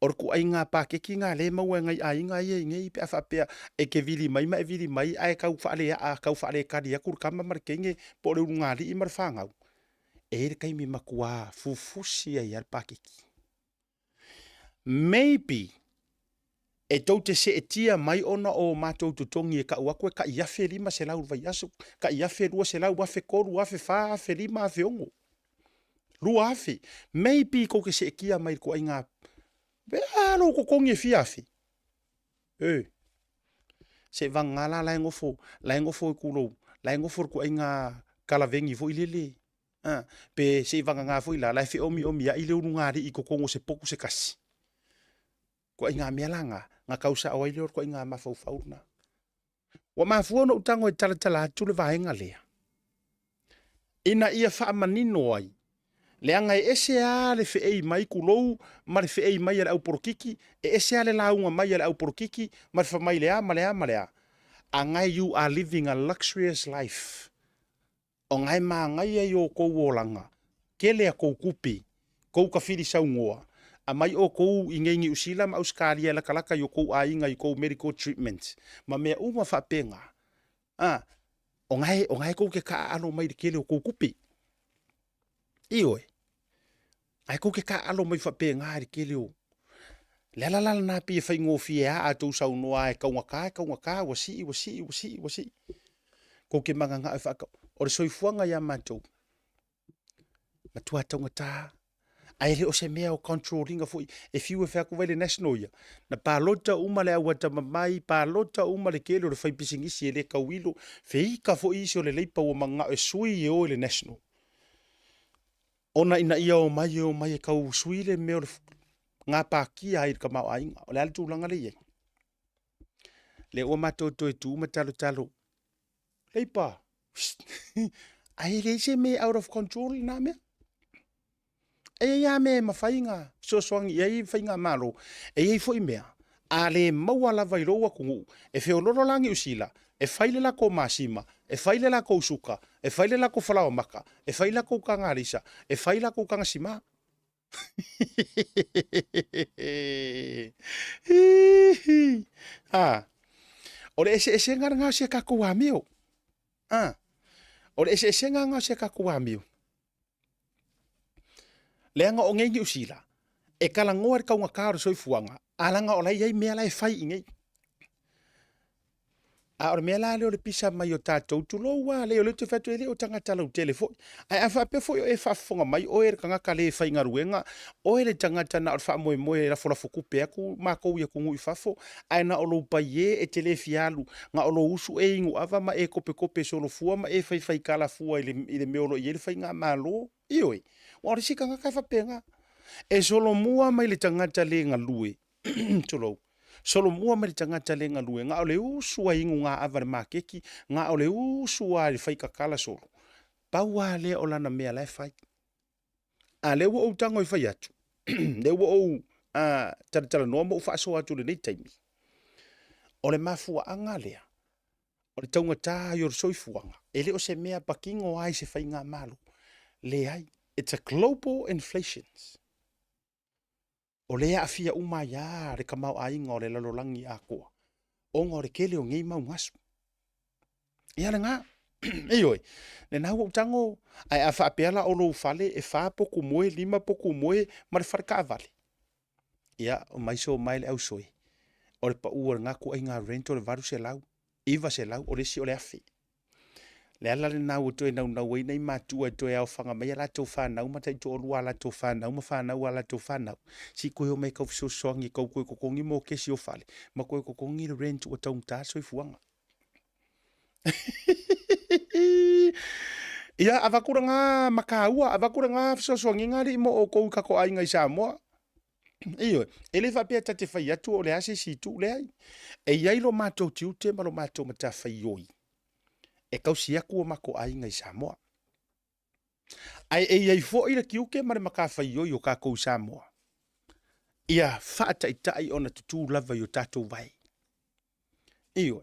o le tuaiga paketi na lea e maua e nai aiga ia i nei pe a faapea e te vili mai ma e vili mai ae tau faaleaa tau faaletali atu le tama ma le teine po o le ulugalii ma le fanau, e i ai le taimi e matua fufusi ai lava le paketi. Maybe e tou te seetia mai ona o matou totogi e tau atu e tai $1,500 i le vaiaso, tai $1,200, $1,300, $1,400, $1,500, $1,600, $2,000. Maybe tou te seetia mai i le ituaiga, pe a lou totogi e fia afe? E, seivagana la la e nofo, la e nofo i tulou, la e nofo i le ituaiga kalaveni foi lele, a, pe seivagana foi la, la e feomiomiai le ulugalii i totonu o se potu se tasi. Ituaiga mea la na, na tau sao ai lea o le ituaiga mafaufau lena. Ua mafua ona ou tago e talatala atu le vaega lea, ina ia faamanino ai, leaga e ese lava le feei mai tulou ma le feei mai a le aupolokiki, e ese lava le lauga mai a le aupolokiki ma le fai mai le a ma le a ma le a, a na you are living a luxurious life. O na e manaia i o tou olaga, tele a tou tupe, tou tafili saunoa, aumai outou i nei Niu Sila ma Ausetalia e latalata i o tou aiga i tou medical treatment ma mea uma faapena, a, o na e, o na e tou te taaalo mai i le tele o tou tupe. Ioe. Ae tou te taaalo mai faapena i le tele o... Le ala la lena pei e faigofie a a tou saunoa e taugata, e taugata, ua sii, ua sii, ua sii, ua sii. Tou te mananao e faatau. O le soifuaga ia matou, matua taugata. Ae le o se mea o control ina foi, e fiu e fai atu vai le national ia. Na palota uma le au atamamai, palota uma le tele o le faipisinisi e le tauilo, feika foi isi o le Labour ua mananao e sui e o i le national. Ona ina ia omai e omai e tau sui le mea o le gapatia ai i le tamaoaiga. O le a le tulaga lea e i ai? Lea ua matou toe tu ma talotalo, Leipa, ae leai se mea out of control lena mea. E i ai lava mea e mafai ona fesoasoani i ai faigamalo. E i ai foi mea, a le maua lava i lou atunuu, e feoloolo la Niu Sila, e fai le latou masima, e fai le latou suka, e fai le latou falaoamata, e fai latou taga alisa, e fai latou taga sima. A, o le eseesega lena o si a tatou amio. A, o le eseesega lena o si a tatou amio. Leaga o nei Niu Sila, e talanoa i le taugata o le soifuaga, a leaga o la e i ai mea la e fai i inei. A o le mea la lea o le pisa mai o tatou, tulou lava, leai o lea ou te fai atu e le o tagata lautele foi. Ae a faapea foi o e faafofoga mai, oe le tagata le faigaluega, oe le tagata na o le faamoemoe e lafolafo tupe atu matou i atunuu i fafo, ae na o lou paie e te le fia alu, na o lou usu e inu ava ma e topetope solofua ma e faifaitala fua i le, i le mea o lo o i ai le faigamalo. Ioe, aua o le isi tagata e faapena. E solomua mai le tagata le galue, tulou, solomua mai le tagata le galue, na o le usu a inu gā ava i le maketi, na o le usu a i le faikakala solo. Pau lava lea o lana mea la e fai. A lea ua ou tago e fai atu, lea ua ou talatalanoa ma ou faasoa atu i lenei taimi, o le mafuaaga lea, o le taugata ai o le soifuaga, e le o se mea patino lava i se faigamalo. Leai, it's a global inflation. O lea e aafia uma ai lava le tamaoaiga o le lalolagi atoa ona o le tele o nei mau gasu. Ia lena, ioe, lena ua ou tago, ae a faapea la o lou fale e fa potu moe, lima potu moe ma le fale taavale, ia, omai so mai le ausoe, o le pau o lena ituaiga rent o le $800, $900, o le isi o le $1,000. Le ala lena ua toe naunau ai nai matua e toe aofaga mai a latou fanau ma taitoalua a latou fanau ma fanau a latou fanau, se i toe omai e tau fesoasoani e tau toe totogi mokesi o fale ma toe totogi le rent ua taugata le soifuaga. Ia avatu lena mataua, avatu lena fesoasoaniga alii mo outou i tatou aiga i Samoa. Ioe, e le faapea ta te fai atu o le a se isi itu, leai. E i ai lo matou tiute ma lo matou matafaioi e tausi atu o matou aiga i Samoa. Ae e i ai foi le tiute ma le matafaioi o tatou i Samoa, ia faataitai ona tutū lava i o tatou vae. Ioe,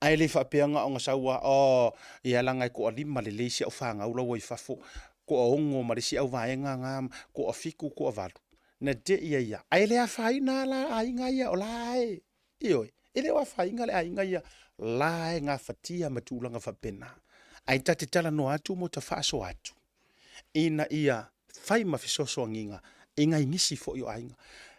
ae le faapea na ona sau lava, oh, ia leaga e toalima lelei si au fanau la ua i fafo, toaono ma le isi auvaega na, toafitu, toavalu, na te i ai lava. Ae le afaina lava la aiga ia, o la e, ioe, e le o afaina le aiga ia, la e gafatia ma tulaga faapena. Ae ta te talanoa atu ma ta faasoa atu, ina ia fai ma fesoasoaniga i nai nisi foi o aiga.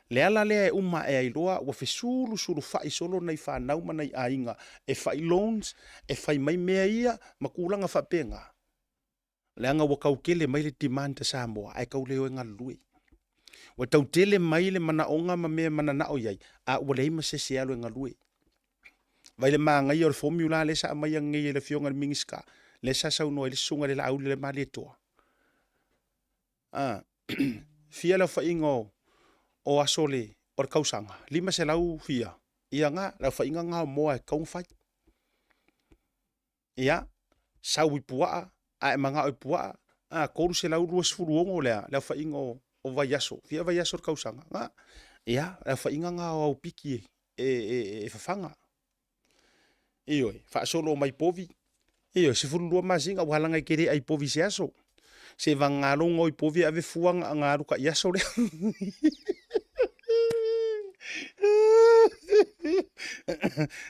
Le ala lea e uma ae ai loa ua fesulusulufa'i solo nai fanau ma nai aiga e fai loans, e fai mai mea ia ma tulaga faapena, leaga ua tau tele mai le demand a Samoa ae tau le o e galulue. Ua tau tele mai le manaoga ma mea e mananao i ai, a ua leai ma se isi e alu e galue. Vai le manaia o le formula lea sa aumai ananei e le Afioga i le Minisita, lea sa saunoa ai le Susuga i le Laauli le Malietoa. Ah, fia le aofaiga o, o aso le, o le tausaga, 500 fia, ia na, le aofaiga na o moa e tatau ona fai. Ia, sau i puaa, a e manao i puaa, a, 326 le a, le aofaiga o, o vaiaso, fia vaiaso o le tausaga, na, ia, le aofaiga na o au piki e, e, e, e fafaga. Ioe, faasolo mai povi, ioe, 12 masina, aua leaga e te le ai povi i se aso. Se vagana lou gaoi povi e ave fua na, na alu tai aso lea.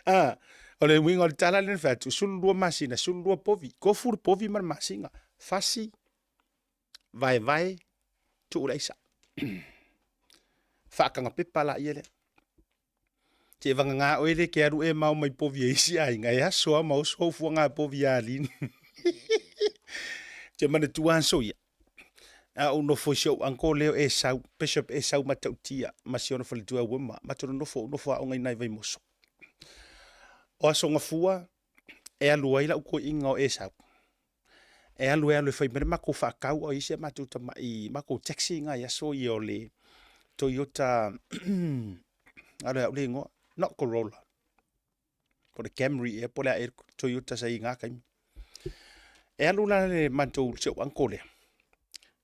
Ah, o le uiga o le tala lea na fai atu, 12 masina, 12 povi, tofu le povi ma le masina, fasi, vaevae, tuu le aisa. Faataga pepa laia lea. Se vagana oe le ke alu e mao mai povi e isi aiga, e aso lava ma oso au fuaga povi ia alii. Te manatua aso ia. A ou nofo i si ou uncle lea o Esau, Bishop Esau Matautia, ma si ona faletua e Wima. Matou nonofo, ou nofo aoga i ina i Vaimoso. O Aso Gafua, e alu ai lau toeaina o Esau. E alu e alu e fai mai le matou faatau a o i ai si a matou tamai matou taxi i aso ia o le Toyota alo ia au le igoa, not Corolla. Po o le Camry ea po o le a ea le Toyota sa i ai i na taimi. E alu la le matou si ou uncle lea,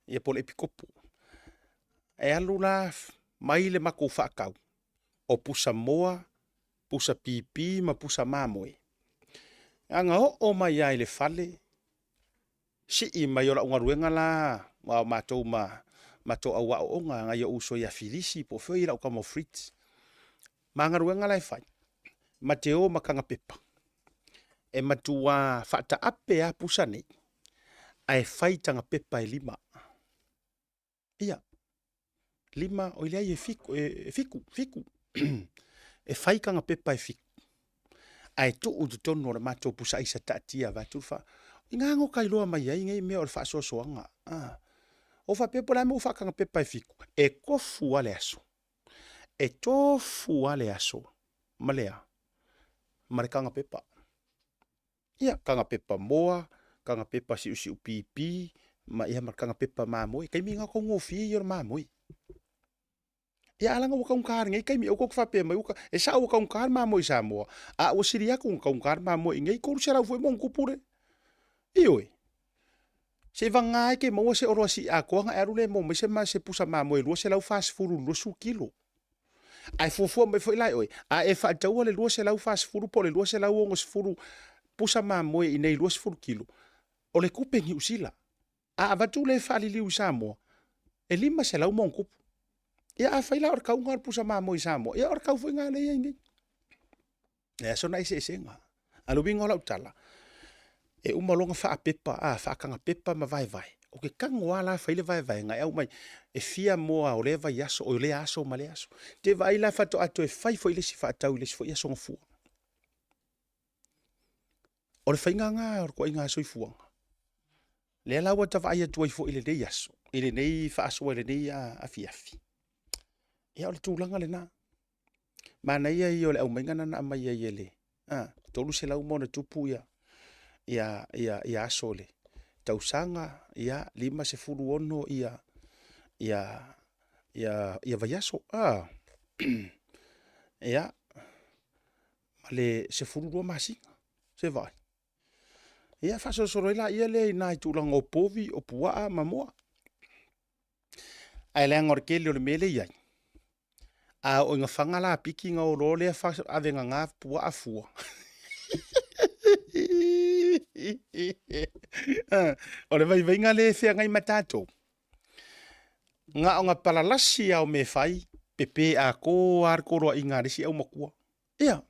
ia po o le Epikopo. E alu la mai le matou faatau o pusa moa, pusa pipi ma pusa mamoe. Ana oo mai lava i le fale, sii mai o lau galuega la, aua o matou ma matou au aoaoga, nai ou uso ia Filisi po o fea o i ai lau tama o Fritz. Ma galuega la e fai, ma te o ma taga pepa, e matua faataape lava pusa nei, ae fai taga pepa e lima. Ia, lima, oi leai e fiku, e fiku, fiku. E fai taga pepa e fiku, ae tuu i totonu o le matou pusa aisa taatia vaeatu le fa. I ngā ngo ka iloa mai ai nei mea o le faasoasoaga. Ah. O faapea po o le a mea ua faataga pepa e fiku, e tofu lava le aso. E tofu lava le aso ma le a? Ma le taga pepa. Ia, taga pepa moa, taga pepa siusiu pipi, ma ia ma le taga pepa mamoe. Taimi na o taugofie ia o le mamoe. Ia a leaga ua taugata lenei taimi, aua tou te faapea mai ua, e sao ua taugata le mamoe i Samoa, a ua sili atu ona taugata le mamoe i inei, 300 foi ma ona tupu le. Ioe. Seiavagana e te maua se oloa sii atoa ona e alu lea e maua mai se, se pusa mamoe e 240 i le 20 kilo. Ae fuafua mai foi la e oe, a e faataua le 240 po o le 260 pusa mamoe i inei 20 kilo, o le tupe Niu Sila. A avatu lea e faaliliu i Samoa, e 500 ma ona tupu. Ia afai la o le tau lena o le pusa mamoe i Samoa, ia o le tau foi lena lea e i ai nei. E leai sona eseesega. A o le uiga o lau tala, e uma loa ona faapepa, a, faataga pepa ma vaevae, ou te tago lava la fai le vaevaega e aumai, e fia moa o lea vaiaso, o lea aso ma lea aso. Te vaai la faatoa toe fai foi le isi faatau i le isi foi aso Gafua. O le faiga lena o le ituaiga soifuaga, lea la ua ta vaai atu ai foi i lenei aso, i lenei faasoa i lenei afiafi. Ia o le tulaga lena. Manaia ia o le aumaiga lena na aumai ai e le 300 ma ona tupu ia, ia, ia, ia aso o le tausaga, ia, 56 ia, ia, ia, ia vaiaso, a, ia, ma le 12 masina, se vaai. Ia, faasolosolo ai laia lea i nai tulaga o povi, o puaa ma moa. Ae leaga o le tele o le mea lea e i ai, a oo ina faga la piki ona o loa lea ave gaga puaa fua. O le vaivaiga lea e feagai ma tatou, na ona palalasi lava o mea e fai, pepe atoa lava le toloaiga a le isi aumatua. Ia,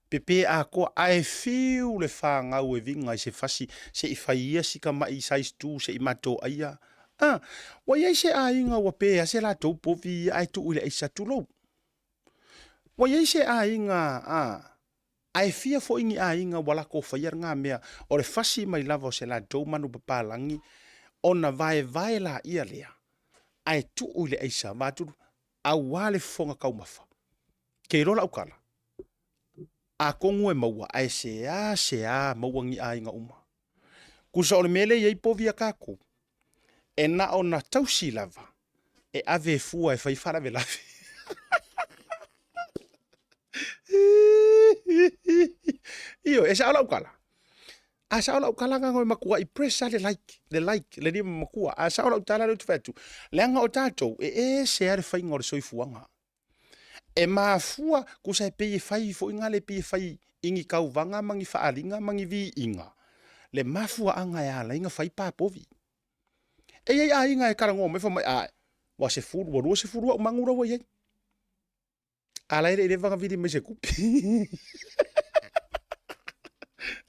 pepe atoa, ae fiu le fanau e viga i se fasi se i fai ia si tamai size 2 se i matou aia. Ah, ua i ai se aiga ua pe a se latou povi ia ae tuu i le aisa, tulou. Ua i ai se aiga, ah, ae fia foi ni aiga ua latou faia lena mea, o le fasi mai lava o se latou manupapalagi ona vaevae laia lea ae tuu i le aisa, vaeatu, aua le fofoga taumafa. Ke iloa lau tala, atonu e maua ae seasea maua ni aiga uma. Tusa o le mea lea e i ai povi a tatou, e na ona tausi lava e ave e fua e fai faalavelave. Ioe, e sao lau tala? A sao lau tala na e matuai press lava le like, le like, le lima matua. A sao lau tala lea ou te fai atu, leaga o tatou e ese lava le faiga o le soifuaga. E mafua, tusa e pei e fai foi na le pei e fai i ni tauvaga ma ni faaaliga ma ni viiga, le mafuaaga e ala ai ona fai pa povi. E i ai aiga e talanoa mai fai mai, ae, ua sefulu, ua 20 au manu la ua i ai. A la e le i leva ona vili mai se tupe.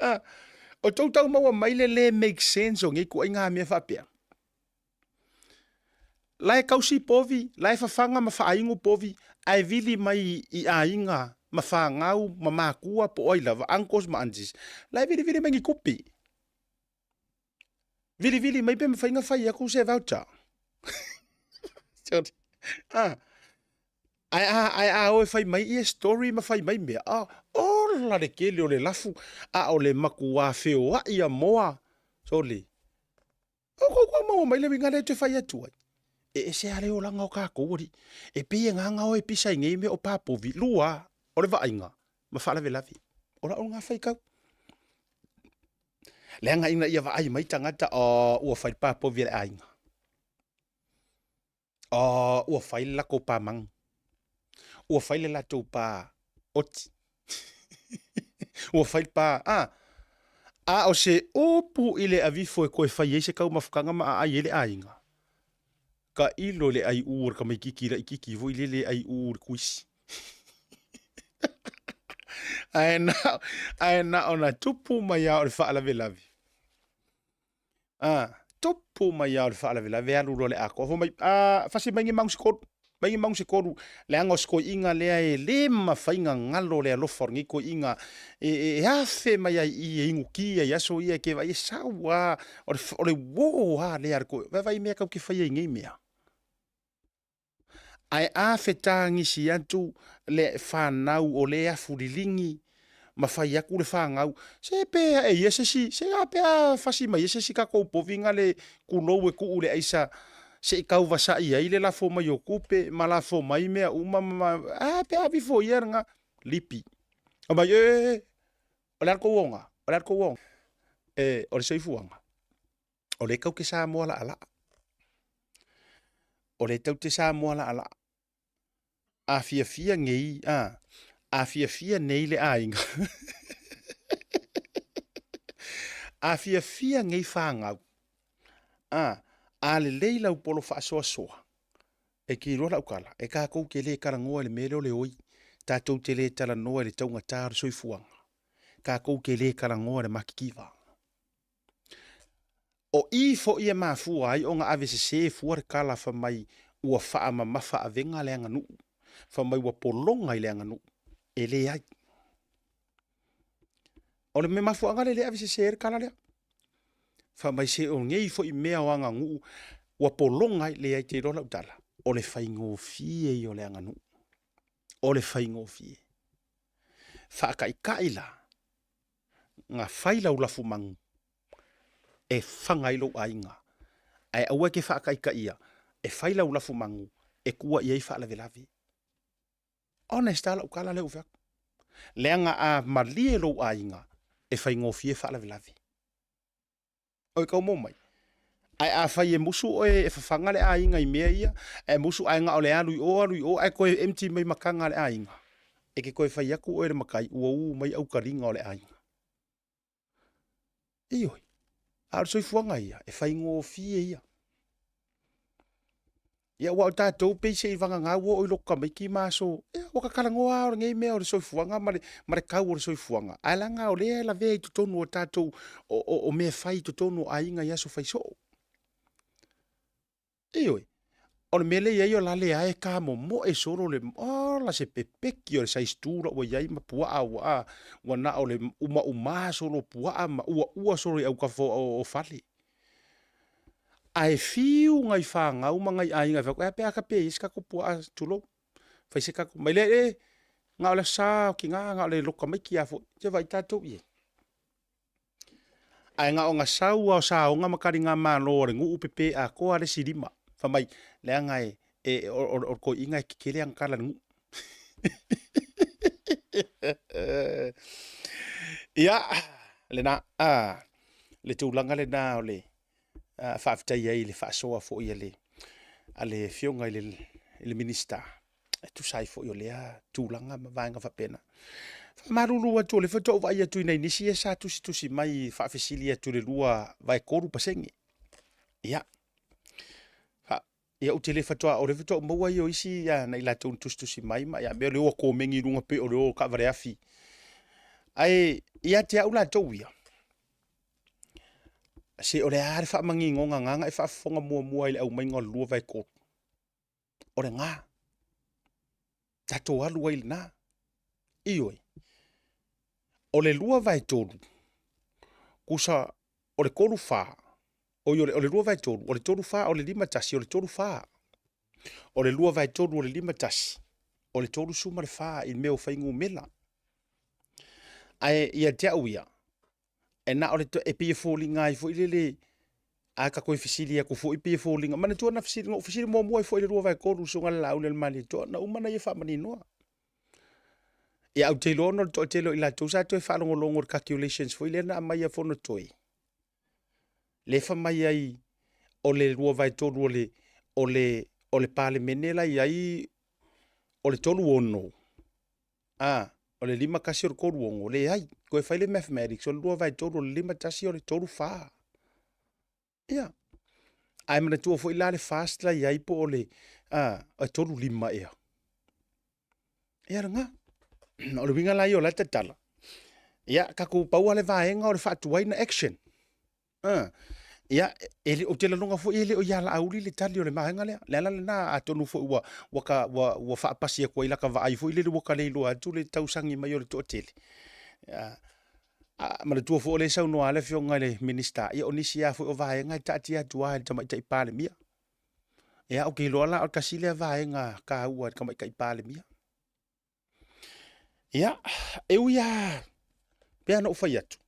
Ah, o tou tau maua mai le le make sense o nei ituaiga mea faapea. La e tausi povi, la e fafaga ma faainu povi, ae vili mai i aiga ma fanau ma matua po o ai lava, uncles ma aunties, la e vilivili mai ni tupe. Vilivili mai pe mafai ona fai atu se voucher. Sorry. Ah. Ae a, ae a o e fai mai ia story ma fai mai mea, ah, ola le tele o le lafu, a o le matua feoai a moa. Sorry. O kou kua maua mai le uiga lea e toe fai atu ai. E ese lava le olaga o tatou alii. E pei e gaga oe e pisa i nei mea o papovi. Lua, o le vaaiga ma faalavelave. O lau lena faitau. Leaga ina ia vaai mai tagata, oh, ua fai le papovi a le aiga. Oh, ua fai le latou pa manu. Ua fai le latou pa oti. Ua fai le pa, ah. A o se upu i le avifo e toe fai ai se taumafataga ma aai ai le aiga, tailo i le aiu o le tamaititi laititi foi lele e aiu i le kuisi. Ae na, ae na ona tupu mai lava o le faalavelave. A, tupu mai lava o le faalavelave alu loa le atoa fai mai, a, fasi mai ni manu se tolu, mai ni manu se tolu, leaga o se toeaina lea e le mafai ona galo le alofa o lenei toeaina, e, e, e afe mai ai i i e inuti ai i aso ia e te vaai e sau lava, o le, o le uo lava lea a le toeaina, vaavaai i mea tatou te faia i nei mea. Ae a fetagisi atu le fanau o le afu liligi ma fai atu le fanau, se pe ae ia se isi, se a pe a fasi mai ia se isi tatou povi na le kulou e tuu i le aisa se i tauvasai ai le lafo mai o tupe ma lafo mai mea uma ma, a pe a avifo ia lena lipi. Aumai, e, o le a le tou oga, o le a le tou oga. E, o le soifuaga. O lea tau te Samoa laalaa. O lea tau te Samoa laalaa. A fiafia nei, a, a fiafia nei le aiga. A fiafia nei fanau. A, a lelei lau polo faasoasoa, e te iloa lau tala, e tatou te le talanoa i le mea lea o le oi, tatou te le talanoa i le taugata o le soifuaga, tatou te le talanoa i le matitiva. O i foi e mafua ai ona ave sese fua le tala fai mai ua faamamafa avega le aganuu, fai mai ua pologa i le aganuu. E leai. O le mafuaaga lea e le ave sese ai le tala lea. Fai mai se o nei foi mea o aganuu ua pologa ai, leai te iloa lau tala, o le faigofie ia o le aganuu. O le faigofie. Faataitai la, na fai lau lafumanu. e faga ai lou aiga, ae aua e te faataitaia e fai lau lafumanu e tua i ai faalavelave. Honest lava lau tala lea ua fai atu. Leaga a malie lou aiga, e faigofie faalavelave. Oi tau maua mai. Ae afai e musu oe e fafaga le aiga i mea ia, ae musu ae na o le alu i o alu i o ae toe empty mai mataga a le aiga, e te toe fai atu oe i le matai ua u mai aukaliga o le aiga. Ioe, a o le soifuaga ia, e faigofie ia. Ia aua o tatou pei se i vagana ua oo i loto tamaiti ma aso, ia ua ta talanoa lava o lenei mea o le soifuaga ma le, ma le tau o le soifuaga, ae leaga o lea e lavea i totonu o tatou, o, o, o mea fai i totonu o aiga i aso fai soo. Ioe, o le mea lea e i ai o la lea e kamomoe solo le, ola se pepeki o le size 2 la ua i ai ma puaa ua, a, ua na o le umauma solo o puaa ma uaua solo i autafa o, o fale. Ae fiu nai fanau ma nai aiga e fai atu, e a pe a tape i ai se tatou puaa tulou, fai se tatou, mai lea, e, na o le Aso Sa o tina, na o le loto tamaiti lava foi, se vaai tatou i ai. Ae na ona sau lava o saoga ma taligamalo a le nuu pe pe atoa lava le isi 5. Fai mai, leaga e, e, o, o, o le toeaina e tetele ana tala i le nuu. Ia, lena, a, le tulaga lena o le faafetai ai i le faasoa foi a le, a le Afioga i le, i le Minisita e tusa ai foi o lea tulaga ma vaega faapena. Faamalulu atu o lea faatoa ou vaai atu i nai nisi ia sa tusitusi mai faafesili atu i le 2.3%. Ia, ia ou te le faatoa, o lea faatoa ou maua ia o isi ia, nai latou na tusitusi mai ma ia mea o lea ua komeni i luga pei o le o taavale afi. Ae ia te au latou ia, se o le a le faamaninoga na na e faafofoga muamua i le aumaiga o le 2.3. O lena. Tatou alu ai i lena. Ioe. O le 2/3, tusa o le 3/4, oi o le, o le 2/3, o le 3/4, o le 51, o le 3/4. O le 2/3 o le 51, o le 34 i mea o fuainumera. Ae ia te au ia, e na o le, e pei e foliga ai foi lele, a ta toe fesili atu foi pei e foliga, manatua na fesili, na ou fesili muamua ai foi i le 2/3 i le susuga i le Laaulialemalietoa, na uma ona ia faamaninoa. Ia ou te iloa ona o le toatele o i latou sa toe faalogologo i le calculations foi lea na aumai a Fonotoe, lea e fai mai ai o le 2/3 o le, o le, o le Palemene la i ai o le 36, a, o le 51 o le 36, leai, toe fai le mathematics, o le 2/3 o le 51 o le 34. Ia. Ae manatua foi la le fast la i ai po o le a, e 35 ea. Ia lena. O le uiga la ia o la tatala. Ia, tatou pau lava le vaega o le faatuai na action. A. Ia, e le, ou te lagona foi e le o ia Laauli le tali o le vaega lea. Le ala lena, atonu foi ua, ua, ka, ua, ua faapasi atu ai lata vaai foi lele ua ta le iloa atu le tausagi mai o le toatele. Ia, A, manatua foi o lea e saunoa le Afioga i le Minisita, ia o nisi lava foi o vaega e taatia atu lava i le Tamaitai Palemia. Ia, ou te iloa la o le tasi lea vaega taua i le Tamaitai Palemia. Ia, e ui lava, pei ona ou fai atu,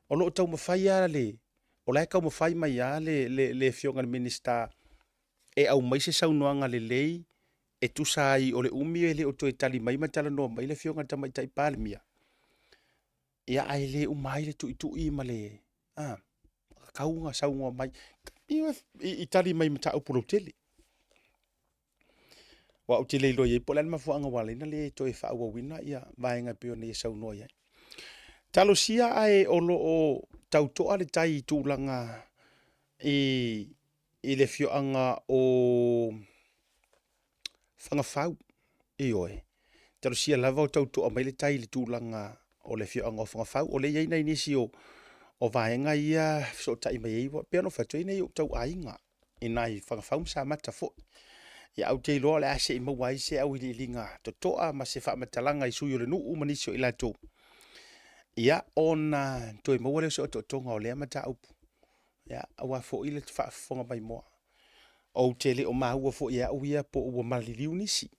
o lo o taumafai lava le, o la e taumafai mai lava le, le, le Afioga i le Minisita e aumai se saunoaga lelei e tusa ai o le umi e le o toe tali mai ma talanoa mai le Afioga i le Tamaitai Palemia, ia ae le uma ai le tuitui ma le a, tatau ona saunoa mai i, i tali mai i mataupu lautele. Aua ou te le iloa i ai po o le a le mafuaaga ua ala ai ona le toe faaauauina ia vaega e pei ona ia saunoa i ai. Talosia ae o lo o tautoa le tai i tulaga i, i le afioaga o Fagafau, ioe, talosia lava o tautoa mai le tai i le tulaga o le afioaga o Fagafau. O lea e i ai nai nisi o, o vaega ia fesootai mai ai, pei ona ou fai atu, e i ai nai ou tau aiga i nai Fagafau ma Samata foi. Ia ou te iloa o le a se i maua ai se auiliiliga totoa ma se faamatalaga i sui o le nuu ma nisi o i latou. Ia, ona toe maua lea o se otootoga o lea mataupu. Ia, aua foi le faafofoga maimoa. Ou te le o maua foi e au ia po ua maliliu nisi.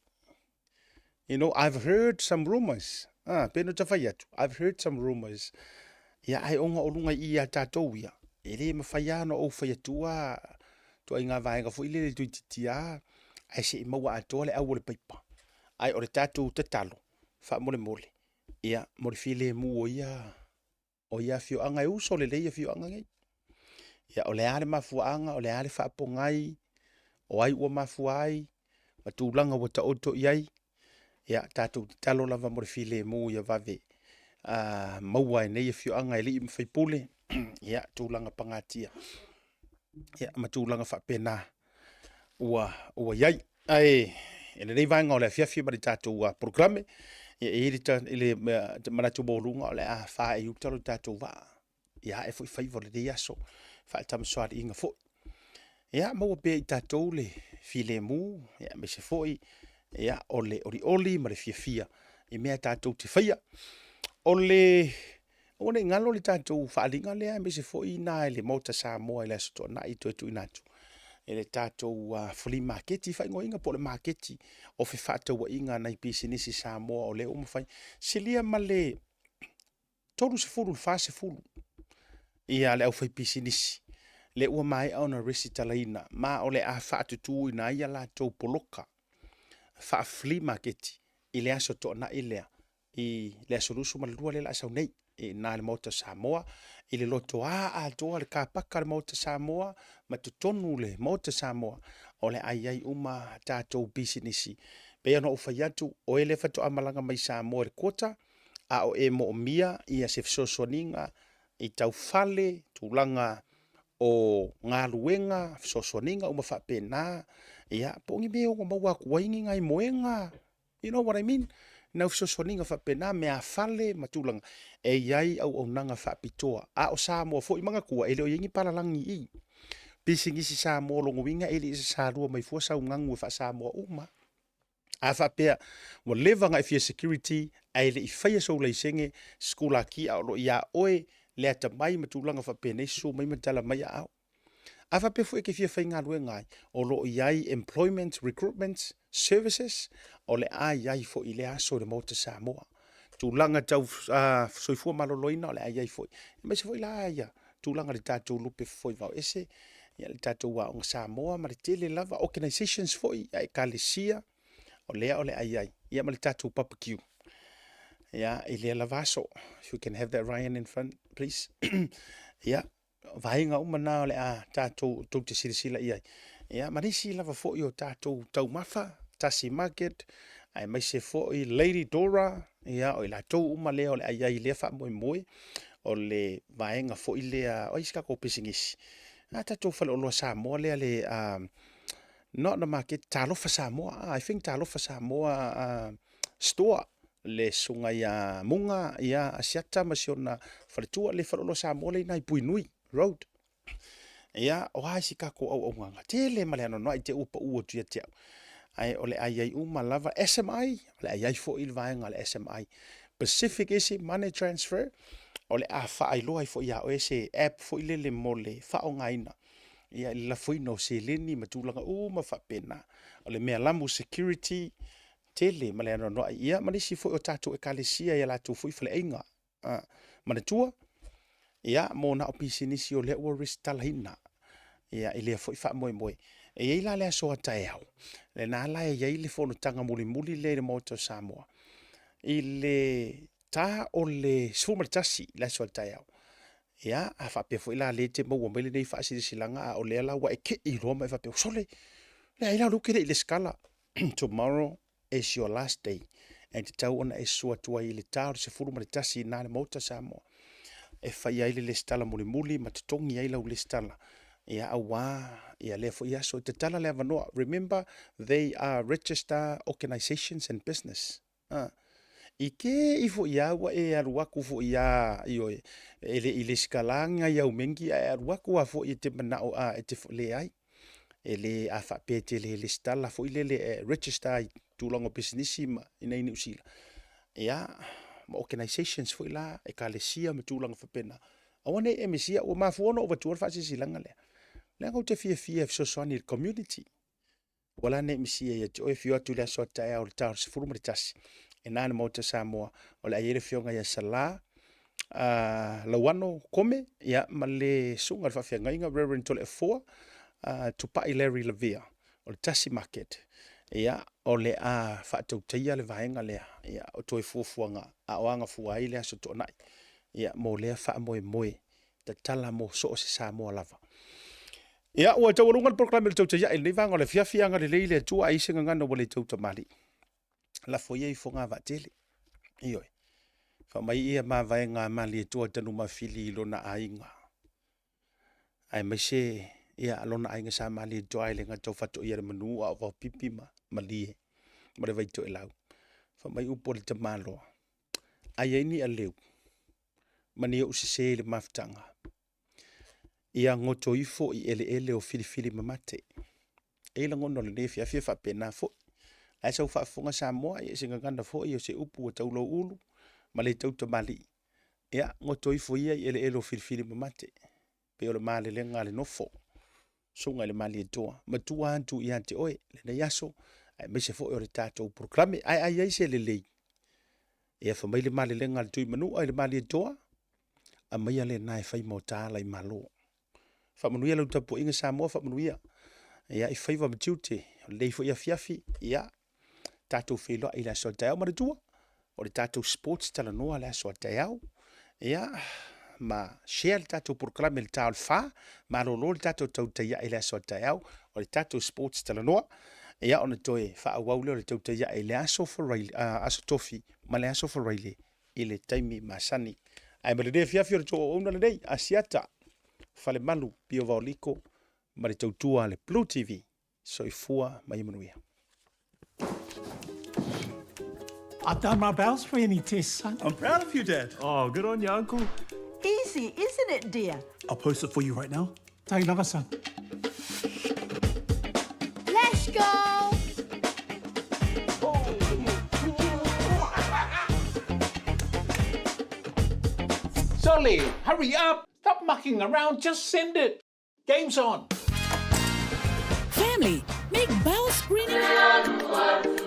You know, I've heard some rumors. Ah, pei ona ta fai atu, I've heard some rumors. Ia, ai ona o luga i i a tatou ia. E le mafai lava ona ou fai atua ituaiga vaega foi lele toeitiiti lava ae se i maua atoa le au o le paipa. Ae o le tatou tatalo faamolemole, ia mo le filemu o ia o ia afioaga, e uso lelei afioaga nei. Ia o le a le mafuaaga, o le a le faapogai, o ai ua mafua ai, ma tulaga ua taoto i ai, ia tatou tatalo lava mo le filemu ia vave maua e nei afioaga e alii ma faipule ia tulaga pagatia ia ma tulaga faapena ua i ai. Ae i lenei vaega o le afiafi ma le tatou polokalame, ia e i ai le manatu maualuga o le a fā i uta lo tatou vaa, ia ae foi faiva o lenei aso, faatamasoaliiga foi. Ia maua pea e i tatou le filemu, aemaise foi ia, o le olioli ma le fiafia i mea tatou te faia. O le aua ne i galo le tatou faaaliga lea aemaise foi i ina i le Maota Samoa i le Aso Toonai toe tuuina atu i le tatou flea maketi faaigoaina po o le maketi o fefaatauaiga a nai pisinisi Samoa o lea ua mafai. Silia ma le 30 i le 40 ia le aufaipisinisi lea ua maea ona resitalaina ma o le a faatutuina ai a latou poloka faa-flea maketi i le Aso Toonai lea i le aso 22 lea o le a sau nei i ina i le Maota o Samoa, i le lotoa atoa le kapaka o le Maota Samoa ma totonu le Maota Samoa, o le a i ai uma tatou pisinisi. Pei ona ou fai atu, o e lea faatoa malaga mai Samoa i le quota, a o e moomia ia se fesoasoaniga i tau fale, tulaga o galuega, fesoasoaniga uma faapena, ia, po o ni mea e ono maua atu ai ni nai moega, You know what I mean? Nau fesoasoaniga faapena, meafale ma tulaga, e i ai auaunaga faapitoa. A o Samoa foi, manatua, e le o i ai ni palalagi i i. Pisinisi Samoa, o lona uiga e le i sasalua mai fua sau ganu e faa-Samoa uma. A faapea ua leva ona e fia security ae le i faia sou laisene sikulaki a o lo o ia oe le atamai ma tulaga faapenei, susu mai ma tala mai aao. A faapea foi e te fia faigaluega ai, o lo o i ai Employment Recruitment Services, o le a i ai foi i lea aso i le Maota Samoa. Tulaga tau soifua maloloina o le a i ai foi. Aemaise foi la ia tulaga i le tatou lupe fofoi vaoese, ia le tatou aoga Samoa ma le tele lava organizations foi a ekalesia, o lea o le a i ai, ia ma le tatou barbecue. Ia, i lea lava aso. If you can have that Ryan in front, please. Ia, O vaega uma na o le a tatou tou te silasila i ai. Ia, ma nisi lava foi o tatou taumafa, Tasi Market, aemaise foi Lady Dora, ia, o i latou uma lea o le a i ai i lea faamoemoe, o le vaega foi lea, o ai se tatou pisinisi? A tatou faleoloa Samoa lea le, not the market, Talofa Samoa, I think Talofa Samoa store, le susuga ia Muga ia Asiata ma si ona faletua, le faleoloa Samoa lea i ina i Puinui Road. Ia, o a isi tatou auaunaga tele ma le anoanoai te ua pau atu ia te au. Ae o le a i ai uma lava SMI, o le a i ai foi le vaega a le SMI. Pacific Easy Money Transfer, o le a faailoa ai foi ia oe se app foi lele mo le faaaogaina ia i le lafoina o seleni ma tulaga uma faapena. O le mea lamu security, tele ma le anoanoai, ia ma nisi foi o tatou ekalesia i a latou foi faleaiga. A, manatua, ia, mo na o pisinisi o lea ua resitalaina, ia, i lea foi faamoemoe. E i ai la le aso a taeao, lena la e i ai le fonotaga mulimuli lea i le Maota o Samoa, i le ta o le 11 i le aso a taeao. Ia, a faapea foi la lea e te maua mai lenei faasilasilaga, a o lea la ua e kei loa ma e faapea, sole, leai la o lea ou te le i lesitala. Tomorrow is your last day e tatau ona e susu atu ai i le ta o le 11 i ina le Maota Samoa e fai ai le lesitala mulimuli ma totogi ai lau lesitala ia aua ia lea foi aso e tatala le avanoa. Remember, they are register organizations and business. I te i foi a ua e alu atu foi a ioe e le i lesitala nai au mengi ae alu atu a foi e te manao a e te leai. E le a faapea e te le lesitala foi lele e register i tulaga o pisinisi ma inei i Niu Sila. Ia, ma organizations foi la, ekalesia ma tulaga faapena. Aua ne i e misia, ua mafua ona ou avatua le faasilasilaga lea. Leaga ou te fiafia e fesoasoani i le community. Ua la ne i misia ia te oe, afio atu i le aso a taeao i le ta o le 11, e na le Maota Samoa, o le a i ai le afioga ia Sala. Lauano Kome, ia, ma le susuga i le faafeagaiga Reverend Toleafoa Tupai Larry Lavea o le Tasi Market, ia, o le a faatautaia le vaega lea, ia, o toe fuafuaga a o agafua ai le Aso Toonai, ia, mo lea faamoemoe tatala mo so o se Samoa lava. Ia, ua taualuga le polokalame o le Tautai Ae i lenei vaega o le afiafi, agalelei le Atua a i ai se gagana ua le tautamalii. Lafo ia i Fogavaatele. Ioe. Faamai ia mavaega a Malietoa Tanumafili i lona aiga. Aemaise ia lona aiga sa Malietoa i le gata o Fatoia le manu a o Vaopipi ma Malie ma le Vaitoelau. Faamai upu a le tamaloa. A i ai ni aleu ma ni ou sese i le mafutaga, ia goto ifo i eleele o filifili mamate. E i ai lagona o lenei afiafi e faapena foi. Ae sau faafofoga Samoa, ia se gagana foi o se upu ua tau lou ulu ma le tau tamalii. Ia, goto ifo ia i eleele o filifili mamate, pei o le malelega a le nofo, susuga i le Malietoa, matua atu ia te oe lenei aso, aemaise foi o le tatou polokalame. Ae a i ai se lelei, ia fai mai le malelega a le Tuimanua i le Malietoa, aumaia lena e fai ma o ta ala i Malo. Faamanuia lau tapuaiga Samoa, faamanuia ia i faiva ma tiute o lenei foi afiafi. Ia tatou feiloai i le aso a taeao. Manatua, o le tatou sports talanoa le aso a taeao. Ia, ma share le tatou polokalame i le ta o le fa, malolo le tatou tautai ae i le aso a taeao, o le tatou sports talanoa. Ia, ona toe faaauau lea o le tautai ae i le aso, Faraile, aso Tofi ma le aso Faraile i le taimi masani. Ae ma lenei afiafi o le tou auauna lenei, Asiata, Falemalu, Pio Vaoliko ma le tautua a le Blue TV. Soifua ma ia manuia. I've done my bowel screening test, son. I'm proud of you, Dad. Oh, good on you, Uncle. Easy, isn't it, dear? I'll post it for you right now. Take lava, son. Let's go! Solly, hurry up! Stop mucking around, just send it! Game's on! Family, make bowel screening.